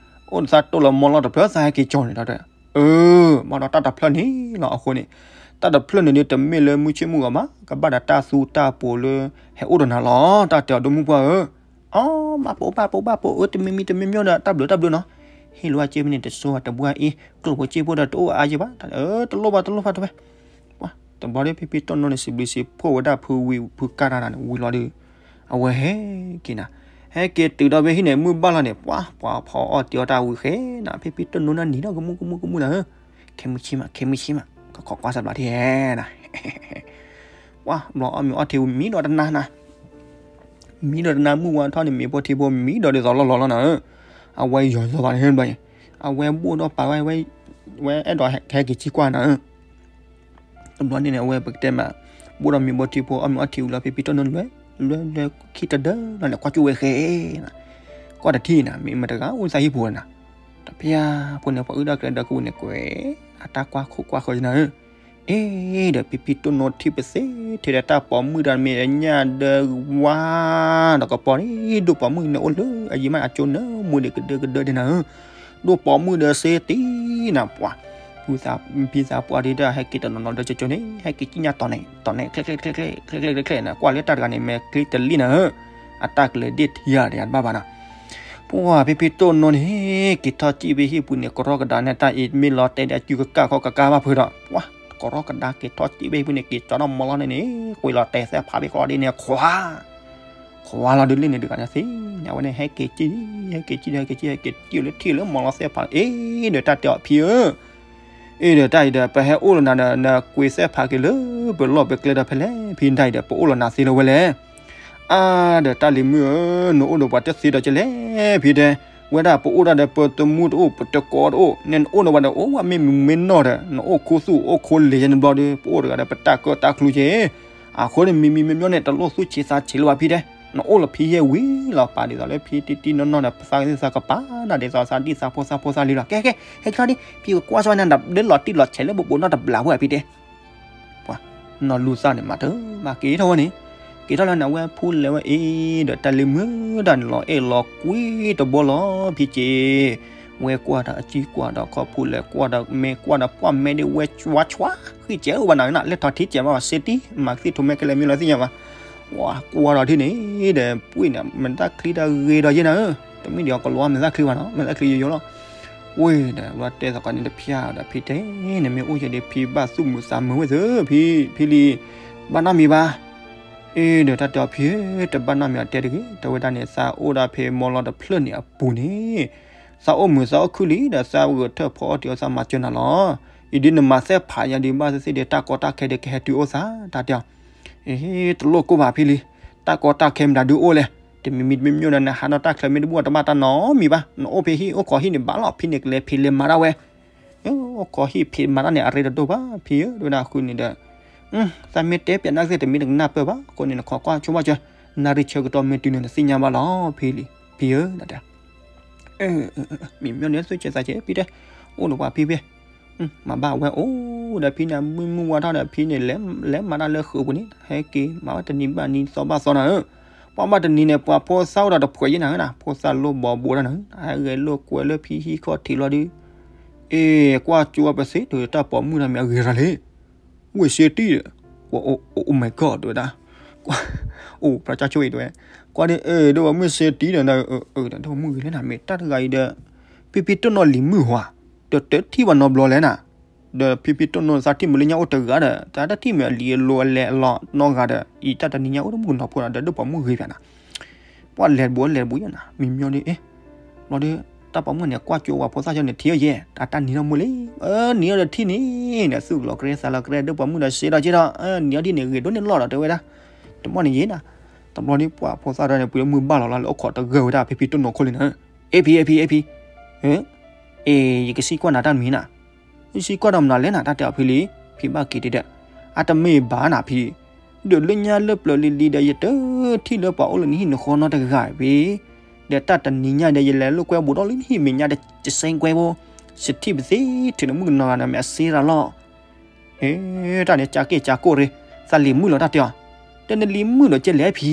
အိၣ်ဒီးသးတိၢ်လီၤမီလီၤတဖျၢၣ် သးဟဲက့ၤကၠီန့ၣ်ဒီး, အၢ, ဘၣ်ဒီးတၢ်တဖျၢၣ်န့ၣ်လီၤ. အဃိန့ၣ်, တၢ်တဖျၢၣ်န့ၣ်ဒီး တမ့ၢ်လၢမုၢ်ဆ့ၣ်မုၢ်ဂီၤဘၣ်, ကဘၣ်ဒီးတၢ်သူတၢ်ပိာ်လၢ ဟဲအိၣ်ဒီးနၤလီၤ တၢ်တဲအီၤ ဒိၣ်မုၢ်ပှၢ်ဧၢ. အီ, ဘၣ်ပိာ် ဘၣ်ပိာ် ဘၣ်ပိာ်ဧၢ, တမံၤမံၤတမံၤမံၤဒီး တၢ်ဘျုးတၢ်ဘျုးနီၤ, ဟ့ၣ်လိာ်အစ့မ့ၢ်န့ၣ် တစိၢ်တဘှၣ်အံၤ ကျိၣ်ဖိစ့ဖိဒီးတအိၣ်အါယံၤဘၣ်, တလိၣ်ဘၣ်တလိၣ်ဘၣ်တဲဝဲ. ပှၤ တဘျီဒီး ဖံဖံတိၢ်နိန့ၣ် စံးဘျုးစံးဖှိၣ်ဝဲဒၣ်ဖုဝံၤဖုကၢ်တၢ်န့ၣ် ဝံၤလီၤဒီး, အဝဲဟဲက့ၤနၤ, ဟဲက့ၤတုၤဒီးဖဲဟံၣ်န့ၣ် မုၢ်ဘၣ်လီၤန့ၣ် ပှၤ ပှၤဖီအီၣ်တ့ၤအီၣ်တၢ်ဝံၤဃဲနၤ, ဖံဖံတိၢ်နိန့ၣ်နံၤဒီးကမူၣ်ကမူၣ်ကမူၣ်နၤဧၢ, ခဲမုၢ်ဆ့ၣ်မး ခဲမုၢ်ဆ့ၣ်မး ကခိးကွၢ်စးဘျးထံၣ်ဟဲနၤ ပှၤ ဘျီအီၣ်မ့ၤအီၣ်ထံဝံၤမံဒီးတနၤနၤ, မံဒီးတနၤ မုၢ်ဝါထီၣ်န့ၣ် မ့ၤဖိထံဖိမံဒီး ဒ်သိးလီၢ်လီၢ်လီၤနၤဧၢ, အဝဲယီၤယီၤဘၣ်န့ၣ်ဘျီ, အဝဲဘိၣ်ဒီးပာ်ဝဲ, ဝဲအဲၣ်ဒိးဟဲက့ၤကံကွၢ်နၤဧၢ. တဘျီန့ၣ်န့ၣ် အဝဲပကတဲမး, ဘိၣ်ဒီးမ့ၤဖိထံဖိ အီၣ်မ့ၤအီၣ်ထံဝံၤလီၤ ဖံဖံတိၢ်နိလွဲ, လွဲလွဲခံတဒၢလီၤန့ၣ် ကွၢ်ကၠိဝဲဃဲနၤ, ကွၢ်တထံၣ်နၤ မ့ၢ်မတဂၤအိၣ်သးဟံၣ်ပူၤနၤ, တဖျၢၣ်ဖိန့ၣ် ပှၤအုၣ်ဒီးကျဲဒီးကဝံၤန့ၣ် ကွဲး အတၢ်ကွၢ်ခိၣ်ကွၢ်ဃၢၤနၤဧၢ. အ့ဒီး ဖံဖံတိၢ်နိထံၣ်ပသ့ထဲဒီး တၢ်ပိာ်မုၣ်တၢ်မ့ၢ်အညၣ်ဒီးဝါ, ဒီးကပီၤန့ၣ် ဒိၣ်ပိာ်မုၣ်န့ၣ်အိၣ်လၢ အယံၤမးအကၠိနၢမူဒံးကဒၢကဒၢဒဲနၤဧၢ, ဒိၣ်ပိာ်မုၣ်ဒီးစ့တံနၤပှၤ, ဖံသးပှၢ်ဒ်တၢ်ဟဲက့ၤတနီၤနီၤဒီးကၠိကၠိန့ၣ် ဟဲက့ၤကံၣ်ညါတီၤန့ၣ် တီၤန့ၣ် ချ့ချ့ချ့ချ့ချ့ချ့ချ့နၤ ကွၢ်လၢတၢ်တဂၤန့ၣ် မဲာ်ချံတလံၣ်နၤဧၢ, အတၢ်ကလဲၤဒ့ၣ်ထံဂၤတဂၤတဘၣ်ဘၣ်နၤ ပှၤဖံဖံတိၢ်နိန့ၣ် က့ၤထီၣ်စံၣ်ဖဲဟံၣ်ပူၤန့ၣ် ကရီကဒါန့ၣ် တၢ်အံၤမ့ၢ်လီၤတဲာ်ဒီး အစုကကၢ်ခီကကါဘၣ်ဖုဒီး ပှၤ ကရီကဒါက့ၤထီၣ်စံၣ်ဖဲဟံၣ်ပူၤန့ၣ် က့ၤကၠီထီၣ်မီလီၤန့ၣ်န့ၣ် ကွံာ်လီၤတဲာ်သ့ၣ်ဖးဖဲကီၢ်ဒ်န့ၣ် ခွါ ခွါလီၤဒုးလ့ၣ်န့ၣ်တဂၤန့ၣ်သ့ၣ်ညါဝဲန့ၣ် ဟဲက့ၤစံၣ် ဟဲက့ၤစံၣ် ဟဲက့ၤစံၣ် ဟဲက့ၤစံၣ်လၢထံၣ်လၢမီလီၤသ့ၣ်ဖး အ့ဒီးတၢ်တဲအီၤဖံဧၢ အ့ဒီးတၢ်အံၤဒီး ပဟဲအိၣ်လီၤနၤဒီး နကွံာ်သ့ၣ်ဖးက့ၤလၢပလီၢ်ပကျဲဒီးဖဲလဲၣ် ဖံတၢ်အံၤဒီး ပအိၣ်လီၤနၤသ့လၢဝဲလဲၣ် အါဒီးတၢ်လံၤမုၣ်ဧၢ, နအိၣ်ဒီးပှၤတသ့ဒီးကလဲၣ် ဖံတဲ, ဝဲဒၣ်ပအိၣ်ဒၣ်ဒီးပတမူတအိၣ် ပတကိးတအိၣ်, နဲနအိၣ်ဒီးပှၤဒီး အိၣ်ဝဲမ့ၢ်မုာ်မ့ၢ်နီၢ်ဒီး နအိၣ်ခူသူၣ်အိၣ်ခူလံၤယဲန့ၣ်ဘျီဒီး ပအိၣ်တဂၤဒီးပတၢ်ကၢတၢ်ကျူက့ၤ, အဃိန့ၣ်မံမံမ့မ့ၢ်န့ၣ် တလိၣ်သူၣ်ဆံးသးဆံးလၢၤဘၣ်ဖံတဲ, နအိၣ်လၢဖံယဲၢ်ဝံၤလီၤ ပာ်ဒ်သိးလၢဖံတံတံနီၢ်နီၢ်ဒီး ပသးဂ့ၤသးကပၤဒၣ်ဒ်သိးသးဒံၣ်သးဖိသးဖိသးလံၤလီၤ. ကဲကဲ ဟဲက့ၤထီၣ်ဒံး ဖံကကွၢ်ဆိဝဲနၤ ဒ်လီၤတံၢ်လီၤဆဲးလၢပပိာ်နီၣ်တဘျးဖိဧါဖံတဲ ပှၤ နီၢ်လူၤသၣ်န့ၣ် မၤတၢ်မၤက့ၤထီၣ်ဝဲန့ၣ်, က့ၤထီၣ်လၢန့ၣ် အဝဲဖူလဲၤဝဲအ့ၣ်ဒီးတၢ်လံၤမုၣ်တၢ်န့ၣ်လီၤအဲၣ်လီၤကွံတဘီလီၤ ဖံက့ၤ, ဝဲကွၢ်ဒီးအကံကွၢ်ဒီးခီဖူလဲၤကွၢ်ဒီးမဲကွၢ်ဒီး ပှၢ်မဲဒ်ဝဲဝါဆွါ ဃံၣ်စဲးအိၣ်ဘၣ်နၤနၤ လဲၤထီၣ်ထံကဲးမး စ့တံ မၤကသံၣ်ထူမဲခဲလၢာ်မ့ၢ်လီၤသ့ၣ်ညါဘၣ်, ဝဲကွၢ်ဒီးထံၣ်န့ၣ်ဒီး ပှ့ၢ်န့ၣ် မ့ၢ်တၢ်ချံတၢ်ဂ့ၤဒီးယဲနၤဧၢ, တမ့ၢ်ဒ်အီၤကလီၤမ့ၢ်တၢ်ချံဘၣ်နီၤ မ့ၢ်တၢ်ချံယိယိလီၤ ဝဲဒီး ဘၣ်တဲသကိးန့ၣ်တဖျၢၣ်ဒီး ဖံတဲ နမ့ၢ်အိၣ်ယဲဒီး ဖံဘၣ်သူၣ်မုာ်သးမုာ်ဝဲသ့ၣ် ဖံ ဖံလံၤ ဘၣ်နီတမံၤဘၣ်. အ့ဒီး တၢ်တဲအီၤဖံဧၢ တဘၣ်နီတမံၤအတဲတဂ့ၤ တဲဝဲဒၣ်န့ၣ် သးအိၣ်ဒၣ်ဖဲမီလီၤတဖျၢၣ်န့ၣ်အပူၤန့ၣ် သးအိၣ်မုာ်သးအိၣ်ခုၣ်လံဒီး သးဂဲၤထၢၣ်ဖီအီၣ်တ့ၤအီၣ်သးမၤစၢၤနၤလီၤ. အံၤဒ်နမၤသ့ၣ်ဖးယၤဒံးဘၣ်သ့ၣ်သ့ၣ်ဒီး တၢ်ကီတၢ်ခဲဒီးကဟဲတုၤအိၣ်သး တၢ်တဲအီၤ အ့ တလိၣ်ကိၢ်ဘၣ်ဖံလံၤ တၢ်ကီတၢ်ခဲမတၤဒုအိၣ်လဲၣ်, တမံၤမံၤတမံၤမံၤဒီး နဟးဒီးတၢ်ချၢမ့ၢ်တဘူၣ်တဘၣ်တၢ်နီတမံၤဘၣ်, နအိၣ်ဖဲဟံၣ်အိၣ်ခိးဟံၣ်န့ၣ်ဘၣ်လီၤ, ဖံန့ၣ်ကလဲၤဖံးလဲၤမၤဒၣ်ဝဲ, အိၣ်ခိးဟံၣ်ဖံးမၤတၢ်န့ၣ် အရ့တဒိၣ်ဘၣ် ဖံဧၢ, တဲဝဲဒၣ်ဃုန့ၣ်ဒီး, သးမ့ၢ်တဲပျးနၢ်ကသ့ၣ် တမ့ၢ်တကနၢ်ပၢၢ်ဘၣ်, အဃိန့ၣ် နခိးကွၢ်ဆိဘၣ်စၢၤ, နၣ်ရံၣ်ဆၢကတီၢ်မ့ၢ်တုၤန့ၣ် နသ့ၣ်ညါဘၣ်လီၤ ဖံလံၤ, ဖံဧၢ, မ့မ့ၢ်န့ၣ် သူၣ်ဆဲးသးဆဲး ဖံတဲ, အိၣ်ဒီးပှၤဖံဖံ မၤဘၣ်ဝဲအိၣ်ဒီးဖံန့ၣ် မုၢ်မုၢ်ဝါထီၣ်ဒီးဖံန့ၣ် လဲၤမၤတၢ်လၢဃုာ်ပူၤန့ၣ် ဟဲက့ၤမၤဝဲတနံၤဘၣ်နံၤသီဘၣ်သီနၤဧၢ, ပှၤဘၣ်တနံၤန့ၣ် ပှၤဖိသၣ်အိၣ်ဒီးတဖှဲးယဲနၤဧၢ, ဖိသၣ်လိၣ်ဘီဘိတၢ်နၤဧၢ, ဟဲဂဲၤလိာ်ကွဲလၢဖံဟံၣ်ခီၣ်ထံးလီၤဒုး, အ့ ကွၢ်ကၠိဝဲပသ့ တုၤတၢ်ပိာ်မုၣ်တၢ်မ့ၢ်အဂ့ၤရၤလံ ဝ့ၢ်စ့တံၢ်ဒီး, ကွၢ် oh my god တဲဝဲဒၣ်, အိၣ် ပြၢကၠိအံၤတဲဝဲ, ကွၢ်ဒ်အၢ ဒီးပှၤမုၣ်စ့တံၢ်ဒီး ဒီးပှၤမုၣ်ဂ့ၤလဲၣ်နၤ မ့ၢ်တၢ်တဂၤအံၤဒီး, ဖံဖံတိၢ်နီၢ်လံၤမုၣ်ဟါ, ဒီးတထံၣ်ဘၣ်နီတဘျီလဲၣ်နၤ, ဒီးဖံဖံတိၢ်နီၢ်သးထံၣ်မုၢ်လၢညါအိၣ်တဂၤဒီး သးတထံၣ်မုၢ်အလံၤအလိၤအလဲၤအလီၤနီတဂၤဒီး အံၤတၢ်တနံၤညါအိၣ်တမုၣ်ကနီၤဖိဒီး ဒီးပှၤမုၣ်ဂ့ၤဖျါနၤ ပှၤလဲၤတဘူးလဲၤတဘူးယဲနၤ မံၤမံၤဒီး အ့ ဘျီဒီး တၢ်ပိာ်မုၣ်န့ၣ် ကွၢ်ကၠိဝဲဖိသၣ်ကၠိန့ၣ် ထံၣ်အီၤယဲ တၢ်တၢ်နံၤထီၣ်မုၢ်လံ, အၢ နံၤထီၣ်ဒီးထံၣ်န့ၣ် ဒီးသူၣ်လီၤကရဲသးလီၤကရဲ ဒီးပှၤမုၣ်ဒီးစ့ဒီးက့ဒီး နံၤထီၣ်ထံၣ်န့ၣ် ဂ့ၤဒိၣ်န့ၢ်လီၢ်ဒီးတဲဝဲဒၣ်, တမီၢ်န့ၣ်ယဲနၤ, တဘျီဒီးပှၤဖိသၣ်ဒီးန့ၣ် ပှၤမုၣ်ဘၣ်လီၤလၢလၢအိၣ်ခိးတဂၢၢ်ဝဲဒၣ် ဖံဖံတိၢ်နီၢ်ခိၣ်လံနၤ, အ့ဖံ အ့ဖံ အ့ဖံ, အ့ ယကစံးကွၢ်နၤတၢ်တမံၤနၤ, ယစံးကွၢ်ဒီးမနုၤလဲၣ်နၤ တၢ်တဲအီၤဖံလံ, ဖံဘၣ်က့ၤတ့ၢ်ဒီး, အတမ့ၢ်ဘၣ်နၤဖံ, ဒီးလၢညါလၢပျၢၤလံၤလံၤဒီး ယတထံၣ်လၢပှၤအိၣ်လၢနဟံၣ်နဃီနီတဂၤဘၣ်, ဒီးတၢ်တနံၤညါဒီး ယလဲၤလိာ်ကွဲဘူးဒီးလၢနဟံၣ်မဲာ်ညါဒီး ယစဲကွဲဖိ, ယထံၣ်ပသ့ထုးနမုၣ်ကနီၤဂၤန့ၣ် မ့ၢ်အစ့ရၤလီၤ အ့ တၢ်န့ၣ် ကးက့ၢ်ကးကိၢ်ရ့, သးလံၤမုၣ်လီၤတၢ်တဲအီၤ, တၢ်နလံၤမုၣ်ဒီးကဲလဲၣ်ဖံ,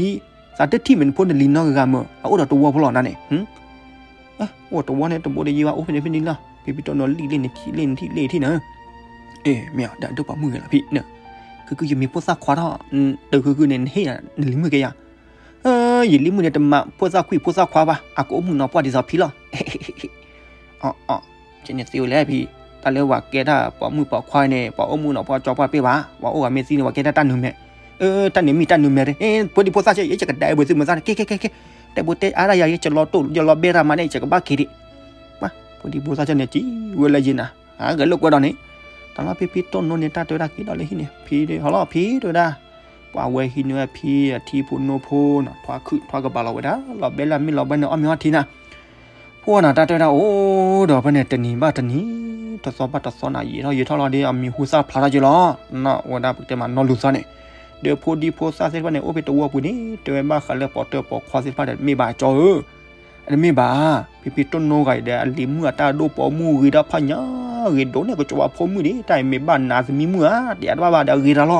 သးတထံၣ်မ့ၢ်နဖိနလံၤနီတဂၤမၢ် အအိၣ်ဒီးတဝီဖိလီၤနၤန့ၣ်, အိၣ်တဝီန့ၣ်တဘိဒီးယံၤဘၣ် အိၣ်ဖဲန့ၣ်ဖဲန့ၣ်လီၤ, ဖံဖံတိၢ်နီၢ်လံၣ်လံၣ်န့ၣ် ထံၣ်လံၣ်န့ၣ်ထံၣ်လံၣ်ထံၣ်န့ၣ်, အ့ မ့ၢ်အီၤ ဒီးဒိၣ်ပိာ်မုၣ်ဂ့ၤလီၤဖံန့ၣ်, ခုခုယမ့ၢ်ဖိသၣ်ခွါထီၣ်, တခုခုန့ၣ် နဟ့ၣ်နလံၤမုၣ်ကဲယၤ, ယလံၤမုၣ်န့ၣ် တမၤဖိသၣ်ခွံၣ်ဖိသၣ်ခွါဘၣ် အကအိၣ်မုၣ်နီၤပှၢ်ဒ်သိးဖံလီၤ. အီ န့ၣ်သ့ဝဲလဲၣ်ဖံ, တၢ်လၢပှၤကဲတၢ်ပိာ်မုၣ်ပိာ်ခွါန့ၣ် ပှၤအိၣ်မုၣ်နီၤပှၢ်ကၠီပှၢ်ပ့ၢ်ဘၣ်, ပှၤအိၣ်ဂၤမ့ၢ်သံန့ၣ် ပှၤကဲတၢ်တၢ်နုာ်မဲာ်, အၢ တၢ်နုာ်မံၤတၢ်နုာ်မဲာ်, ဖိဒံဖိသၣ်ဆၢ ယကဒဲးဘၣ်သုမုၢ်သၣ်န့ၣ် ကဲကဲကဲကဲ, တဲဘိတဲအါဒၣ်ယၤ ယကလီၤတိၢ် ယလီၤဘဲရၤမးန့ၣ် ယကဘၣ်က့ၤဒံး, ဖိဒံဖိသၣ်ဆၢန့ၣ် ကံဝဲလၢယံၤနၤ, ဂဲၤလိာ်ကွဲဒီးန့ၣ်, တၢ်လီၤဖံဖံတိၢ်နီၢ်န့ၣ် တၢ်တဲဝဲဒၣ်က့ၤဒီးလၢဟံၣ်န့ၣ် ဖံဟီလီၤဖံတဲဝဲဒၣ် ပှၤဝဲဟံးန့ၢ်ဝဲဖံအထံဖိနိဖိနီၤ ထွါခုၣ်ထွါကဘၣ်လီၤဝဲဒၣ် လီၤဘဲလၢအမ့ၢ်လီၤဘဲန့ၣ် အီၣ်မ့ၤအီထံနၤ, ဖိနၤတၢ်တဲဝဲဒၣ်အိၣ်ဒီးဖဲန့ၣ် တနံၤဘၣ်တနံၤ တသီဘၣ်တသီနၤ ယံာ်ထီၣ်ယံာ်ထီၣ်လီၤဒီး အမံၤဟူသၣ်ဖျါထီၣ်က့ၤလီၤ, နီၢ်ဝဲဒၣ်ပကတဲမးနီၢ်လူၤသီန့ၣ်, ဒီးဖိဒံဖိသၣ်သ့ၣ်တဖၣ်န့ၣ် အိၣ်ဖဲတဝီပူၤန့ၣ် တဲဝဲဘၣ်ဃးလၢပိာ်တၢၢ်ပိာ်ခွါသ့ၣ်တဖၣ်ဒီး မ့ၢ်ဘၣ်ကၠီဧၢ အတမ့ၢ်ဘၣ်, ဖံဖံတိၢ်နီၢ်ဂၤအံၤဒီး အလံၤမုၣ်အတၢ်ဒိၣ်ပိာ်မုၣ်ဂ့ၤဒၣ်ဖးညါ, ဂ့ၤဒိၣ်န့ၣ် ကစီၤပၤဖိမုၣ်ဒံး တၢ်အံၤမ့ၢ်ဘၣ်နၤသမံမုၣ်ဧါ, တယၤတဘၣ်ဘၣ်ဒီးအဂ့ၤတၢ်လီၤ.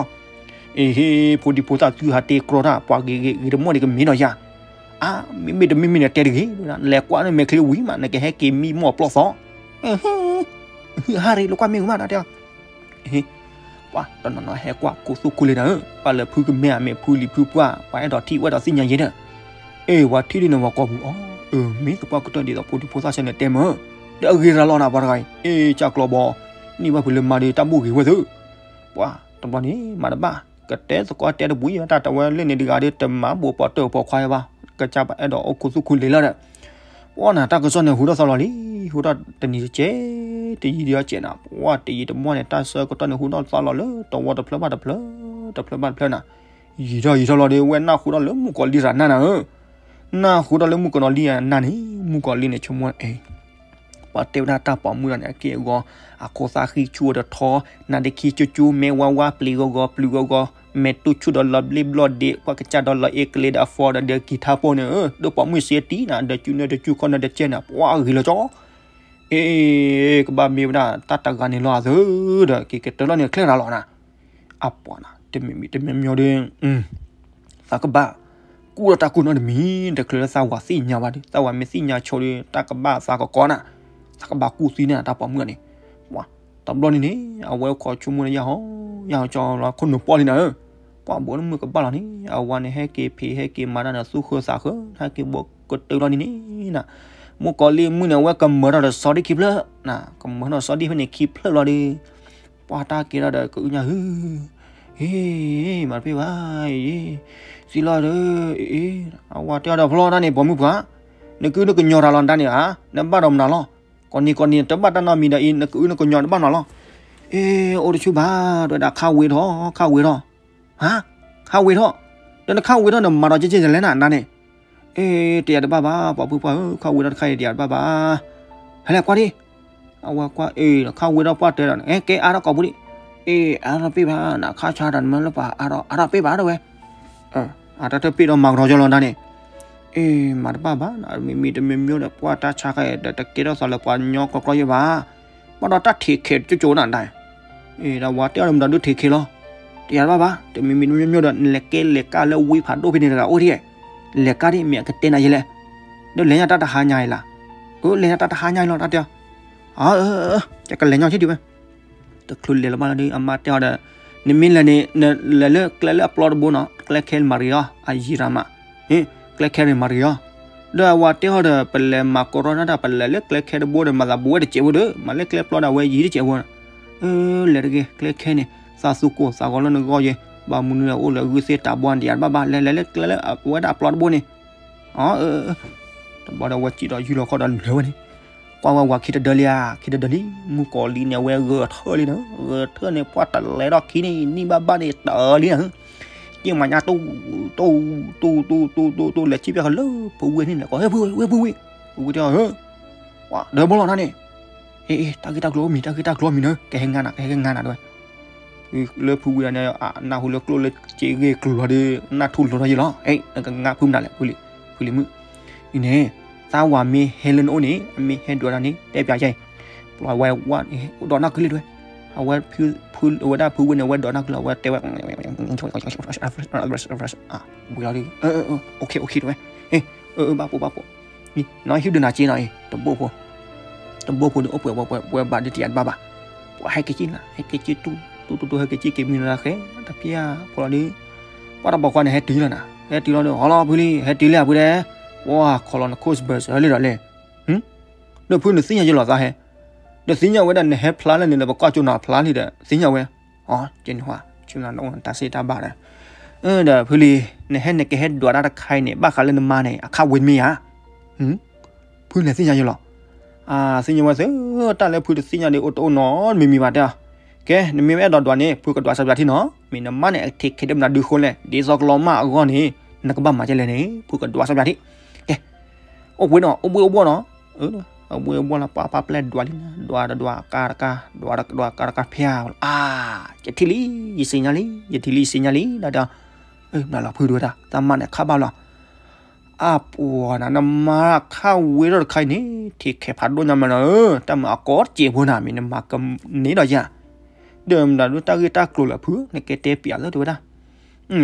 အ့ဟ့, ဖိဒံဖိသၣ်သုဟးတ့ကြီတၢ် ပှၤဂ့ၤဂ့ၤဂ့ၤတမီၢ်ဒံးကမ့ၢ်ဒီးယၤ, အါ, မ့မ့ၢ်တမ့မ့ၢ်န့ၣ်တဲတဂ့ၤ, လဲၤကွၢ်န့ၣ်မဲာ်ချံဝံၤမး နကဟဲက့ၤမံမီၢ်ပျီၢ်သီ, ဟ့ၣ်, ဟ့ၣ်ဟါရ့ လၢကွၢ်မ့ၢ်ဝံၤမးတၢ်တဲ ဟ့ၣ်, ပှၤတနီၤနီၤဟဲကွၢ်ခိၣ်သူၣ်ခိၣ်လ့ၤနၤဧၢ, ပှၤလၢဖုကမဲအမ့ၢ်ဖုလံၤဖုပှၢ် ပှၤအဲၣ်ဒိးထံၣ်ဝဲဒိးသ့ၣ်ညါယဲဒီး, အ့ၣ် ပှၤထံၣ်ဒ်န့ၣ်ဝဲကိာ်ပူၤအီၤ, အၢ မ့ၢ်သပှၢ်ကတၢၢ်ဒ်သိးဖိဒံဖိသၣ်ဆၢန့ၣ်တဲမၢ်, ဒီးအဂ့ၤရၤလီၤနၤပှၤတဂၤအံၤ, အ့ၣ် ကၢ်ကျီဘီ, န့ၢ်ဘၣ်ဖုလၢမါဒီးတၢ်ဘူၣ်ဂ့ၤဝဲသု, ပှၤတဘျီန့ၣ် မၤတဘၣ်, ကတဲသကိးတဲတပူၤယဲ တၢ်တဝဲလၢန့ၣ်တဂၤဒီး တမၤဘိးပိာ်တၢၢ်ပိာ်ခွါယဲဘၣ်, ကစၢ်ပှၤအဲၣ်ဒိးအိၣ်ခိၣ်သူၣ်ခိၣ်လ့ၤလီၤဒီး ပှၤနၤတၢ်ကစီၣ်န့ၣ်ဟူထီၣ်သီလီၤလံ, ဟူထီၣ်တနံၤတကဲး, တယံာ်ဒီးကဲးနၤ, ပှၤတယံာ်တမီၢ်န့ၣ် တၢ်ဆၢကတီၢ်န့ၣ်ဟူထီၣ်သီလီၤလၢတဝီတဖျၢၣ်ဘၣ်တဖျၢၣ်, တဖျၢၣ်ဘၣ်တဖျၢၣ်နၤ, ယံာ်ထီၣ်ယံာ်ထီၣ်လီၤဒီး ဝဲနၢ်ဟူထီၣ်လၢမုၣ်ကီၤလံၢ်ရၤနၢ်နၤဧၢ, နၢ်ဟူထီၣ်လၢမုၣ်ကီၤလံၢ်ရၤနၢ်န့ၣ် မုၣ်ကီၤလံၢ်န့ၣ်ဆိကမိၣ်အ့ၣ် ပှၤတဲဝဲဒၣ်တၢ်ပိာ်မုၣ်ဒီးန့ၣ် အက့ၢ်အဂီၤ အခိၣ်သၣ်ဃံဆူၣ်ဒီးထီ, နါဒ့ခံကၠူကၠူ မဲဝါဝါ ပျံၤဂီၤဂီၤ ပျုၤဂီၤဂီၤ, မဲာ်တူၢ်ဆူၣ်ဒီးလီၤဘျ့ဘျီၣ်ဒ့, ပှၤကစၢ်ဒီးလီၤအ့ကလ့ဒီးအဖီဒီးဒ့ကံထါပိၢ်န့ၣ်, ဒီးပိာ်မုၣ်စ့တံၢ်နၤ ဒီးကၠူနၢတကၠူခီၣ်နၢတကဲးနၤ ပှၤဂ့ၤလီၤကၠီ, အ့ၣ် ကဘၣ်မ့ၢ်ဝဲဒၣ်တၢ်တဂၤန့ၣ်လီၤအသးဒီး က့ၤကတၢၢ်လီၤန့ၣ်ချ့ရၤလီၤနၤ, အပှၤနၤ တမံၤမံၤတမံၤမံၤဒီး သးကဘၣ် ကူၣ်ဒီးတၢ်ကူၣ်နီတမံၤ တချုးလၢသးဝၤသ့ၣ်ညါဘၣ်ဒီး သးဝၤမ့ၢ်သ့ၣ်ညါဆိဒီး တၢ်ကဘၣ်သးကကီနၤ, သးကဘၣ်ကူၣ်သံန့ၣ် တၢ်ပိာ်မုၣ်န့ၣ်, တဘျီန့ၣ်န့ၣ် အဝဲခိးဆိကမိၣ်န့ၣ် ယၢ်ဟီ ယၢ်ဟီကၠီလီၤခိၣ်နူာ်ပီၢ်လံနၤဧၢ, ပှၤဘိးနမုၣ်ကဘၣ်လီၤန့ၣ် အဝၤန့ၣ်ဟဲက့ၤဖံးဟဲက့ၤမၤတၢ်န့ၣ် သူၣ်ဃၢသးဃၢ ဟဲက့ၤဘိးကတၢၢ်လီၤန့ၣ်န့ၣ်နၤ, မုၣ်ကီၤလံၢ်မုၣ်န့ၣ် အဝဲကမၢထီၣ်ဒီးစီၤဒံခံဖျၢၣ်, ကမၢထီၣ်စီၤဒံဖဲန့ၣ်ခံဖျၢၣ်လီၤဒီး ပှၤတၢ်က့ၤထီၣ်ဒီးကအုညါဟု, ဟ့ၣ် မၤတပ့ၢ်ဘၣ်, သံလီၤဒီး, အဝၤတဲအီၤဒီးဖျီတၢ်န့ၣ် ပိာ်မုၣ်ပှၢ်, နကအုနကညီၤတၢ်လီၤတၢ်န့ၣ်ဧါ, နဘၣ်ဒီးမနုၤလီၤ, ကိးနံၤကိးနံၤတဘၣ်တၢ်နီတမံၤဒီးအံၤ နကအုနကညီၤတဘၣ်နီၤလီၤ, အ့ အိၣ်တဆူၣ်ဘၣ် တဲဝဲဒၣ်ခါဝ့ၤထီၣ် ခါဝ့ၤထီၣ်, ဟါ, ခါဝ့ၤထီၣ်, ဒီးနခါဝ့ၤထီၣ်နမၤဒီးကဲကဲလဲၣ်နၤနၤန့ၣ် အ့ တယၤတဘၣ်ဘၣ် ပိာ်မုၣ်ပှၢ်ဧၢ ခါဝ့ၤထီၣ်တခါအံၤတယၤတဘၣ်ဘၣ်, ဟဲလဲၣ်ကွၢ်ဒံး, အဝဲကွၢ်အ့ၣ် ခါဝ့ၤထီၣ်ပှၢ်တဲဒီး ကဲအါထီၣ်ကိာ်ပူၤဒံး, အ့ၣ် အါထီၣ်တပ့ၢ်ဘၣ် နခါဆါတၢ်နမၢလၢပှၤအါထီၣ်အါထီၣ်တပ့ၢ်ဘၣ်တဲဝဲ, အတၢ်တပ့ၢ်ဒီးမၤကရီကၠီလီၤတၢ်န့ၣ်, အ့ၣ် မၤတဘၣ်ဘၣ် မံၤမံၤတမံၤမံၤဒီး ပှၢ်တၢ်ဆါခါအံၤဒီး တကဲထီၣ်သးလၢပှၤညီကြီကြီယဲဘၣ်, ဘၣ်ဒီးတၢ်ထံးခဲးကၠိကၠိနၤတၢ် အ့ၣ် ဒီးဝၤတဲအီၤဒီးမတၤဒုးထံးခဲးလီၤ, တယၤတဘၣ်ဘၣ် တမံၤမံၤတမံၤမံၤဒီး နလဲၤကဲလဲၤကၢ်လၢဝံဖးဒိၣ်ဖဲန့ၣ်တဂၤအိၣ်ဒံး, လဲၤကၢ်ဒံး မ့ၢ်အကတဲနၤယဲလဲၣ်, ဒီးလဲၤညါတၢ်တဟါညါအံၤလၢ, အၢ လဲၤညါတၢ်တဟါညါအံၤလီၤ တၢ်တဲအီၤ, အၢ ယကလဲၤညီထံၣ်ဒံးဝဲ, တချုးလဲၤလီၤဘၣ်လီၤဒီး အမါတဲအီၤဒီး, နမ့ၢ်လဲၤန့ၣ် နလဲၤလၢကျဲလၢအပျီတဘိနီၤ ကျဲခဲန့ၣ်မၤရံၤအီၤ အယံာ်ရၤမး, ဟ့ၣ် ကျဲခဲန့ၣ်မၤရံၤအီၤ, ဒီးအဝၤတဲအီၤဒီး ပလဲၤမၤကရီနၤတၢ် ပလဲၤလၢကျဲခဲတဘိဒီး မၤသးဘူးဝဲတစဲးဖိဒီး မၤလၢကျဲပျီဒီး အဝဲယံာ်တစဲးဖိ, အၢ လဲၤတဂ့ၤ ကျဲခဲန့ၣ် သးသူကိၢ်သးဂီၤလၢနဂီၢ်ယဲ, ဘၣ်မနုၤဒီးအိၣ်လၢဂုၢ်သ့ၣ်တၢ်ဘီန့ၣ် တယၤတဘၣ်ဘၣ် လဲၤလဲၤလၢကျဲလၢအဝဲဒၣ်အပျီတဘိန့ၣ်, အၢ တဘျီဒီးအဝဲစံးဒီးယူၢ်လီၤခီၣ်ဒီးလဲၤဝဲန့ၣ်, ကွၢ်ဝဲဝၤခံတဒၢလံဧါ ခံတဒၢလံ, မုၣ်ကီၤလံၢ်န့ၣ် အဝဲဂဲၤထၢၣ်လံနၤ, ဂဲၤထၢၣ်န့ၣ် ပှၢ်တလဲၤထီၣ်ခံန့ၣ် နံၣ်ဘၣ်ဘၣ်န့ၣ်တၢၢ်လံနၤ, က့ၢ်မၤညါတူၢ် တူၢ် တူၢ် တူၢ် တူၢ် တူၢ် လဲၤစံၣ်ပျဲဃီၤလၢဖုဝံၤန့ၣ်လဲၤကိး ဟဲဖုဝံၤ ဝဲဖုဝံၤ, ဖုဝံၤတဲအီၤဧၢ, ပှၤဒီးဘီလီၤနၤန့ၣ်, အ့ အ့ တၢ်ဂ့ၢ်တၢ်ကျိၤမံၤ တၢ်ဂ့ၢ်တၢ်ကျိၤမံၤနၤ ကဟဲငါနၤ ကဟဲကငါနၤတဲဝဲ လၢဖုဝံၤဒီးန့ၣ် နၢ်ဟူလၢကျိၣ်လၢစ့ဂ့ၢ်ကျိၤလီၤဒီး နၢ်ထူၣ်လိၤထီၣ်ယဲလီၤ, အ့ နကငါဖုမနုၤလဲၣ် ဖုလံၤမုၣ်, အံၤန့ၣ် သးဝၤမ့ၢ်ဟဲလၢနအိၣ်န့ၣ် အမ့ၢ်ဟဲဒွးတၢ်န့ၣ် တဲပျးယဲ, ပျီဝဲဝဲန့ၣ် အိၣ်ဒီးနၢ်ကလံၢ်တဲဝဲ, အဝဲဖု ဖုဝဲဒၣ်ဖုဝ့ၢ်န့ၣ် အဝဲဒိးနၢ်ကလီၤ အဝဲတဲဝဲ ဝံၤလီၤဒုး OK OK တဲဝဲ နီၢ်ဟံၣ်ဒုးနၤက့နီၤ နီၢ်ဟံၣ်ဒုးနၤက့နီၤအံၤ တဘိဖိ တဘိဖိဒီးအိၣ်ပှဲၤဝဲပှဲၤဘၣ်ဒ်တယၤတဘၣ်ဘၣ် ပှၤဟဲက့ၤက့ၤနၤ ဟဲက့ၤက့ၤတူတူတူဟဲက့ၤက့ၤက့ၤမံၤနၤဃဲ တဖျါ ဖိလီၤဒုး ပှၤတဘီခွါန့ၣ်ဟဲတုၤလီၤနၤ ဟဲတုၤလီၤဒီး ဟီလီၤဖုလံ ဟဲတုၤလံအဖုဒဲး ပှၤခီလီၤန coach bus လံဒီးလဲၣ် ဒီးဖုနသ့ၣ်ညါယလီၤသးဟဲ ဒီးသ့ၣ်ညါဝဲဒၣ်နဟဲဖျါလၢန့ၣ်လၢပကွၢ်ကၠိနၤဖျါလံဒီး သ့ၣ်ညါဝဲ အကဲန့ၣ်ဟါ ဆူနတၢ်စ့တၢ်ဘၣ်ဒီး ဒီးဖုလံ နဟဲနကဟဲဒွးတၢ်တခါအံၤန့ၣ် ဘၣ်ဃးလၢနမါန့ၣ် အခါဝ့ၤတမ့ၢ်ဧါ ဖုနသ့ၣ်ညါယလီၤ သ့ၣ်ညါဝဲသ့ၣ် တၢ်လၢဖုတသ့ၣ်ညါဒီးအိၣ်တအိၣ်နီတမံၤမံၤဘၣ်တဲအီၤ ကဲ နမ့ၢ်မ့ၢ်အဲၣ်ဒိးဒွးန့ၣ် ဖုကဒွးစၢ်ပၠးထံနီၤ မ့ၢ်နမါန့ၣ် အထံးခဲးဒိၣ်မနုၤဒုဃိလဲၣ် ဒ်သိးကလီၤမၢ်အဂီၢ်န့ၣ် နကဘၣ်မၤကဲလဲၣ်န့ၣ် ဖုကဒွးစၢ်ပၠးထံ ကဲ အိၣ်ဘှံးနီၤ အိၣ်ဘှံးအိၣ်ဘှီၣ်နီၤ အိၣ်ဘှံးအိၣ်ဘှီၣ်လီၤ ပှၤပာ်ပျဲၢ်ဒွးလံနၤ ဒွးတဒွးကါတကါ ဒွးတဒွးကါတကါဖဲ အါ ယထံၣ်လံ ယစံးညါလံ ယထံၣ်လံယစံးညါလံ ဒၣ်တဲအီၤ မနုၤလီၤဖုဒုဝဲဒၣ် တၢ်မါန့ၣ်ခါဘၣ်လီၤ အပှၤနၤ နမါခါဝ့ထီၣ်တခါအံၤန့ၣ် ထံးခဲးဖးဒိၣ်ညါမးလီၤ တၢ်မၤအကီတစဲးဖိနၤ မ့ၢ်နမၤကန့ၢ်ဒီးယၤ ဒီးမတၤဒုတၢ်ဂ့ၢ်တၢ်ကျိၤလၢဖု နကဲတဲပၠးလၢတဲဝဲဒၣ်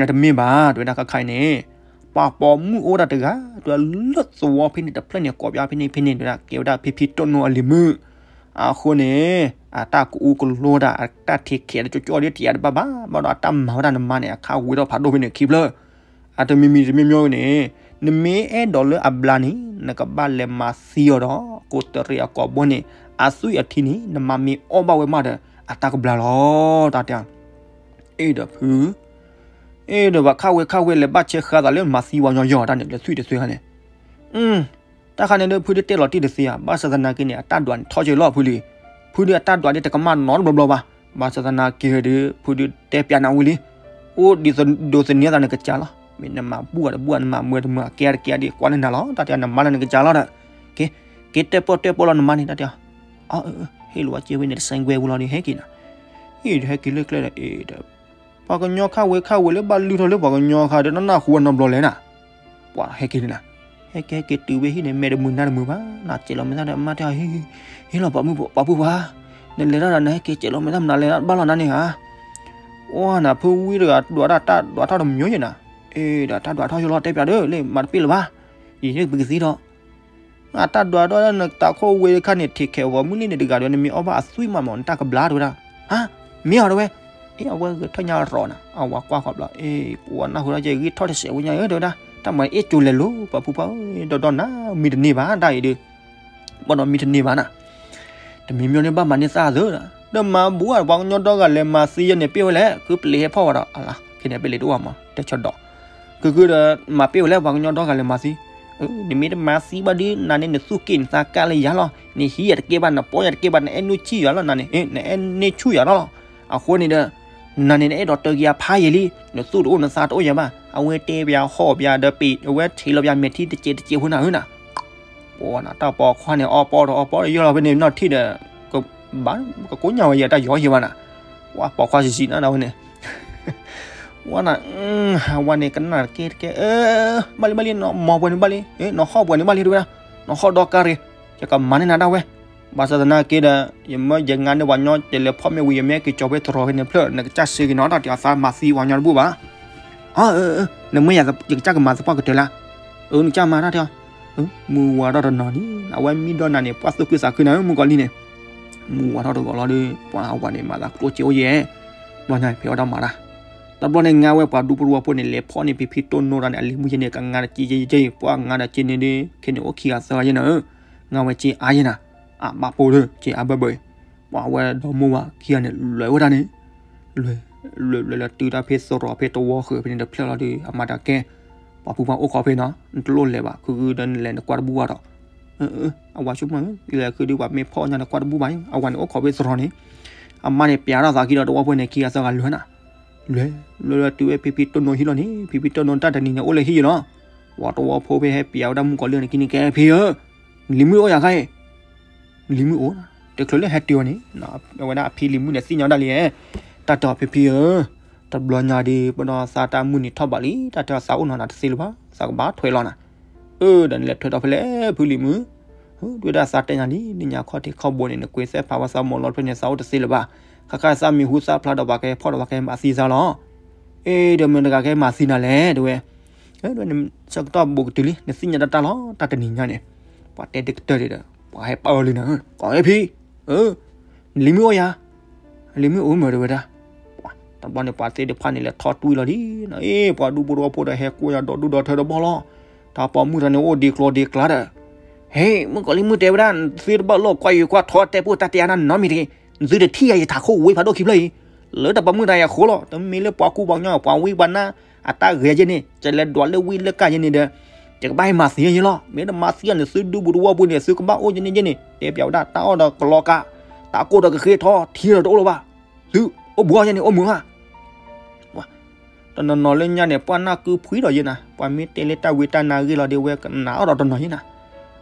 တမ့ၢ်ဘၣ် တဲဝဲဒၣ်ခါခါအံၤန့ၣ် ပှၤပိာ်မုၣ်အိၣ်ဒၣ်တဂၤ တဲဝဲလၢသဝီဖဲန့ၣ်တဖျၢၣ်န့ၣ် ကိးပၠးဖဲန့ၣ်ဖဲန့ၣ် တဲဝဲဒၣ် ကဲဝဲဒၣ်ဖံဖံတိၢ်နိအလံၤမုၣ် အဃိန့ၣ် အတၢ်ကအိၣ်ကလိဒၣ် အတၢ်ထံးခဲးတကၠီကၠီဒ်တယၤတဘၣ်ဘၣ် ဘၣ်ဒီးအတၢ်မၤဝဲဒၣ်နမါန့ၣ် အခါဝ့ထီၣ်ဖးဒိၣ်ဖဲန့ၣ်ခံဖျၢၣ် အတမံၤမံၤတမံၤမံၤန့ၣ် နမ့ၢ်အဲၣ်ဒိးလၢအဘျါန့ၣ် နကဘၣ်လဲၤမၤသံအီၤဒီး ကိးတရံးအကိာ်ဘိန့ၣ် အသွံၣ်အထံန့ၣ် နမါမ့ၢ်အီၣ်ဘၣ်ဝဲမးဒီး အတၢ်ကဘျါလီၤ တၢ်တဲ အ့ဒီးဖု အ့ဒီးပှၤခါဝဲခါဝဲ လဲၤဘၣ်ဆဲးဃါသးလၢမၤသံဝဲညီညီတၢ်န့ၣ် လၢသွံၣ်တသွံၣ်ခါန့ၣ် တၢ်ခါန့ၣ်ဒီး ဖုဒုးတဲလီၤတံၢ်တသ့ဧါ ဘၣ်ဆၣ်သနာ်က့န့ၣ် အတၢ်ဒွးန့ၣ်ထီၣ်က့ၤလီၤဖုလံ ဖုဒုးအတၢ်ဒွးဒ်တကမၣ်နီတဘျီဘျီဘၣ် ဘၣ်ဆၣ်သနာ်က့ဒီး ဖုဒုးတဲပၠးနၤဝံၤလံ အိၣ်ဒ်သိးဒိးသန့ၤသးနကစၢ်လီၤ မ့ၢ်နမၤဘူၣ်အတဘူၣ် နမၤမုာ်တမုာ် အကဲတကဲဒ်ကွၢ်န့ၢ်နၤလီၤ တၢ်တဲနမါလၢနကစၢ်လီၤဒီး က့ က့တဲပီၣ်တဲပီၣ်လီၤနမါန့ၣ် တၢ်တဲ အ ဟ့ၣ်လီၤဝဲက့ဝဲန့ၣ် တစဲးကွဲပူၤလီၤဒီး ဟဲက့ၤနၤ အ့ဒီးဟဲက့ၤလၢကျဲဒီး အ့ဒီး ပှၤကညီခါဝဲခါဝဲလၢဘၣ်လုၢ်ထီၣ်လၢပှၤကညီခါဒီး နနၢ်ဟူဝဲနီတဘျီလဲၣ်နၤ ပှၤဟဲက့ၤန့ၣ်နၤ ဟဲက့ၤဟဲက့ၤတုၤဝဲဟံၣ်န့ၣ် မဲာ်တမုာ်နါတမုာ်ဘၣ် နစဲးလီၤမဲာ်သၣ်ဒီး အမါတဲအီၤ ဟ့ၣ်လီၤပှၤမုၣ်ပှၤဖုပှၤ နလဲၤတၢ်ဒီး နဟဲက့ၤစဲးလီၤမဲာ်သၣ်မနုၤလဲၣ် ဘၣ်လီၤနၤန့ၣ်ဧါ အိၣ်နၤ ဖုဝံတဂၤဒွးတၢ် တၢ်ဒွးထီၣ်တမံၤယဲၢ်နၤ အ့ဒီးတၢ်ဒွးထီၣ်ယိလီၤ တဲပၠးဒီး လၢမၤတပ့ၢ်လၢၤဘၣ် ယဟ့ၣ်ပကသံဒီး အတၢ်ဒွးဒီးနတးခိၣ်ဝဲတခါန့ၣ် ထံးခဲးဝဲမုၢ်လံန့ၣ်တဂၤဒီး နမ့ၢ်အီၣ်ဘၣ်အသွံၣ်မးမး နတၢ်ကဘျါတဲဝဲဒၣ် ဟါ မ့ၢ်အီၤတဲဝဲ အ့ အဝဲဂဲၤထီၣ်ညါရီၤနၤ အဝၤကွၢ်ဃီဘျီ အ့ ပှၤနၢ်ဟူထီၣ်က့ၤဂံၢ်ထီၣ်တစဲးဝဲညါဧၢ တဲဝဲဒၣ် တၢ်မၤအ့ၣ်ကၠိလဲၤလိၤ ပှၤဖုပှၤဧၢ ဒီဒီနၤ မံတန့ၢ်ဘၣ် တၢ်အံၤဒီး ဘၣ်ဒီးမံတန့ၢ်ဘၣ်နၤ တမံၤမံၤန့ၣ် ဘၣ်မၤန့ၢ်သၣ်သၢ ဒီးမၤဘူၣ်အ ပှၤကညီဒီဂၤလဲၤမၤသံယဲန့ၣ် ပ့ၢ်ဝဲလဲၣ် ခုပလံးဟဲဖီၣ်ဝဲဒီး အလါ ခဲန့ၣ်ပလံးတအိၣ်မး တဲဆီဒီး ခုခုဒီး မၤပ့ၢ်ဝဲလဲၣ် ပှၤကညီဒီဂၤလဲၤမၤသံ နမ့ၢ်တမၤသံဘၣ်ဒီး နၤန့ၣ် နသူၣ်က့ၣ်နသးကါလၢယၤလီၤ နဟံးယၤတကဲဘၣ် နပီၢ်ယၤတကဲဘၣ် နအဲၣ်နုၢ်ဆံၣ်ယၤလီၤ နၤန့ၣ် နအဲၣ်န့ၢ်ဆူၣ်ယၤလီၤ အဃိန့ၣ်ဒီး နၤန့ၣ် နအဲၣ်ဒိးတၢက့ၤအဖးယံာ်လံ နသူၣ်တအိၣ်နသးတအိၣ်ယၤဘၣ် အဝဲတဲပၠးဟီၣ်ပၠးဒီးပ့ၤ အဝဲထံးလီၤပၠးမဲာ်ထံတစဲးတစဲးဖိနၤဧၢနၤ ပှၤနၤ တၢ်ပိာ်ခွါန့ၣ် အီပီဒီးအီပီဒီး ယီၢ်လီၤဖဲန့ၣ် နီၢ်ထံၣ်ဒီး ကဘၣ် ကကိးညါဝဲယၤ တၢ်ယီၤယံၤဘၣ်နၤ ပှၤပိာ်ခွါဆံးဆံးနၤ ဝဲန့ၣ် ဝဲနၤ ဝဲန့ၣ် ကနၣ်တကဲတကဲ ဘၣ်လံ ဘၣ်လံ နမီၤပှဲၤန့ၣ်ဘၣ်လံ နဟီၣ်ပှဲၤန့ၣ်ဘၣ်လံ တဲဝဲဒၣ် နဟီၣ်ဒီကါရ့ၣ် ယကမၤန့ၢ်နၤဒၣ်ဝဲ ဘၣ်ဆၣ်သနာ်က့ဒီး ယမ့ၢ်ယငါန့ၢ်ပှၤညီ ယလဲၤဖီၣ်မ့ၢ်ဝံၤ ယမ့ၢ်က့ၤကၠီၤဖဲသရိာ်ဖဲန့ၣ်ဖျၢၣ် နကစၢ်စ့က့ၤနီၤ တၢ်တယီၤသးမၤသံပှၤညီတဘူၣ်ဘၣ် နမ့ၢ်ယကစၢ်ကမၤသပှၢ်ကတၢၢ်လၢ နကစၢ်မၤတၢ်တဲအီၤ မုၢ်ဝါထီၣ်တနီၤန့ၣ် အဝဲမံဒီးနၤန့ၣ် ပှၤသူၣ်ခုသးခုနၤဧၢ မုၣ်ကီၤလံၢ်န့ၣ် မုၢ်ဝါထီၣ်တဂီၤလီၤဒီး ပှၤအဝၤန့ၣ် မၤသးကျိၣ်စ့အိၣ်ယဲၢ် ဘျီညါဖဲအီၣ်တၢ်မၤတၢ် တဘျီန့ၣ် ငါဝဲပှၤဒူပရိဝီဖိန့ၣ် လဲၤဖီၣ်န့ၢ်ဖံဖံတိၢ်နိတၢ်န့ၣ် အလံၤမုၢ်ယဲၢ်န့ၣ် ကငါတက့ယဲၢ်ယဲၢ် ပှၤငါဒီးက့န့ၣ်ဒီး ခဲန့ၣ်အိၣ်ခံဂၤသၢဂၤယဲၢ်နၤဧၢ ငါဝဲက့အါယဲၢ်နၤ အဘၣ်ဖိဒီး က့အါဘၢဘၢအံၤ ပှၤဝဲဒီမိၢ်ဝၤခံဂၤန့ၣ် လဲၤဝဲဒၣ်န့ၣ် လဲၤ လဲၤ လဲၤ လဲၤတုၤတၢ်ဖဲသရိာ်ဖဲတဝီဃၢၤဖဲန့ၣ်တဖျၢၣ်လီၤဒီး အမါတၢ်ကဲ ပှၤဖုပှၤအိၣ်ခိးဖဲနီၤ နတလိၣ်လဲၤဘၣ် ခုခုဒီးနလဲၤနကွၢ်တဘူၣ်ဘၣ်ဒီး အဝၤဆိကမိၣ် လဲၤခုဒီးပှၤမ့ၢ်ဖီၣ်ညါနကွၢ်တဘူၣ်ဘၣ် အဝၤန့ၣ်အိၣ်ခိးဖဲသရိာ်န့ၣ် အမါန့ၣ်ပျးထီၣ်သးခံဒီးတဝီဖိန့ၣ် ခံဂၤသၢဂၤလဲၤနၤ လဲၤ လဲၤ လဲၤတုၤဝဲဖံဖံတိၢ်နိဟံၣ်လီၤန့ၣ် ဖံဖံတိၢ်နိတၢ်တနံၤန့ၣ် အိၣ်လၢဟံၣ်ယဲၢ်လီၤ ပှၤတဝီဖိဖဲဟဲပျးဝဲဒၣ်မုၣ်ကီၤလံၢ်န့ၣ် က့န့ၣ်ကဲဖံဧၢ လံၤမုၣ်အိၣ်ယၤခါအံၤ လံၤမုၣ်အိၣ် တချုးလၢဟဲတုၤအီၤန့ၣ် အဝဲဒၣ်အဖံလံၤမုၣ်န့ၣ် သ့ၣ်ညါဒၣ်လံ တၢ်တဲအီၤဖံဖံဧၢ တဘျီညါဒီး ပဒီးသးတၢ်မုၢ်နံၤထီၣ်ဘးလံ တၢ်တဲအီၤသးအိၣ်နီၤနၤတသ့လၢၤဘၣ် သးကဘၣ်ထွဲလီၤနၤ အၢ ဒီးနလဲၤထွဲထီၣ်ဖဲလဲၣ်ဖုလံၤမုၣ် ဒုဝဲဒၣ်သးတဲညါလံ နညါခီၣ်ထံးခီၣ်ဘိန့ၣ် နကွံာ်သဲဖးဝဲသးမိၢ်လီၤဖဲန့ၣ် သးအိၣ်တသ့လၢၤဘၣ် ခါခါသးမံၤဟူသၣ်ဖျါဒီးပှၤကဟဲဖီၣ်ဒီးပှၤကဟဲမၤသံသးလီၤ. အ့ ဒီးမ့ၢ်တဂၤကဟဲမၤသံနၤလဲၣ် တဲဝဲ. ဆၢကတီၢ်ဘူးကတုၤလံ နသ့ၣ်ညါတၢ်တၢ်လီၤ တၢ်တနံၤညါန့ၣ်, ပှၤတဲတကတၢၢ်ဒံးဒီး ပှၤဟဲပာ်အီၤလံနၤ, ကီးဟဲဖံ, လံၤမုၣ်အိၣ်ယၤ, လံၤမုၣ်အိၣ်မ့ၢ်တဲဝဲဒၣ်. တဘျီန့ၣ် ပှၤသ့ၣ်တဖၣ်န့ၣ်လဲၤထီၣ်တွံၢ်လီၤဒံးနီၤ, အ့ ပှၤဒူဖိတဝီဖိဒီးဟဲကွၢ်ယၤဒီးဒူၣ်ဒီးထၢတဘီလီၤ. တၢ်ပိာ်မုၣ်တဂၤန့ၣ်အိၣ်ဒံးကျီဒံးကျါဒီး, ဟ့ မုၣ်ကီၤလံၢ်မုၣ်တဲဝဲဒၣ် သုတဘၣ်လိာ်ကွၢ်ယံၤကွၢ်ထီတဲပိၢ်တၢ်တဲအါနၤနီတမံၤတဂ့ၤ, သုတထံၣ်ယၤယထးခိၣ်ဝံဖးဒိၣ်ခံဖျၢၣ်အံၤ, လၢတၢ်ပိာ်မုၣ်တဂၤအံၤအဃိလီၤ. တမ့ၢ်လၢပှၤကူပှၤကညီ ပှၤဝံပှၤနါ အတၢ်ဂဲၤယဲန့ၣ် ယလဲၤဒွးလၢဝံလၢကၢ်ယဲန့ၣ်ဒီး ယကဘၣ်ဟဲမၤသံယဲလီၤ. မ့ၢ်တမၤသံယၤန့ၣ် သုဒူပူၤတဝီပူၤန့ၣ် သုကဘၣ်အိၣ်ယဲန့ၣ်ယဲန့ၣ် တဲပျးဝဲဒၣ် တၢ်အီၣ်ဒီးကလီကါ, တၢ်ကိၢ်ဒီးကဃ့ထီ ထံဒီးတအိၣ်လၢၤဘၣ်, သုအိၣ်ဘူးယဲန့ၣ် အိၣ်မုာ်ဧါ. တနီၤနီၤလၢညါန့ၣ် ပှၤနၢ်ကုဖှံဒီးယဲနၤ, ပှၤမ့ၢ်တဲလၢတၢ်ဝံတၢ်နါဂ့ၢ်လီၤဒီး ဝဲကနၣ်အီၣ်ဒီးတနီၤယဲနၤ.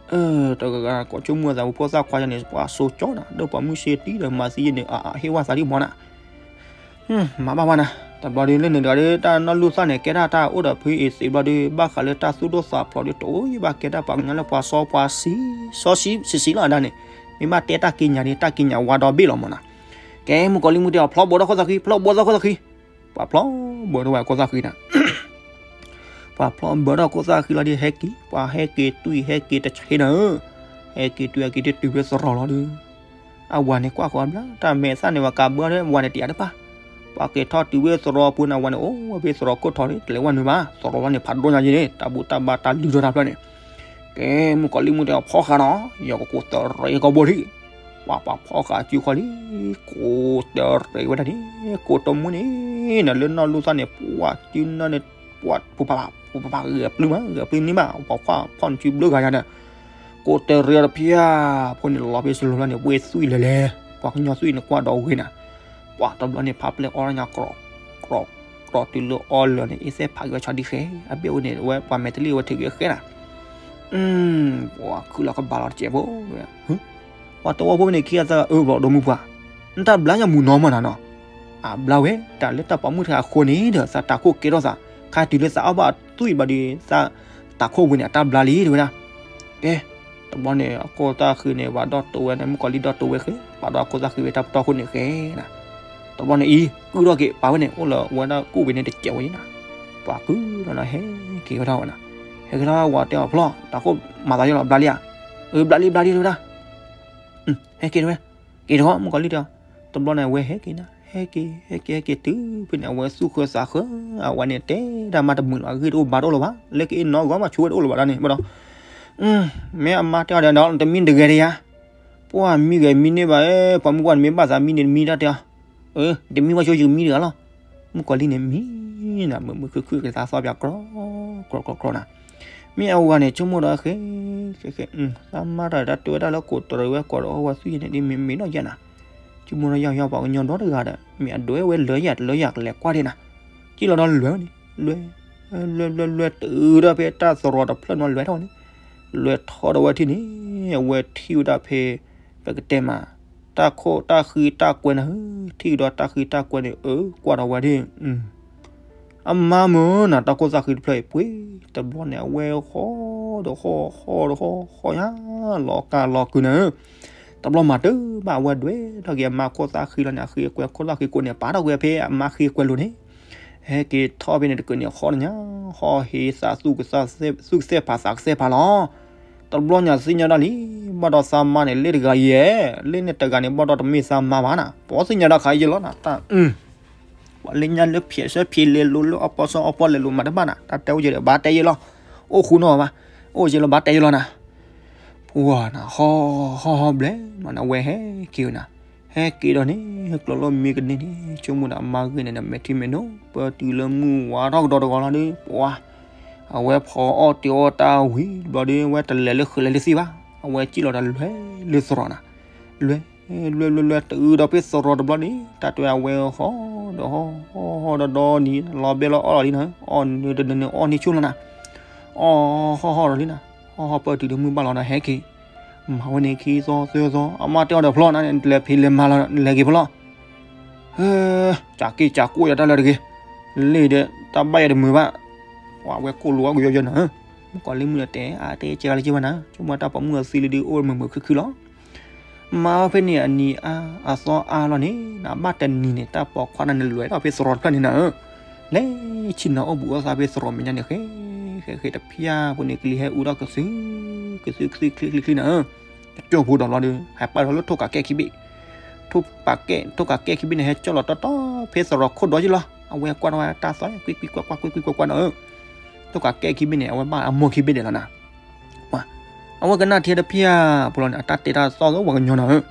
တဂၤဂၤကိးဆိကမိၣ်သး ပဖိသၣ်ခွါယဲန့ၣ် ပှၤစိကၠီနၤ, ဒီးပှၤမုၢ်ဆ့တံၢ်ဒီးမၤသံယဲန့ၣ် အဟ့ၣ်ဝဲသးဒ်မီၤနၤ. မၤဘၣ်ဝဲနၤ, တဘျီဒုးလၢန့ၣ်တဂၤဒီး တၢ်နီၢ်လူၢ်သၣ်န့ၣ် ကဲထီၣ်တၢ်အိၣ်ဒီးဖုအံၤသ့ဘျီဒီး ဘၣ်ဃးလၢတၢ်သူၣ်ဒိၣ်သးဖျိးဒီး တအိၣ်ယဘၣ်ကဲထီၣ်ပှၤကညီလၢပှၤစီပှၤဆှံ, စီဆှံဆံးဆံးလီၤအဒၣ်န့ၣ်, မ့ၢ်ဘၣ်တဲတၢ်ကံးညာ်ဒီး တၢ်ကံးညာ်ဝါဒီဘ့ၣ်လီၤမီၤနၤ. ကဲ မုၣ်ကီၤလံၢ်မုၣ်တဲအီၤ ဖျီဘိးထီၣ်ခိၣ်သၣ်ဃံ, ဖျီဘိးထီၣ်ခိၣ်သၣ်ဃံ, ပှၤဖျီဘိးထီၣ်ဝဲခိၣ်သၣ်ဃံနၤ. ပှၤဖျီဘိးထီၣ်ခိၣ်သၣ်ဃံလီၤဒီး ဟဲက့ၤ, ပှၤဟဲက့ၤတွံၢ်ဟဲက့ၤတဆ့နၤဧၢ, ဟဲက့ၤတွံၢ်ဟဲက့ၤတုၤဖဲသရိာ်လီၤဒီး အဝၤန့ၣ်ကွၢ်ဃီဘျါ တၢ်မဲာ်သၣ်န့ၣ် ပှၤကးဘၢဝဲန့ၣ် တယာ်တပၣ်, ပှၤက့ၤထီၣ်တုၤဖဲသရိာ်ပူၤန့ၣ် အဝၤန့ၣ်အိၣ်ဝဲဖဲသရိာ်ခိၣ်ထီၣ်န့ၣ် တလဲၤဝဲနုာ်ဘၣ်, သရိာ်လီၤန့ၣ် ဖးဒိၣ်ညါယဲန့ၣ် တၢ်ဘူၣ်တၢ်ဘါတၢ်လုၢ်ထီၣ်တၢ်ဖျၢၣ်န့ၣ်. ကဲ မုၣ်ကီၤလံၢ်မုၣ်တဲအီၤ ဖီဃာ်နီၤ, ယကကိးတရံးကဘီထံး, ပှၤပှၤဖီဃာ်စုခီလံ, ကိးတရံးဝဲဒၣ်န့ၣ်, ကိးတမူန့ၣ်, နလၢနီၢ်လူၢ်သၣ်န့ၣ် ပှၤစုနီၢ်န့ၣ်, ပှၤပူၤပာ်ပူၤပာ်ဂဲၤပျုၢ်မး ဂဲၤပျုၢ်န့ၢ်ဘၣ် ပှၤဖီၣ်နစုဘျုးဂၤယၤဒီး ကိးတရံးတဖျၢၣ်, ဖိန့ၣ်လီၤဖဲစလိၤလီၤန့ၣ် ဝဲသွံၣ်လဲၤလဲၤ, ပှၤကညီသွံၣ်န့ၣ်ကွၢ်ဒီးဝဲနၤ, ပှၤတဘျီန့ၣ် ဖးပျဲၢ်အီၣ်ညါ ကြိးတုၤလၢအီၣ်လၢာ်န့ၣ် အ့ၣ်သဲၣ်ဖးက့ၤဝဲဆီဒံဃဲ, အဘ့ၣ်ဝဲန့ၣ် ဝဲပှၤမဲာ်တလ့ၣ်ဝဲထုးက့ၤဃဲနၤ, ပှၤခုၣ်လီၤကဘၣ်လီၤတစဲးဖိ, ပှၤတဝီဖိန့ၣ်ခံဂၤသၢဂၤအၢဘျီဒီမုၢ်ပှၢ်, နတၢ်ဘျါယၤမုၢ်နီၤမးနၤနီၤ, အဘျါဝဲ တၢ်လၢတၢ်ပိာ်မုၣ်တဂၤအဃိန့ၣ်ဒီး သးတၤခိၣ်ကဲထီၣ်သး, ခါတုၤလၢသးအီၣ်ဘၣ်သွံၣ်ဘျီဒီး သးတၤခိၣ်ဝံၤန့ၣ် အတၢ်ဘျါလံတဲဝဲဒၣ်, ကဲ တဘျီန့ၣ် အခိၣ်သၣ်ဃံန့ၣ် ပှၤဒီၣ်တိာ်ဝဲန့ၣ် မုၣ်ကီၤလံၢ်ဒီၣ်တိာ်ဝဲဃဲ, ပာ်ဒီးအခိၣ်သၣ်ဃံဝဲတၢ်ပတီၢ်ခိၣ်န့ၣ်ဃဲနၤ, တဘျီန့ၣ်အံၤ ကုၢ်ထီၣ်က့ၤပာ်ဝဲန့ၣ် အိၣ်လၢဝဲဒၣ်ကူၣ်ဝဲန့ၣ်တစဲးဝဲယဲနၤ, ပှၤကုၢ်ထီၣ်နၤ ဟဲက့ၤဝဲထီၣ်ဝဲနၤ, ဟဲက့ၤထီၣ်ဝဲတဲအီၤဖျီၣ် တၤခိၣ်မၤသးယီလီၤဘျါလံဧါ, အၢ ဘျါလံဘျါလံတဲဝဲဒၣ်, ဟဲက့ၤတဲဝဲ, က့ၤတဂီၢ် မုၣ်ကီၤလံၢ်တဲအီၤ, တဘျီန့ၣ် အဝဲဟဲက့ၤနၤ ဟဲက့ၤ ဟဲက့ၤဟဲက့ၤတုၤဖဲန့ၣ် အဝဲသူၣ်ဃၢသးဃၢ, အဝဲန့ၣ်တဲဒၣ်မးတမုာ်လီၤ အဂ့ၢ်တအိၣ်ဘါတအိၣ်လၢၤဘၣ်, လၢကအ့ၣ်နီၢ်ဂီၢ်မးဆိဝဲတအိၣ်လၢၤဘၣ်ဒၣ်န့ၣ် ဘၣ်ဒီး မ့ၢ်အမါတဲအီၤဒီး တမံတဂဲၤတယၤ, ပှၤမံဂဲၤမံန့ၢ်ဘၣ်, ပှၤမုၢ်ပှၢ်န့ၣ် မ့ၢ်ဘၣ်သးမံန့ၣ်တမံတၢ်တဲအီၤ, တမံဘၣ်ဆိယကမံတဂၤလီၤ, မုၣ်ကီၤလံၢ်န့ၣ်မံနၤ မုာ်မုာ်ခုၣ်ခုၣ်ကသးသီပၠးကြီကြီကြီနၤ, မ့ၢ်အဝၤန့ၣ် ဆိကမိၣ်ဒီးဃဲ, သးမါတၢ်တၢ်တဲဝဲဒၣ်လၢကိးတရံးဝဲကိးဒီးအီၣ်ဝဲသွံၣ်ယဲန့ၣ် ဒ်မ့ၢ်မ့ၢ်နီၢ်ယဲနၤ, ဆိကမိၣ်ဒီးယၤယၤပှၤကညီဒီတဂၤဒီး မ့ၢ်အဒွဲဝဲလၢယၤတလၢယၤကလဲၤကွၢ်ဒၣ်နၤ, ကံၣ်လီၤဒီးလွဲၢ်ဝဲန့ၣ် လွဲၢ် လွဲၢ်လွဲၢ်လွဲၢ်တုၤဒီးဖဲတၢ်သရိာ်တဖျၢၣ်န့ၣ်လွဲၢ်ထီၣ်န့ၣ်, လွဲၢ်ထီၣ်ဒီးဝဲထံၣ်န့ၣ် အဝဲထံၣ်ဝဲဒၣ်ဖဲ ပကတဲမး တၢ်ခိၣ်တၢ်ဃံတၢ်ကွဲနၤဧၢ, ထံၣ်ဒီးတၢ်ဃံတၢ်ကွဲန့ၣ် အၢ ကွၢ်ဒီးဝဲဒၣ် အမါမုၢ်နၤ တၢ်ခိၣ်သၣ်ဃံတဖျၢၣ်အံၤ ပှ့ၤတဘျီန့ၣ် အဝဲဟီၣ်ဒီးဟီၣ် ဟီၣ်ဒီးဟီၣ် ဟီၣ်ညါ လီၤကၢ်လီၤကုာ်နၤဧၢ, တဘျီမၤတၢ်ဘၣ် အဝဲဒွဲၣ်ထီၣ်က့ၤအမါခိၣ်သၣ်ဃံလီၤန့ၣ် အဃံအကွဲခိၣ်သၣ်ဃံကိးန့ၣ် ပာ်ထီၣ်ကွံာ်ဖဲအမါဃံအကွဲလိၤန့ၣ်, ဟဲက့ၤထီၣ်ဖဲန့ၣ် တကုးန့ၣ်ဟီၣ်ညါ ဟီၣ်ဟ့သး သူၣ်ကသဲၣ်ဖးသးကသဲၣ်ဖးလီၤ. တဘျီညါသ့ၣ်ညါဒၣ်လံ ဘၣ်ဒီးသးမါန့ၣ် လ့ၣ်တဂၤအံၤဧၢ, လ့ၣ်န့ၣ်တဂၤန့ၣ် ဘၣ်ဒီးတမ့ၢ်သးမါဘၣ်နၤ, ပှၤသ့ၣ်ညါဒီးခါယဲလီၤနၤ, တၢ် ပှၤလၢညါလၢဖျဲးဆၢဖျဲးလဲၤလိၤ လၢအီၣ်ပီၣ်ဆၢအီၣ်ပီၣ်လဲၤလိၤမၤတဘၣ်နၤ, တၢ်တဲအိၣ်ကဲဒီး ဘၣ်တဲယဲလီၤ, အိၣ်ဃူနီၢ်ဘၣ်, အိၣ်ကဲလီၤ ဘၣ်တဲယဲလီၤနၤ, ပှၤနၤ ဟီၣ်ဟီၣ်ဟီၣ်ဘျဲၣ်မးနၤ အဝဲဟဲက့ၤဝဲနၤ, ဟဲက့ၤဒီးန့ၣ် ကျိၤလိၣ်မံကန့ၢ်န့ၣ် ဆိကမိၣ်ဒီးအမါဂ့ၢ်န့ၣ်ဒီး မဲာ်ထံမဲာ်နိ ပၢတုၤလၢမုၢ်ဝါထီၣ်ကဒီးတဂီၤလီၤဒီး ပှၤ အဝဲဖီအီၣ်တ့ၤအီၣ်တၢ်ဝံၤတဘျီဒီး အဝဲတလဲၤလၢဃုာ်လဲၤလၢသံၣ်ဘၣ်, အဝဲစံၣ်လီၤဒီးလွဲၢ်လၢသရိာ်နၤ, လွဲၢ် လွဲၢ် လွဲၢ် လွဲၢ် တုၤဒီးဖဲသရိာ်တဘျီန့ၣ် တၢ်တဲအဝဲဟီၣ်ဒီးဟီၣ် ဟီၣ်ဟီၣ်ဒီးဒီနံၤ လီၤဘဲလီၤအီၣ်လီၤလံနၤ, အီၣ်နုၤတနုၤန့ၣ် အီၣ်န့ၢ်ဆူၣ်လီၤနၤ, အီၣ်ဟီၣ်ဟီၣ်ဒီးလံနၤ, ဟီၣ်ဟီၣ်ပၢတုၤဒီးမုၢ်ဘၣ်လီၤဒီးဟဲက့ၤ, မၤဝဲန့ၣ်ခံသီသၢသီ အမါတဲအီၤဒီးဖျီနၤ နလဲၤဖံးလဲၤမၤလီၤ နလဲၤက့ၤဖျီလီၤ ဟဲ ကးက့ၤကးကိးယၤတၢ်လၢတဂ့ၤ, လ့ၣ်ဒီး တၢ်ဘၣ်ယၤတမုာ်ဘၣ်, ပှၤဝဲကိၢ်လိာ်အကယီယီနၤ, မုၣ်ကီၤလံၢ်မုၣ်ဒီးတဲ အတဲကဲဂၤလၢက့ၤဘၣ်နၤ, ဆိကမိၣ်တၢ်ပိာ်မုၣ်အသံလံဒီး အိၣ်မုာ်မုာ်ခုၣ်ခုၣ်လီၤ. မၤအီၣ်ဖဲန့ၣ်အနံၤအါအသီအါလီၤန့ၣ် နဘၣ်တနံၤန့ၣ် တၢ်ပိာ်ခွါန့ၣ်လဲၤထီၣ်ဖဲသရိာ်တဖျၢၣ်န့ၣ်နၤဧၢ, လဲၤဆ့ၣ်နီၤအိၣ်ဘူးအိၣ်သးဖဲသရိာ်မဲာ်ညါန့ၣ် ဃဲ ဃဲဃဲတဖျၢၣ်ဖိန့ၣ် ကလံၤဟဲအူထီၣ်ကသု ကသုကသုချ့ချ့ချ့နၤဧၢ, ကၠိဖိဒီးလီၤဒီး ဟဲပာ်ထီၣ်လၢထိၣ်ကးကဲခံဘ့ၣ်, ထိၣ်ကးကဲ ထိၣ်ကးကဲခံဘ့ၣ်န့ၣ် ဟဲကၠီၣ်လီၤတီတီဖဲသရိာ်ခိၣ်ဒီက့လီၤ, အဝဲကွၢ်ထီၣ်ဝဲတၢ်သီ ကွံကွံကွၢ်ကွၢ်ကွံကွံကွၢ်ကွၢ်နၤဧၢ, ထိၣ်ကးကဲခံဘ့ၣ်န့ၣ် အဝဲဘၣ်အမိၢ်ခံဘ့ၣ်ဒဲးလီၤနၤ ပှၤ, အဝဲကနၣ်ထံတဖျၢၣ်ဖိလီၤန့ၣ် အတၢ်တဲတၢ်သီၣ်သီၣ်ဝဲကညီနၤဧၢ,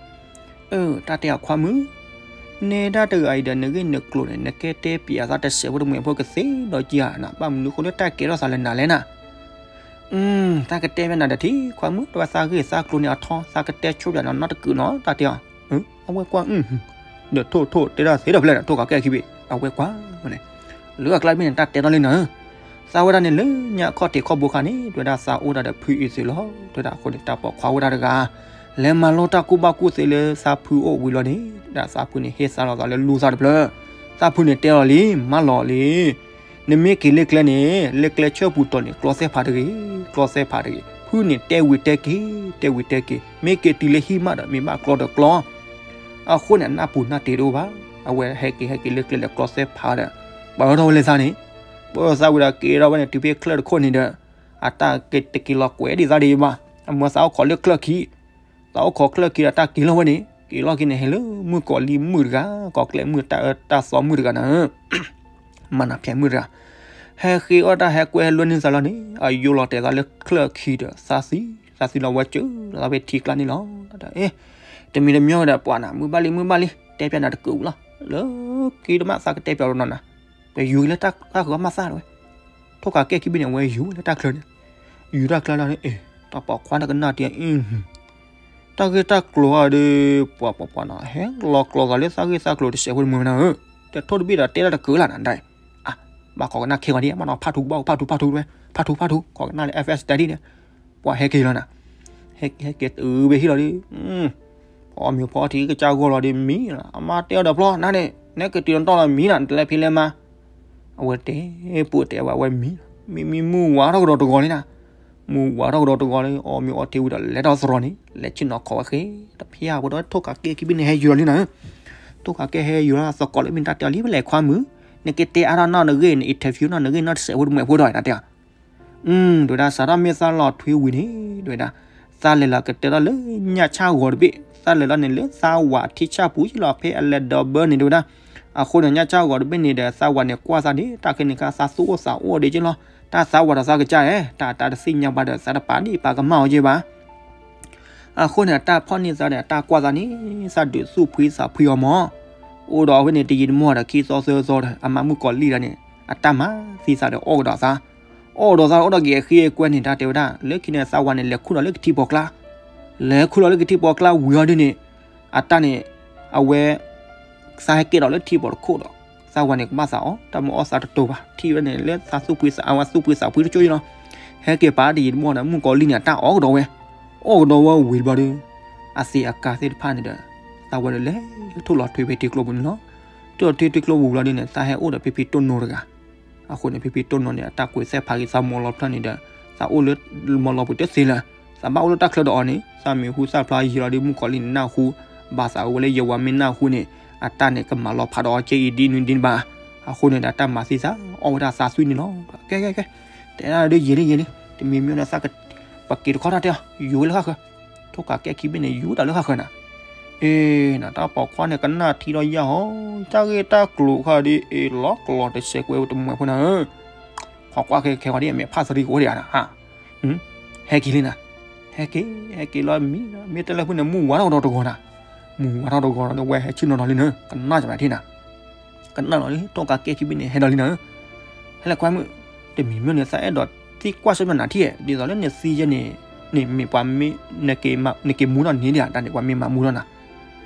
အၢ တၢ်တဲအခွါမုၣ်, နဲဒၣ်တဂၤအံၤဒီး နဂ့ၢ်နကျိၤန့ၣ် နကဲတဲပျးသးတစဲးဖိတမှဲၤဖိကသ့ဒီးက့ဧါနၤ, ဘၣ်မနုၤဃိလၢတၢ်ကဲထီၣ်သးလၢနၤလဲၣ်နၤ, တၢ်ကတဲမ့ၢ်နၤဒီးထံခွါမုၣ် တဝဲသးဂ့ၢ်သးကျိၤန့ၣ်အထီ သးကတဲဆိပျးနၤနီတကုာ်နီၤ တၢ်တဲအီၤ, အဝဲကွၢ် ဒီးထိၣ်ထိၣ်တဲတၢ်သ့ဒီးဖျၢၣ်ဒီး ထိၣ်ကးကဲခံဘ့ၣ် အဝဲကွၢ်န့ၣ်, လၢအကျါဘ့ၣ်န့ၣ် တၢ်တဲထီၣ်လံနၤဧၢ, သးဝဲဒၣ်န့ၣ်လၢညါခီၣ်ထံးခီၣ်ဘိခါန့ၣ် တဝဲဒၣ်သးအိၣ်ဒၣ်ဒီးဖုအံၤသ့လီၤ, တဝဲဒၣ်အဃိန့ၣ် တၢ်ပိာ်ခွါဝဲဒၣ်တဂၤ လဲၤမၤလိတၢ်ကူၣ်ဘၣ်ကူၣ်သ့လၢသးဖုအိၣ်ဝံၤလီၤန့ၣ် ဒၣ်သးဖုန့ၣ်ဟ့ၣ်သါလီၤသးလၢလူသးတဖျၢၣ်, သးဖုန့ၣ်တဲလီၤလံ မၢလီၤလံ နမ့ၢ်က့ၤလၢကျဲန့ၣ် လၢကျဲဆၢပူၤတီၤန့ၣ် ကျီသဲဖးတဂ့ၤ, ကျီသဲဖးတဂ့ၤ, ဖုန့ၣ်တဲဝံၤတဲက့ၤ, တဲဝံၤတဲက့ၤ, မ့ၢ်က့ၤတုၤလၢဟံၣ်မးဒီး မ့ၢ်ဘၣ်ကျီဒီးကျီ, အဃိန့ၣ် အနၢ်ပူၤနၢ်တ့ၤတအိၣ်ဘၣ်, အဝဲဟဲက့ၤဟဲက့ၤလၢကျဲဒီးကျီသဲဖးဒီး ပၢထီၣ်ဝဲလၢသးန့ၣ်, ပၢထီၣ်သးဝံၤဒီးက့ၤထီၣ်ဝဲန့ၣ် တုၤဖဲချၢၣ်တခိၣ်န့ၣ်ဒီး အတၢ်က့ၤတက့ၤလီၤကွဲးဒံးသးဒံးဘၣ်, အမၢသးအိၣ်ခိးလၢချၢၣ်ခံ သးအိၣ်ခိးချၢၣ်ခံဒီးတၢ်က့ၤလီၤဝဲန့ၣ် က့ၤလီၤက့ၤန့ၣ် ဟဲလၢမုၣ်ကီၤလံၢ်မုၣ်တဂၤ, ကီၢ်ကျဲမုၣ်တၢ်အၢတၢ်သီမုၣ်တဂၤနၤဧၢ, မၤနၤဖဲမုၣ်တဂၤ, ဟဲဃ့အီၣ်တၢ်ဟဲကွဲဟဲလွဲန့ၢ်သးလီၤန့ၣ် အယိလီၤတဲာ်သးလၢချၢၣ်ခံဒီး သးသံ, သးသံလီၤဝဲစၢၤလီၤသးဖဲထံကျါန့ၣ်လီၤ, တမံၤတမံၤဝဲဒီးပှၤနၤ မုၢ်ဘၣ်လံ မုၢ်ဘၣ်လံ တဲပျးနၤတကုာ်လီၤ, လၢက့ၤတမၣ်သးကတဲပျးလီၤနီၤနၤ, ပယူၤလၢတၢ်ကျါဃုာ်အီၣ်မးသၣ်တဝဲ ထိၣ်ကးကဲခံဘ့ၣ်န့ၣ် အဝဲယူၤလၢတၢ်ချၢန့ၣ်, ယူၤတၢ်ချၢလီၤန့ၣ် အ့ တၢ်ပိာ်ခွါန့ၣ်ကနၣ်တံၢ်အံၤ, တၢ်ဂ့ၢ်တၢ်ကျိၤအီၤဒီး ပှၤပှၤပှၤနီၤ ဟဲလီၤကျီသးလၢသးဂ့ၢ်သးကျိၤတစဲးဖိတမှဲၤမနၤဧၢ, တထိၣ်တဘ့ၣ်ဒီးတဲတၢ်တကုာ်လၢနၤဒၣ်, အါ, ဘၣ်ခိးကနၣ်ခဲဂီၤဒ် ဘၣ်နီၤ ဖးထူဘၣ် ဖးထူဖးထူတဝဲ ဖးထူဖးထူ ခိးကနၣ်လၢ F S study န့ၣ်, ပှၤဟဲက့ၤလီၤနၤ, ဟဲက့ၤတုၤဖဲဟံၣ်လီၤဒီး ဖီမ့ၤဖီထံကစၢ်ဂီၢ်လီၤဒီးမံလီၤ, အမါတဲအီၤဒီးဖျီနၤန့ၣ် နကတုၤနတီၢ်လီၤမံနၤ နတလဲၤဖဲလဲၣ်မါ, အဝဲတဲ ပှၤတဲဝဲ အဝဲမံလီၤ, မံမံမုၢ်ဝါထီၣ်ကဒီးတဂီၤလံနၤ, မုၢ်ဝါထီၣ်ကဒီးတဂီၤလံ အီမ့ၤအီထံဝံၤဒီးလဲၤထီၣ်သရိာ်န့ၣ် လဲၤဆ့ၣ်နီၤခိးဝဲဃ့ တဖျၢၣ်ဖိဒီး ထိၣ်ကးကဲခံဘ့ၣ်န့ၣ် ဟဲယူၤလီၤလံနၤ, ထိၣ်ကးကဲဟဲယူၤလီၤသကိးလၢမ့ၢ်တၢ်တဲအီၤလံ ပလဲၤခွါမုၣ်, နကတဲအါထီၣ်နီၢ်နဂ့ၢ် န interview နီၢ်နဂ့ၢ်နီၢ်တစဲးဖိတမှဲၤဖိဒီးနတဲအီၤ တဝဲဒၣ် စးထီၣ်မ့ၢ်သးလီၤထွံဝံၤန့ၣ် တဝဲဒၣ် သးလဲၤလီၤကတဲထီၣ်လၢညၣ်ဆၣ်ဂီၤတဘ့ၣ်, သးလဲၤလီၤန့ၣ်လၢသးဝးထံဆၣ်ပူၤယ့လီၤ ဖဲအလဲၤဒီဘၢန့ၣ် တဝဲဒၣ်, အဃိန့ၣ် ညၣ်ဆၣ်ဂီၤတဘ့ၣ်န့ၣ်ဒီး သးဝးန့ၣ်ကွၢ်သးဒ် တၢ်ခဲန့ၣ်ခါ သးသူၣ်အိၣ်သးအိၣ်ဒံးက့လီၤ, တၢ်သးဝးဒီးသးကစၢ်ဧါ, တၢ်တၢ်တသ့ၣ်ညါဘၣ်ဒီး သးတပာ်ဒံးပာ်ကမၣ်အီၤက့ဘၣ် အဃိန့ၣ် အတၢ်ဖီၣ်န့ၢ်သးဒီး အတၢ်ကွၢ်သးန့ၣ် သးဒုးသူၣ်ဖှံသးဖှံအီၤမး, အိၣ်ဒီးအဝဲန့ၣ် တယံာ်တမီၢ်ဒီး ခံသီသၢသီဒီး အမါမုၣ်ကီၤလံၢ်တဂၤန့ၣ် အတၢ်မၤသံသးဒီးအီၣ်ကဒီးသး, အီၣ်ကဒီးသးအီၣ်ဒီးက့ၤအဃ့အကွဲန့ၣ် တၢ်တဲဝဲဒၣ် လၢခံန့ၣ် သးဝးန့ၣ် လဲၤခူၣ်ဒီးလၢကထံပိာ်ကျါ, လဲၤခူၣ်ဒီးလၢကထံပိာ်ကျါဝံၤအီၤဒ်န့ၣ်, အတၢ်န့ၣ် အဝဲ သးဟဲကဲဒီးလၢထံပိာ်တခိၣ်ဒီး သးဝးန့ၣ်ကဘၣ်သးအီၣ်, တၢ်မ့ၢ်အီၣ်သးတတိၤဘၣ်, ထံၣ်ဝဲန့ၣ် လၢသးသူၣ်ဖှံသး အဝဲသူၣ်ဖှံသးဖှံတကၠိယ့လီၤ, ဟဲက့ၤပာ်တယံာ်တမီၢ်ဒီး မုၣ်ကီၤလံၢ်န့ၣ် အတၢ်အီၣ်ကဒီးဝဲ, အီၣ်ကဒီးဝဲဝံၤတဘျီဒီး အသ့ၣ်အကါသ့ၣ်တဖၣ်န့ၣ်ဒီး သးဝဲဒီးလဲၤထိၣ်လီၤထွံဖဲထံကျိပူၤန့ၣ်လီၤ, ထိၣ်လီၤထွံထံကျိပူၤလီၤဒ်န့ၣ် သးဟဲအိၣ်ဒီးဖံဖံတိၢ်နိတဂၤ, အဃိန့ၣ် ဖံဖံတိၢ်နိန့ၣ် အတၢ်ကွဲးသဲဖးဂ့ၤသးမီၤလီၤဖျၢၣ်န့ၣ်ဒီး သးအိၣ်လၢမီၤလီၤပူၤတသ့လၢၤ, သးဘၣ်အိၣ်လၢတၢ်ချၢဒီးအီၤန့ၣ် သးမံၤဟူသၣ်ဖျါယံာ်လီၤဒီး မုၣ်ကီၤလံၢ်န့ၣ်နၢ်ဟူ, ဘၣ်သးဝဲလၢယဝၤမ့ၢ်နၢ်ဟူန့ၣ် အတၢ်န့ၣ်ကမၤလီၤဖးဒီးအီၤကဲအံၤဒ်နုၤဒ်နဘၣ်, အဃိန့ၣ်ဒီးတၢ်မၤသံသးအီၣ်ဝဲဒၣ်သးသွံၣ်န့ၣ်လီၤ, ကဲကဲကဲ, တဲဒၣ်ဒီးယံာ်လံယံာ်လံ, တမံၤမံၤန့ၣ်သးက, ပက့ၤတခီတၢ်တဲအီၤ ယူၤဝဲလၢဃၣ်ဃၢၤ, ထိၣ်ကးကဲခံဘ့ၣ်န့ၣ် ယူၤတၢ်လၢဃၣ်ဃၢၤနၤ, အ့ၣ်နၤ တၢ်ပိာ်ခွါန့ၣ်ကနၣ်ထံဒီးယၢ်ဟီ, တၢ်ဂ့ၢ်တၢ်ကျိၤဃီဒီး အ့ၣ်လီၤကလီၤတစဲးကွဲးတမှဲၤဖိနၤဧၢ ပှၤကွၢ်ခဲခဲဝဲဒ်အမဲာ်ဖးသရံးကအိၣ်ဒံးဧါနၤ, ဟဲက့ၤလံနၤ, ဟဲက့ၤ, ဟဲက့ၤလီၤမံ, မ့ၢ်တဲလၢဖုန့ၣ် မုၢ်ဝါထီၣ်ကဒီးတဂီၤနၤ, မုၢ်ဝါထီၣ်တဂီၤဒီး ဝဲဟဲဆ့ၣ်နီၤနီၤလံနၤ, ကနၣ်ကမးထံၣ်နၤ, ကနၣ်လီၤလံ ထိၣ်ကးကဲခံဘ့ၣ်န့ၣ် ဟဲဒီးလံနၤဧၢ, ဟဲလၢခွါမုၣ်, တမံၤမ့ၢ်န့ၣ် သးအဲၣ်ဒိးသံကွၢ်ဆၢမနၤထံၣ်, ဒ်သိးလၢနသံယဲန့ၣ်, န့ၣ်မ့ၢ်ပှၤမ့ၢ်, နက့ၤမူထီၣ်န့ၣ်ဒံးဧါ, တၢ်န့ၣ် ပှၤမ့ၢ်မၤမူထီၣ်နၤ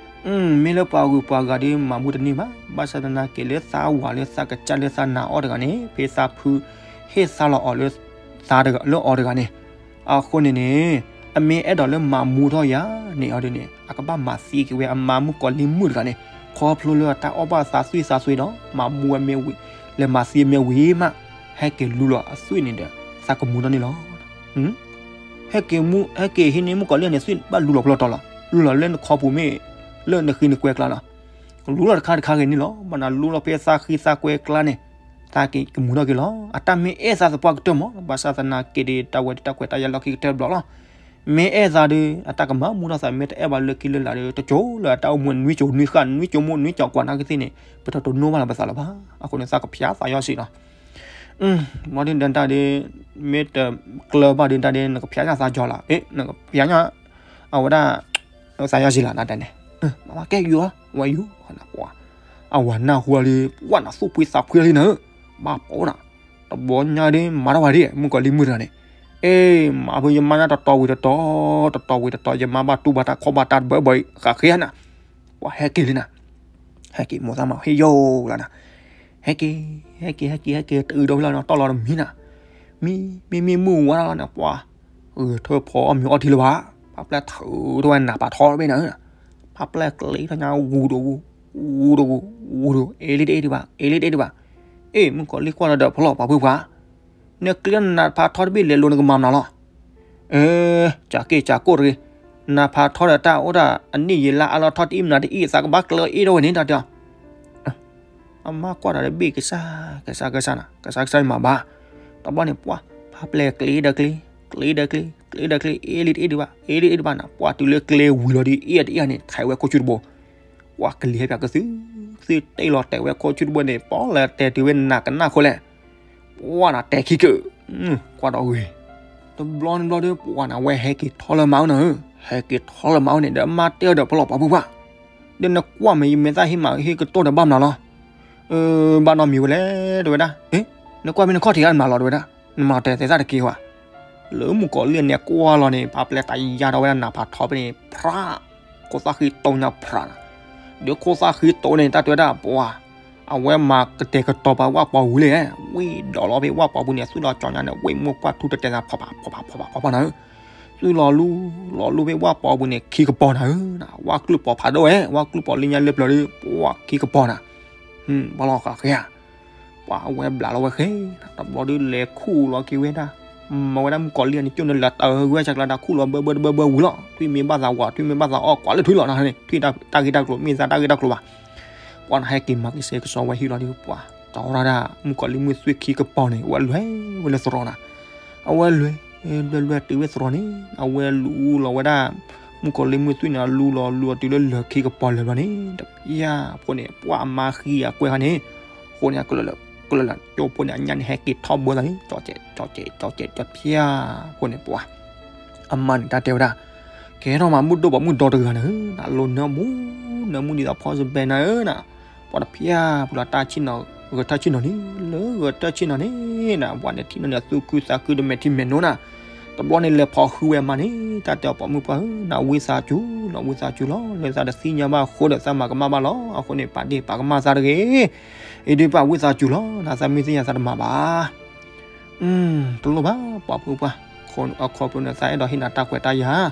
မ့ၢ်လၢပှၤဂုၤပှၤဂၤဒီးမၤမူတန့ၢ်ဘၣ်, ဘၣ်ဆၣ်သနာ်က့လၢသးဝၤလၢသးကစၢ်လၢသးနာ်အီၤတဂၤန့ၣ် ဖဲသးဖု ဟ့ၣ်သါလီၤအီၤလၢ သးလၢအီၤတဂၤန့ၣ်, အဃိန့ၣ်န့ၣ်, အမ့ၢ်အဲၣ်ဒိးလၢမၤမူထီၣ်ယၤန့ၣ်အီၤဒ်န့ၣ် အကဘၣ်မၤသံက့ၤဝဲအမါမုၣ်ကီၤလံၢ်မုၣ်တဂၤန့ၣ်, ခီဖျိလၢအတၢ်အီၣ်ဘၣ်သးသွံၣ်သးသွံၣ်ဒီး မၤမူဝဲမ့ၢ်ဝံၤ, လဲၤမၤသံမ့ၢ်ဝံၤမး, ဟဲက့ၤလူလီၤအသွံၣ်န့ၣ်ဒီး သးကမူထီၣ်န့ၣ်လီၤ. ဟဲက့ၤမူ, ဟဲက့ၤဟံးန့ၢ်မုၣ်ကီၤလံၢ်န့ၣ် သွံၣ်ဘၣ်လူလီၤဖျီတီၤလီၤ. လူလီၤလၢနခီပူၤမ့ၢ် လၢနဃံနကွဲကျါလီၤ. လူလီၤတခါတခါဂ့ၤန့ၣ်လီၤ. ဘၣ်နလူလီၤဖဲသးဃံသးကွဲကျါန့ၣ် သးက့ၤကမူထီၣ်က့ၤလီၤ. အတၢ်မ့ၢ်အဲၣ်သးသပှၢ်ကတၢၢ်မး ဘၣ်ဆၣ်သနာ်က့ဒီး တၢ်ဝဲတၢ်ခွဲးတၢ်ယာ်လီၢ်ခံကတၢၢ်တဘျီလီၤ. မ့ၢ်အဲၣ်သးဒီး အတၢ်ကမၤမူထီၣ်သး မ့ၢ်တအဲၣ်ဘၣ်လၢခံလၢလာ်ဒီး တစိၤလၢအတၢ်အိၣ်မူနွံစိၤနွံဃၣ် နွံစိၤမိၢ်နွံစိၤကွၢ်နာ်က့သ့ၣ်န့ၣ် ပတတိၢ်နီၣ်ဘၣ်လၢၤပသးလၢၤဘၣ်. အဃိန့ၣ် သးကဖျါသးယီၤစံးလီၤ. မ့ၢ်ဒ်တၢ်ဒ် မ့ၢ်တကျၢၤဘၣ်ဒ်တၢ်ဒ် နကဖျါညါသးကၠီၤလီၤ. အ့ နကဖျါညါ အဝဲဒၣ် သးယီၤစံးလီၤ နတဲန့ၣ် မၤဘၣ်ကဲယူၤလီၤ ဝဲယူၤ ပှၤ အဝၤနၢ်ဟူလံ ပှၤနသူၣ်ဖှံသးဖှံလံနၤဧၢ, ဘၣ်ပိာ်နၤ, တဘျီညါဒ်မၤတၢ်ဝဲဒ် မုၣ်ကီၤလံၢ်မုၣ်တဂၤန့ၣ်, အ့ မၤဖုယမါနၢ်တတီၤဝံၤတတီၤ, တတီၤဝံၤတတီၤ ယမါဘၣ်တူၢ်ဘၣ်တၢ်ခီၣ်ဘၣ်တၢ်တဘၢဘၢအံၤ ဃးဃ့နၤ, ပှၤဟဲက့ၤလံနၤ, ဟဲက့ၤမိၢ်သးမၤဟ့ၣ်ယိာ်လီၤနၤ, ဟဲက့ၤ ဟဲက့ၤ ဟဲက့ၤ ဟဲက့ၤ တအုးဒီဖဲလီၤနၤ တီၢ်လီၤတမံၤနၤ, မံ မံ မံ မုၢ်ဝါလီၤနၤ ပှၤ ဂဲၤထၢၣ်ဖီအီၣ်မ့ၤအီထံလၢၤဘၣ်, ဖးပျဲၢ်ထုးထီၣ်ဝဲနးဖးထီတဘ့ၣ်နၤ, ဖးပျဲၢ်ကျ့ထီၣ်ညါ ဂူၤဒိၣ်ဂူၤ, ဂူၤဒိၣ်ဂူၤ, ဂူၤဒိၣ်, အ့လံတအ့ၣ်ဒံးဘၣ်, အ့လံတအ့ၣ်ဒံးဘၣ်, အ့ မုၣ်ကီၤလံၢ်ကွၢ်လီၤဒီးဖီလီၤပှၤဖုပှၤ, နကျ့နးဖးထီတဘ့ၣ်လဲၤလိၤနကမၤမနုၤလီၤ, အ့ ကးက့ၤကးကိၢ်တဂ့ၤ, နးဖးထီဒီးတၢ်အိၣ်ဒၣ်အနံၣ်ယံာ်လါအါလီၤထီၣ်တအံၣ်မနုၤတအံၣ် သးကဘၣ်ကျ့အ့ၣ်ထီၣ်ဝဲန့ၣ်တၢ်တဲအီၤ အမါကွၢ်တၢ်တဘ့ၣ်ကစၢ် ကစၢ်ကစၢ်နၤ ကစၢ်ကစၢ်မၤဘၣ်, တဘျီန့ၣ်ပှၤ ဖးပျဲၢ်ကျ့ဒီးကျ့, ကျ့ဒီးကျ့, ကျ့ဒီးကျ့, အ့လံတအ့ၣ်ဒံးဘၣ်, အ့လံတအ့ၣ်ဒံးဘၣ်နၤ, ပှၤတုၤလၢကျ့ဝံၤလီၤဒီး အ့ၣ်တအ့ၣ်န့ၣ် ထဲးဝဲခိၣ်ဆူၣ်တဘိ, ပှၤကလံၤဟဲပၠးကသု သုတ့ၢ်လီၤတဲာ်ဝဲခိၣ်ဆူၣ်တဘိန့ၣ် ပီၣ်လဲၣ်တဲာ်တုၤဝဲနးကနၣ်ဃိလဲၣ်, ပှၤနၤတဲာ်ခံကၢၣ်, ကွၢ်ဒီးဂ့ၤ တဘျီန့ၣ်ဘျီဒီး ပှၤနၤဝဲဟဲက့ၤထီၣ်လၢမါအိၣ်နၤဧၢ, ဟဲက့ၤထီၣ်လၢမါအိၣ်န့ၣ်ဒီး အမါတဲအီၤဒီးဖီလီၤပှၤဖုပှၤ, ဒီးနကွၢ်မ့ၢ်ယမဲာ်သၣ်ဟ့ၣ်မးဟ့ၣ်ကတီၢ်ဒီးဘၣ်မနုၤလီၤ, ဘၣ်နီတမံၤဝဲလဲၣ် တဲဝဲဒၣ်, နကွၢ်မ့ၢ်နခီၣ်ထံးဂၤနမၤလီၤတဲဝဲဒၣ်, နမၤတဲသဲသၣ်တက့ၢ်ဝဲ, လၢမုၣ်ကီၤလံၢ်န့ၣ်ကွၢ်လီၤန့ၣ် ဖးပျဲၢ်တၢ်ယါထီၣ်ဝဲဒၣ်နးဖးထီဖဲန့ၣ် ဖြး ခိၣ်သၣ်ဃံတိညါဖြးနၤ, ဒီးခိၣ်သၣ်ဃံတိန့ၣ် တၢ်တဲဝဲဒၣ်ပှၤ အဝဲမၤကတဲာ်ကတီၤပှၤဝၣ်ပှီၤဝံၤလံ, ဝ့ၢ်ဒီးလီၤဖဲဝၣ်ပှီၤပူၤန့ၣ် အသွံၣ်လီၤကၠီညါန့ၣ် ဝ့ၢ်မိၢ်ပှၢ်ထူတတဲသး ဖီဖးဖီဖးဖီဖးဖီဖးနၤဧၢ, သွံၣ်လီၤလူ လီၤလူဖဲဝၣ်ပှီၤပူၤန့ၣ် ခံကပီၤနၤဧၢ, ဝၣ်ကျုၢ်ပီၤဖးဒိၣ်ဝဲ ဝၣ်ကျုၢ်ပီၤလံညါလၢပျၢၤဒီး ပှၤခံကပီၤနၤ, ဘၣ်လီၤဃးဃဲဧါ ပှၤအဝဲဘျးလီၤဝဲဃဲ, တဘျီဒုးလဲၤခူၣ်လီၤက့ၤဝဲဒၣ်, မၤဝဲဒၣ်မုၣ်ကီၤလံၢ်န့ၣ် ကၠိၣ်န့ၣ်လၢတၢ်ဂ့ၢ်ဝဲဆဲးကျါဒၣ် ခူၣ်လီၤဘၢဘၢတဘၢဘၢဝံၤလီၤ, ထွံၣ်မ့ၢ်ဘၣ်သးဝး ထွံၣ်မ့ၢ်ဘၣ်သးအီၣ် ကွၢ်လၢထွံၣ်လီၤနၤန့ၣ် ထွံၣ်တၢ်ဂ့ၢ်တၢ်ကျိၤ မ့ၢ်သးတၢ်ဂ့ၢ်တၢ်ကျိၤဘၣ်, ပှၤနၤဟဲက့ၤမၤက့ၤစဲကစီဝဲဟံၣ်လီၤဒီး ပှၤ တီၢ်ရၣ်ဒၣ် မုၣ်ကီၤလံၢ်မုၣ်သွံၣ်ခံကပီၤန့ၣ် ဝဲလဲၤဝဲလၢသရိာ်နၤ, အဝဲလဲၤ လဲၤလဲၤတုၤဝဲသရိာ်န့ၣ် အဝဲလူလီၤဝဲဒၣ် မုၣ်ကီၤလံၢ်မုၣ်သွံၣ်န့ၣ် အလူလီၤလူအီၤတုၤလၢလၢၢ်ခံကပီၤလၢာ်ဘျီန့ၣ် တပျၢ်ဖိန့ၣ် ပှၤအမါဃံအကွဲၢ်ခါန့ၣ်, အဃိန့ၣ် ကလၢာ်လၢာ် ကလၢာ်လၢာ် ကၠိဖိန့ၣ် အညၣ်န့ၣ်ဟဲက့ၤထီၣ်ဘၢသးန့ၣ် ကၠီကဲး ကၠီကဲး ကၠီကဲး တပျၢ်ဖိန့ၣ် ပှၤ အမါန့ၣ်တၢ်တဲဝဲဒၣ်, ကဲထီၣ်မးမုၢ်ဒိၣ်ပှၤမုၢ်ဒီတဂၤနၤဧၢ, နလိၤနၢမူ နၢမူဒ်သိးဖီစဘဲနၤဧၢနၤ, ပှၤတပျၢ်ပူၤလီၤတၢ်ဆ့ၣ်နီၤ ဂဲၤထၢၣ်ဆ့ၣ်နီၤန့ၣ် လၢဂဲၤထၢၣ်ဆ့ၣ်နီၤန့ၣ်နၤ ပှၤန့ၣ်ထံၣ်နီၤန့ၣ် သူၣ်ခုသးခုတမဲာ်ထံမဲာ်နိနၤ, တဘျီန့ၣ်လဲၤဖီၣ်ဃုဝဲမါန့ၣ် တၢ်တဲအီၤပိာ်မုၣ်ပှၢ်ဧၢ နဝံသးစူၤလီၤ ဝံသးစူၤလီၤ လၢသးတသ့ၣ်ညါဘၣ်အဃိဒီး သးမၤကမၣ်ဘၣ်လီၤ အဃိန့ၣ် ပာ်ဒ့ၣ်ပာ်ကမၣ်သးတဂ့ၤ အံၤဒုးပာ်ဝံသးစူၤလီၤ နသးမ့ၢ်သ့ၣ်ညါသးတမၤဘၣ် တလိၣ်ဘၣ် ပှၤဖိပှၢ်, အခီဖျိန့ၣ် သးအဲၣ်ဒိးဟ့ၣ်နၤတၢ်ခွဲးတၢ်ယာ်,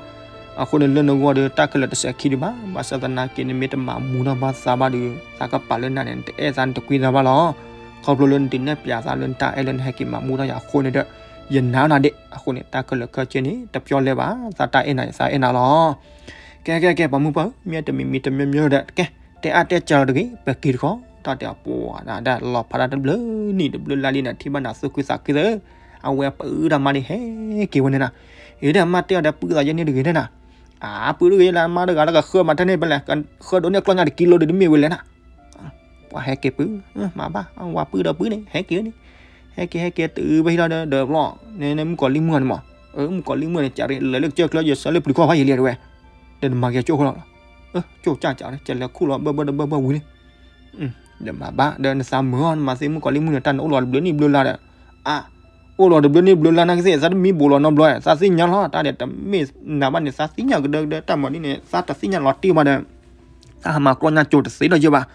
အဃိန့ၣ် လၢနဂီၢ်ဒီး တၢ်ခဲလၢာ်တစဲးခံဒံးဘၣ်, ဘၣ်ဆၣ်သနာ်က့ နမ့ၢ်တမၤမူထီၣ်ဘၣ်သးဘၣ်ဒီး သးကပာ်လၢနၤန့ၣ် နတအဲၣ်သး နတကွံသးဘၣ်လီၤ. ခီဖျိလၢနဒုးနဲၣ်ပျးသးလၢနတၢ်အဲၣ်လၢနဟဲက့ၤမၤမူထီၣ်ယၤအဃိန့ၣ်ဒီး ယနာ်နၤဒံး, အဃိန့ၣ် တၢ်ခဲလၢာ်ခဲဆ့န့ၣ် တပျီလဲၤဘၣ်, သးတၢ်အဲၣ်နၤ သးအဲၣ်နၤလီၤ. ကဲ ကဲ ကဲ ပှၤမုၣ်ပှၢ်ဧၢ, မ့ၢ်တမံၤမံၤတမံၤမံၤဒီး ကဲ တဲအါတဲစှၤလီၤတဂ့ၤ, ပက့ၤတခီ, တၢ်တဲအီၤပှၤဒၣ် လီၤဖးဒၣ်တဘျုးနံၣ်တဘျုးလါလံနၤ ထံၣ်ဘၣ်နၤသူၣ်ခုသးခုသၢ, အဝဲပုၢ်တၢ်မါန့ၣ်ဟဲက့ၤဝဲန့ၣ်နၤ, အ့ ဒီးအမါတဲအီၤဒီး ပုၢ်သးယဲန့ၣ်တဂ့ၤန့ၣ်နၤ, အါ ပုၢ်တဂ့ၤလၢအမါတဂၤလၢကဃၢမၤထဲန့ၣ် ပလဲၤဃၢဒိးန့ၢ်ကျီၢ်ညါတကံလိၤဒီးတမ့ၢ်ဝဲလဲၣ်နၤ ပှၤဟဲက့ၤပုၢ်, မၤဘၣ်, ဝၤပုၢ်ဒီးပုၢ်န့ၣ် ဟဲက့ၤန့ၣ်, ဟဲက့ၤ ဟဲက့ၤတုၤဝဲဟံၣ်လီၤဒီး ဒီးဘျီ, နမုၣ်ကီၤလံၢ်မုၣ်န့ၣ်မး, မုၣ်ကီၤလံၢ်မုၣ်န့ၣ် ကလဲၤလၢကစၢၢ်ကျၢၢ် ယဆၢလၢပျုၤခီၣ်ဖးယံာ်လံတဝဲ, ဒီးနမၤက့ၤကၠိၣ်ဃိလီၤ, ကၠိၣ်ကၠၢ်ကၠၢ် ကလဲၤခူၣ်လီၤဘၢဘၢတဘၢဘၢဝံၤလံ, ဒီးမၤဘၣ်, ဒီးနသးမုာ်အီၤ နမၤသ့မုၣ်ကီၤလံၢ်မုၣ်န့ၣ် တၢ်နအိၣ်လီၤတဘျုးနံၣ်ဘျုးလါဒီး, အါ အိၣ်လီၤတဘျုးနံၣ်ဘျုးလါနာ်က့သ့ၣ် သးတမံဘိးလီၤနီတဘျီ, သးသ့ၣ်ညါလီၤ, တၢ်ဒီးတမ့ၢ်နၤဘၣ်န့ၣ် သးသ့ၣ်ညါကဒၢကဒၢ တၢ်မၤဒ်န့ၣ် သးတသ့ၣ်ညါလီၤတံၢ်ဘၣ်ဒီး, သးဟးမၤကျီၢ်ညါကၠိတသ့လီၤယဲဘၣ်,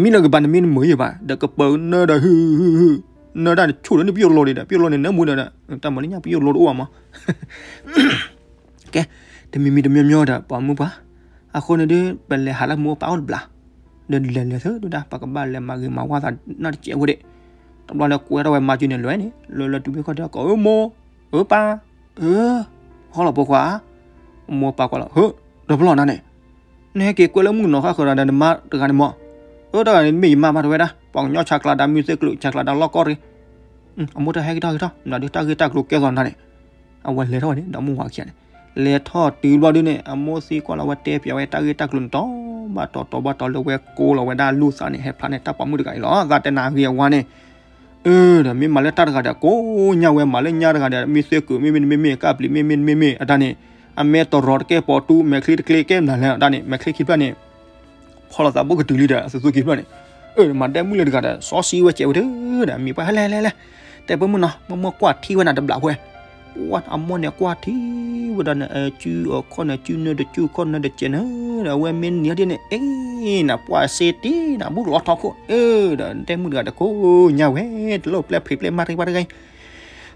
မံလၢကဘၣ်နမံနမုာ်ယဲဘၣ်, ဒီးကပၢၤနၢၤဒီးဟု ဟု ဟု နၢၤတၢ်န့ၣ်ဆူၣ်ဒီးန့ၣ်ပယိၣ်လိၤန့ၣ်ဒီး ပယိၣ်လိၤန့ၣ်နၢမူဒီး တၢ်မၤလၢညါပယိၣ်လိၤတအိၣ်ဘၣ်မး ကဲ, တမံၤမံၤတမံၤမံၤဒီး ပှၤမုၣ်ပှၢ်, အဃိန့ၣ်ဒုး ပလဲၤဟးလၢမူပၢ်အိၣ်တဘျီ, ဒီးလဲၤလဲၤသုဒုဒၣ် ပကဘၣ်လဲၤမၤဂ့ၤမၤဝါသးနီတစဲးဖိဒံး, တဘျီလၢကွဲထီၣ်ဝဲမါကၠုန့ၣ်လွဲန့ၣ် လၢလၢတုၤဖဲခီၣ်ဒီးကိး အၢမိၢ်, အၢပၢ်, အၢ, ဟီလီၤဖိခွါ, မိၢ်ပၢ်ကွၢ်လီၤ ဟၢ ဒီးဖျီၣ်နၤန့ၣ်, နဟဲက့ၤကွဲလၢမုၢ်ကနီၤဃါဃၢၤဒီးနမါတဂၤန့ၣ်မး, အၢ တၢ်ဂၤန့ၣ်မ့ၢ်ယမါဘၣ်တဝဲဒၣ်, ပှၤကညီဆးကျးဒီးမုၢ်သ့ၣ်ကျိၤ ဆးကျးဒီးလီၢ်ကီၢ်ရ့ၣ်, အမိၢ်တၢ်ဟဲက့ၤထီၣ်က့ၤထီၣ် နဒီးတၢ်ဂ့ၢ်တၢ်ကျိၤကဲသိးနၤန့ၣ်, အဝဲလဲၤထီၣ်ဝဲန့ၣ် ဒီးမိၢ်ဝၤခံဂၤန့ၣ်, လဲၤထီၣ်တုၤဘျီဒုန့ၣ် အမိၢ်သံကွၢ်လီၤဝဲတဲပၠးဝဲတၢ်ဂ့ၢ်တၢ်ကျိၤန့ၣ် တီၤဘၣ်တီၤတီၤဘၣ်တီၤလၢဝဲကိးလီၤဝဲဒၣ်လူၢ်သးန့ၣ် ဟဲဖျါန့ၢ်တၢ်ပိာ်မုၣ်တဂၤအံၤလီၤ. သးတဲနၤဂ့ၤအဝါန့ၣ် အၢ ဒီးမ့ၢ်မၤလၢတၢ်တဂၤဒီးကိးညါဝဲ မၤလၢညါတဂၤဒီး မ့ၢ်သ့ၣ်ကုာ်မ့မ့ၢ်တမ့မ့ၢ် ကၢ်ပျံၤမ့မ့ၢ်တမ့မ့ၢ် အတၢ်န့ၣ်, အမဲတရီတကဲပိာ်တူ မဲာ်ချံတကျ့ကဲမနုၤလဲၣ် အတၢ်န့ၣ် မဲာ်ချံခံဖျၢၣ်န့ၣ် ဖီလီၤသးဘိကတုၤလံဒီး အသူသူခံဖျၢၣ်န့ၣ်, အၢ မၤဒဲမုၣ်လၢတဂၤဒီး စီဆှံဝဲစဲးဝဲဒၣ်ဒီး မံၤပှၢ်ဟဲလဲၣ်လဲၣ်လဲၣ်, တဲပိာ်မုၣ်နီၤ မိၢ်မိၢ်ကွၢ်ထံဝဲနၤတဘျီဝဲ ပှၢ်အမိၢ်န့ၣ်ကွၢ်ထံဝဲဒၣ်န့ၣ် စုအခီၣ်န့ၣ် စုနၢတစုခီၣ်နၢတစဲးန့ၣ်, ဒီးအဝဲမ့ၢ်နံၤဒ်န့ၣ် အ့ နပှၢ်စ့တံၢ် နဘူးကလီထီခိၣ်, အၢ ဒီးဒဲမုၣ်တဂၤဒီးကိးညါဝဲ တလိၣ်ပျဲၢ်ဖံးပျဲၢ်မၤတဂ့ၤဘၣ်တဂ့ၤ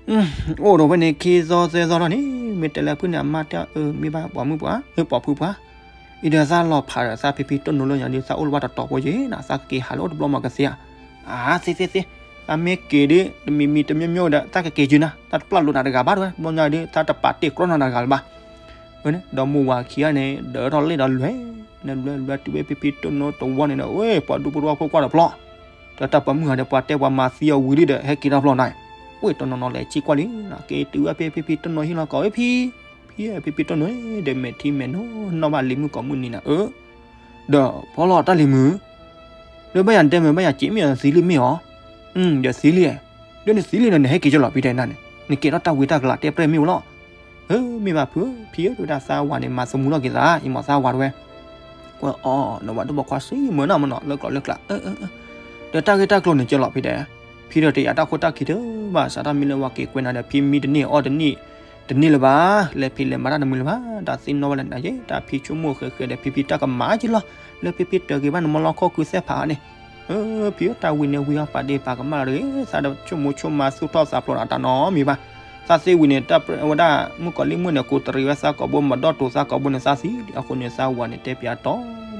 အိၣ်ဒီးဝဲန့ၣ် ခံသီသၢသီလီၤန့ၣ် မ့ၢ်တဲလၢဖုၣ်န့ၣ် အမါတဲအီၤ အၢ မ့ၢ်ဘၣ်ပိာ်မုၣ်ပှၤ အၢ ပိာ်ဖုၣ်ပှၤ, အံၤဒီးသးလီၤဖးဒီးသးဖံဖံတိၢ်နိလၢညါဒီး သးအိၣ်လၢၤဘၣ်တတီၤဖိယဲၢ်နၤ သးကက့ၤဟးလၢအိၣ်တဘျီမၤကသ့ဧါ, အါ သ့သ့သ့, သးမ့ၢ်က့ၤဒီး တမံၤမံၤတမံၤမံၤဒီး သးကက့ၤယုာ်နၤ သးတပျၢ်လိာ်နၤတဂၤဘၣ်တဝဲ တဘျီညါဒီး သးတပာ်တ့ၢ်ကြီနၤတဂၤလၢၤဘၣ် အၢ ဒီးမိၢ်ဝၤခံဂၤန့ၣ် ဒၢးထီၣ်လ့ၣ်ဒီးလွဲၤ, နလွဲၤလွဲၤတုၤဝဲဖံဖံတိၢ်နိတဝီန့ၣ်ဒီး အၢ ပှၤဒူဖိတဝီဖိကွၢ်ဒီးဖျီၣ်, ဒီးတၢ်ပိာ်မုၣ်ဂၤဒီး ပှၤတဲပှၤမၤသံအီၤဝံၤဒီး ဟဲက့ၤထီၣ်ဖျီၣ်နၤ, အၢ တနီၤနီၤလဲၤဆံကွၢ်လံ, က့ၤတုၤဝဲဖံဖံဖံတိၢ်နိဟံၣ်လီၤကီး အၢ ဖံ, ဖံ ဖံဖံတိၢ်နိ ဒီးမဲာ်ထံမဲာ်နိ နီၣ်ဘၣ်လံၤမုၣ်ကိးမုၢ်နံၤနၤ အၢ ဒီးဖီလီၤတၢ်လံၤမုၣ်, ဒီးဘၣ်ယၤတဲမ့ၢ်ဘၣ်ယၤစံးမ့ၢ်အီၤသံလံမ့ၢ်အီၤ, ဒီးသံလံ, ဒီးနသံလံဒီးနဟဲက့ၤကၠီလီၤဖံတဲနၤန့ၣ်, နကဲထီၣ်တၢ်ဝံတၢ်ကလၤတဲပြဲၢ်မ့ၢ်ဝဲလီၤ, အၢ မ့ၢ်ဘၣ်ဖု ဖံဧၢ တဝဲဒၣ်သးဝၤန့ၣ် မၤသမူထီၣ်က့ၤသး အံၤမ့ၢ်သးဝၤတဝဲ, ကွၢ်အီၤ နဝၤဒိၣ်ဘီခွါစံးမၢနီၢ်မၢနီၢ် လၢကျိၤလၢကျါ ဒီးတၢ်ဂ့ၢ်တၢ်ကျိၤန့ၣ်ကၠီလီၤဖံတဲ, ဖံဒီးတယာ်တၢ်ခိၣ်တၢ်ခံတဘၣ် စးထီၣ်မ့ၢ်လၢဝၤက့ၤကွဲးနၤဒီး ဖံမံတန့ၢ်အီၣ်တန့ၢ် တန့ၢ်လၢၤဘၣ်, လဲၤဖံးလဲၤမၤတၢ်တမုာ်လၢၤဘၣ်, တၢ်သ့ၣ်နီၣ်ဝဲလၢနၤယဲ တၢ်ဖံဆိကမိၣ်ဃဲးဃဲးဒီး ဖံဖံတၢ်ကမၤက့ၤလီၤ, လၢဖံဖံတၢ်ဂ့ၤဘၣ်နမီလီခီၣ်ခုသဲၣ်ဖးန့ၣ်, ဖံဧၢ တၢ်ဝံၤန့ၣ်ဝံၤအီၤပာ်ဒ့ၣ်ပာ်ကမၣ်လီၤတဂ့ၤ, သးဒီးဆိကမိၣ်ဆိကမးသူၣ်ထီၣ်သးဖျိးနၤတၢ်နီတမံၤဘၣ်, သးသ့ဝံၤန့ၣ် တၢ်ဝဲဒၣ်မုၣ်ကီၤလံၢ်မုၣ်န့ၣ် ကိးတရံးဝဲသးကိာ်ဘိ မၤဒီၣ်တိၤသးကိာ်ဘိန့ၣ် သးသံ, အဃိန့ၣ် သးဝၤန့ၣ် တဲပၠးတ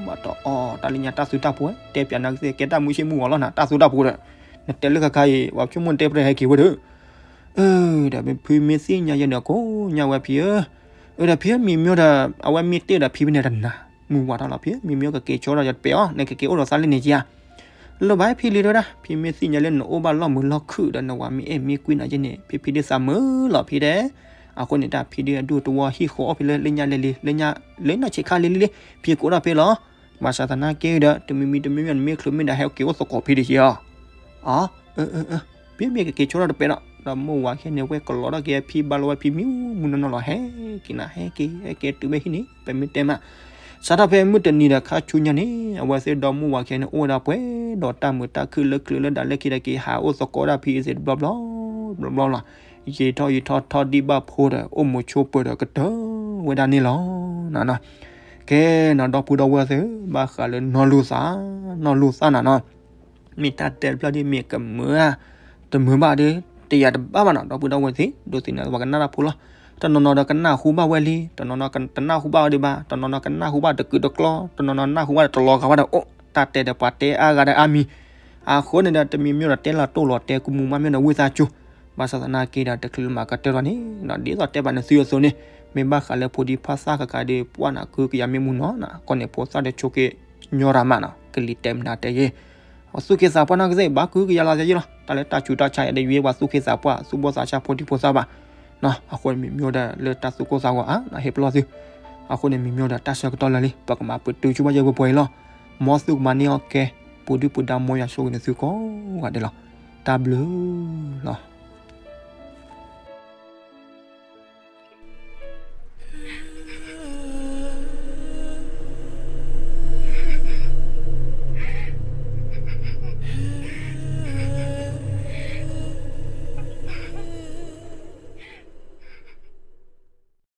ီဘၣ်တီၤအီၤ တၢ်လၢညါတၢ်သုတၢ်ဖိဝဲ တဲပၠးနၤကသ့ၣ်ကဲတၢ်မုၢ်ဆ့ၣ်မုၢ်ဂီၤလီၤနၤ တၢ်သုတၢ်ဖိဒီး, နတဲလၢခါခါအံၤ ပှၤဆိကမိၣ်တဲပြဲၢ်ဟဲက့ၤဝဲဒီး အၢ ဒီးဖံမ့ၢ်သ့ၣ်ညါယဲန့ၣ် ကိးညါဝဲဖံဧၢ, အၢ ဒီးဖံဧၢ မံမ့ၢ်ဒီး အဝဲမ့ၢ်တ့ၢ်ဒီးဖံဖံန့ၣ်တနၤ, မုၢ်ဝါထီၣ်လီၤဖံဧၢ မံမ့ၢ်ကက့ၤဆိဒီးယတပဲာ်အီၤ နကက့ၤအိၣ်ဒီးသးလၢန့ၣ်က့ဧါ, လၢဘၣ်ဖံလံတဲဝဲဒၣ် ဖံမ့ၢ်သ့ၣ်ညါလၢနအိၣ်ဘၣ်လီၢ်မုာ်လီၢ်ခုၣ်ဒီး နဝၤမ့ၢ်အဲၣ်မ့ၢ်ကွံနၤယဲန့ၣ် ဖံဖံဒုးသးမုာ်လီၤဖံတဲ, အဃိန့ၣ်တၢ်ဖံဒုးအဒူၣ်တဝီဟံၣ်ဃီအီၣ်ဖံလၢလၢညါလဲၤလံ လၢညါလၢနီၢ်ဆံးခါလံလံလံ ဖံကအိၣ်ဒီးဖဲလီၤ, ဘၣ်ဆၣ်သနာ်က့ဒီး တမံၤမံၤတမံၤမံၤန့ၣ် မ့ၢ်ချုးမ့ၢ်ဒၣ်ဟဲက့ၤအိၣ်သကိးဖံတက့ဧါ အၢ အၢ အၢ ဖံမ့ၢ်ကက့ၤဆိထီၣ်တပဲာ်ဒီး ဒီးမိၢ်ဝၤခဲန့ၣ် ဝဲကလီၤထီၣ်က့ၤဖံဘၣ်လီၤဝဲဖံမံမုၢ်နီၢ်နီၢ်လီၤ ဟဲက့ၤနၤ ဟဲက့ၤ ဟဲက့ၤတုၤဝဲဟံၣ်န့ၣ် ပမ့ၢ်တဲမး စးထီၣ်ဖဲမုၢ်တနံၤဒီးခါဆူညါန့ၣ် အဝဲသ့ၣ်ဒီမိၢ်ဝၤခဲန့ၣ် အိၣ်ဝဲဒၣ်ပှဲၤဒီးတၢ်မုာ်တၢ်ခုၣ်လၢချုးလၢဒၣ်လၢခံဒီးက့ၤဟးအိၣ်သကိးဒၣ်ဖံအသ့ၣ်တဘျီဘျီ ဘျီဘျီလီၤ. ယံာ်ထီၣ်ယံာ်ထီၣ်ထီၣ်ဒံးဘၣ်ဖိဒီး အိၣ်မူဆိးပၢၤဒီးကတၢၢ်ဝဲဒၣ်န့ၣ်လီၤ. ကဲနီၤ ဒီပုၢ်ဒီဝဲၢ်သ့ၣ်ဧၢ ဘၣ်ဃးလၢနီၢ်လူၢ်သး နီၢ်လူၢ်သးနၤနီၤ မ့ၢ်တၢ်တဲတဖျၢၣ်ဒ်မ့ၢ်ကမုာ်ဧါ တမုာ်ဘၣ်ဒီး တယာ်တဘၣ်ဘၣ်နီၤ ဒီပုၢ်ဒီဝဲၢ်သ့ၣ် ဒိးသန့ၤသးပှၤကနၣ်တၢ်ဖိလီၤ. တနီၤနီၤဒီးကနၣ်ဟူဘၣ်ဝဲလံ တနီၤနီၤတနၢ်ဟူဘၣ်ဝဲဒံးဘၣ် တနီၤနီၤကနၣ်ဟူဘၣ်တကုာ်တကျီ တနီၤနီၤနၢ်ဟူဘၣ်ဒီးတလီၤဂာ်ဘၣ်ဒီး အိၣ်တၢ်တဲဒီးပှၤတဲအါဂၤဒီးအါမံၤ အဃိန့ၣ်ဒီးတမံၤမံၤဒီးတဲလီၤတိၢ်လီၤတဲကူမူမးမ့ၢ်ဒီးဝံသးစူၤ ဘၣ်ဆၣ်သနာ်က့ဒီးတချုးလၢမၤကတၢၢ်လီၤန့ၣ် ဒ်သိးတဲဘၣ်နသုအသိးန့ၣ် မ့ၢ်ဘၣ်ဃးလၢဖိဒံဖိသၣ်ခါခါဒီး ပှၢ်နၤကုကယၤမ့ၢ်မူနီၤ ကီၢ်န့ၣ်ဖိသၣ်ဒီးဆိးက့ညီရၤမးနီၤ ကလံၤတဲမနုၤတဲယဲ အသူၣ်က့သးပှၢ်နီၢ်ကသ့ၣ် ဘၣ်ကုကယၤလီၤယဲလီၤ တၢ်လၢတၢ်ဆူးတၢ်ဆါယဲဒီး ယွၤပှၤသူၣ်က့သးပှၢ် သူၣ်ဘီၣ်သးဆါဖိဒံဖိသၣ်ဘၣ် အဃိန့ၣ်မ့ၢ်မ့ၢ်ဒီးလၢတၢ်သူၣ်ကိၢ်သးဂီၤအါ ဟ့ၣ်ပလီၢ်သု အဃိန့ၣ်မ့ၢ်မ့ၢ်ဒီးတၢ်ဆၢကတီၢ်လၢာ်လံ ပကမၤပတုာ်ဆူဘၣ်ယဲပှဲၤပှဲၤအံၤလီၤ မ်သုကမၤန့ၢ်အီၣ်ကဲ ပူၤဒုၣ်ပူၤဒါမ်ယွၤဆိၣ်ဂ့ၤနသုကိးဂၤဒဲးလီၤ တၢ်ဘျုးလီၤ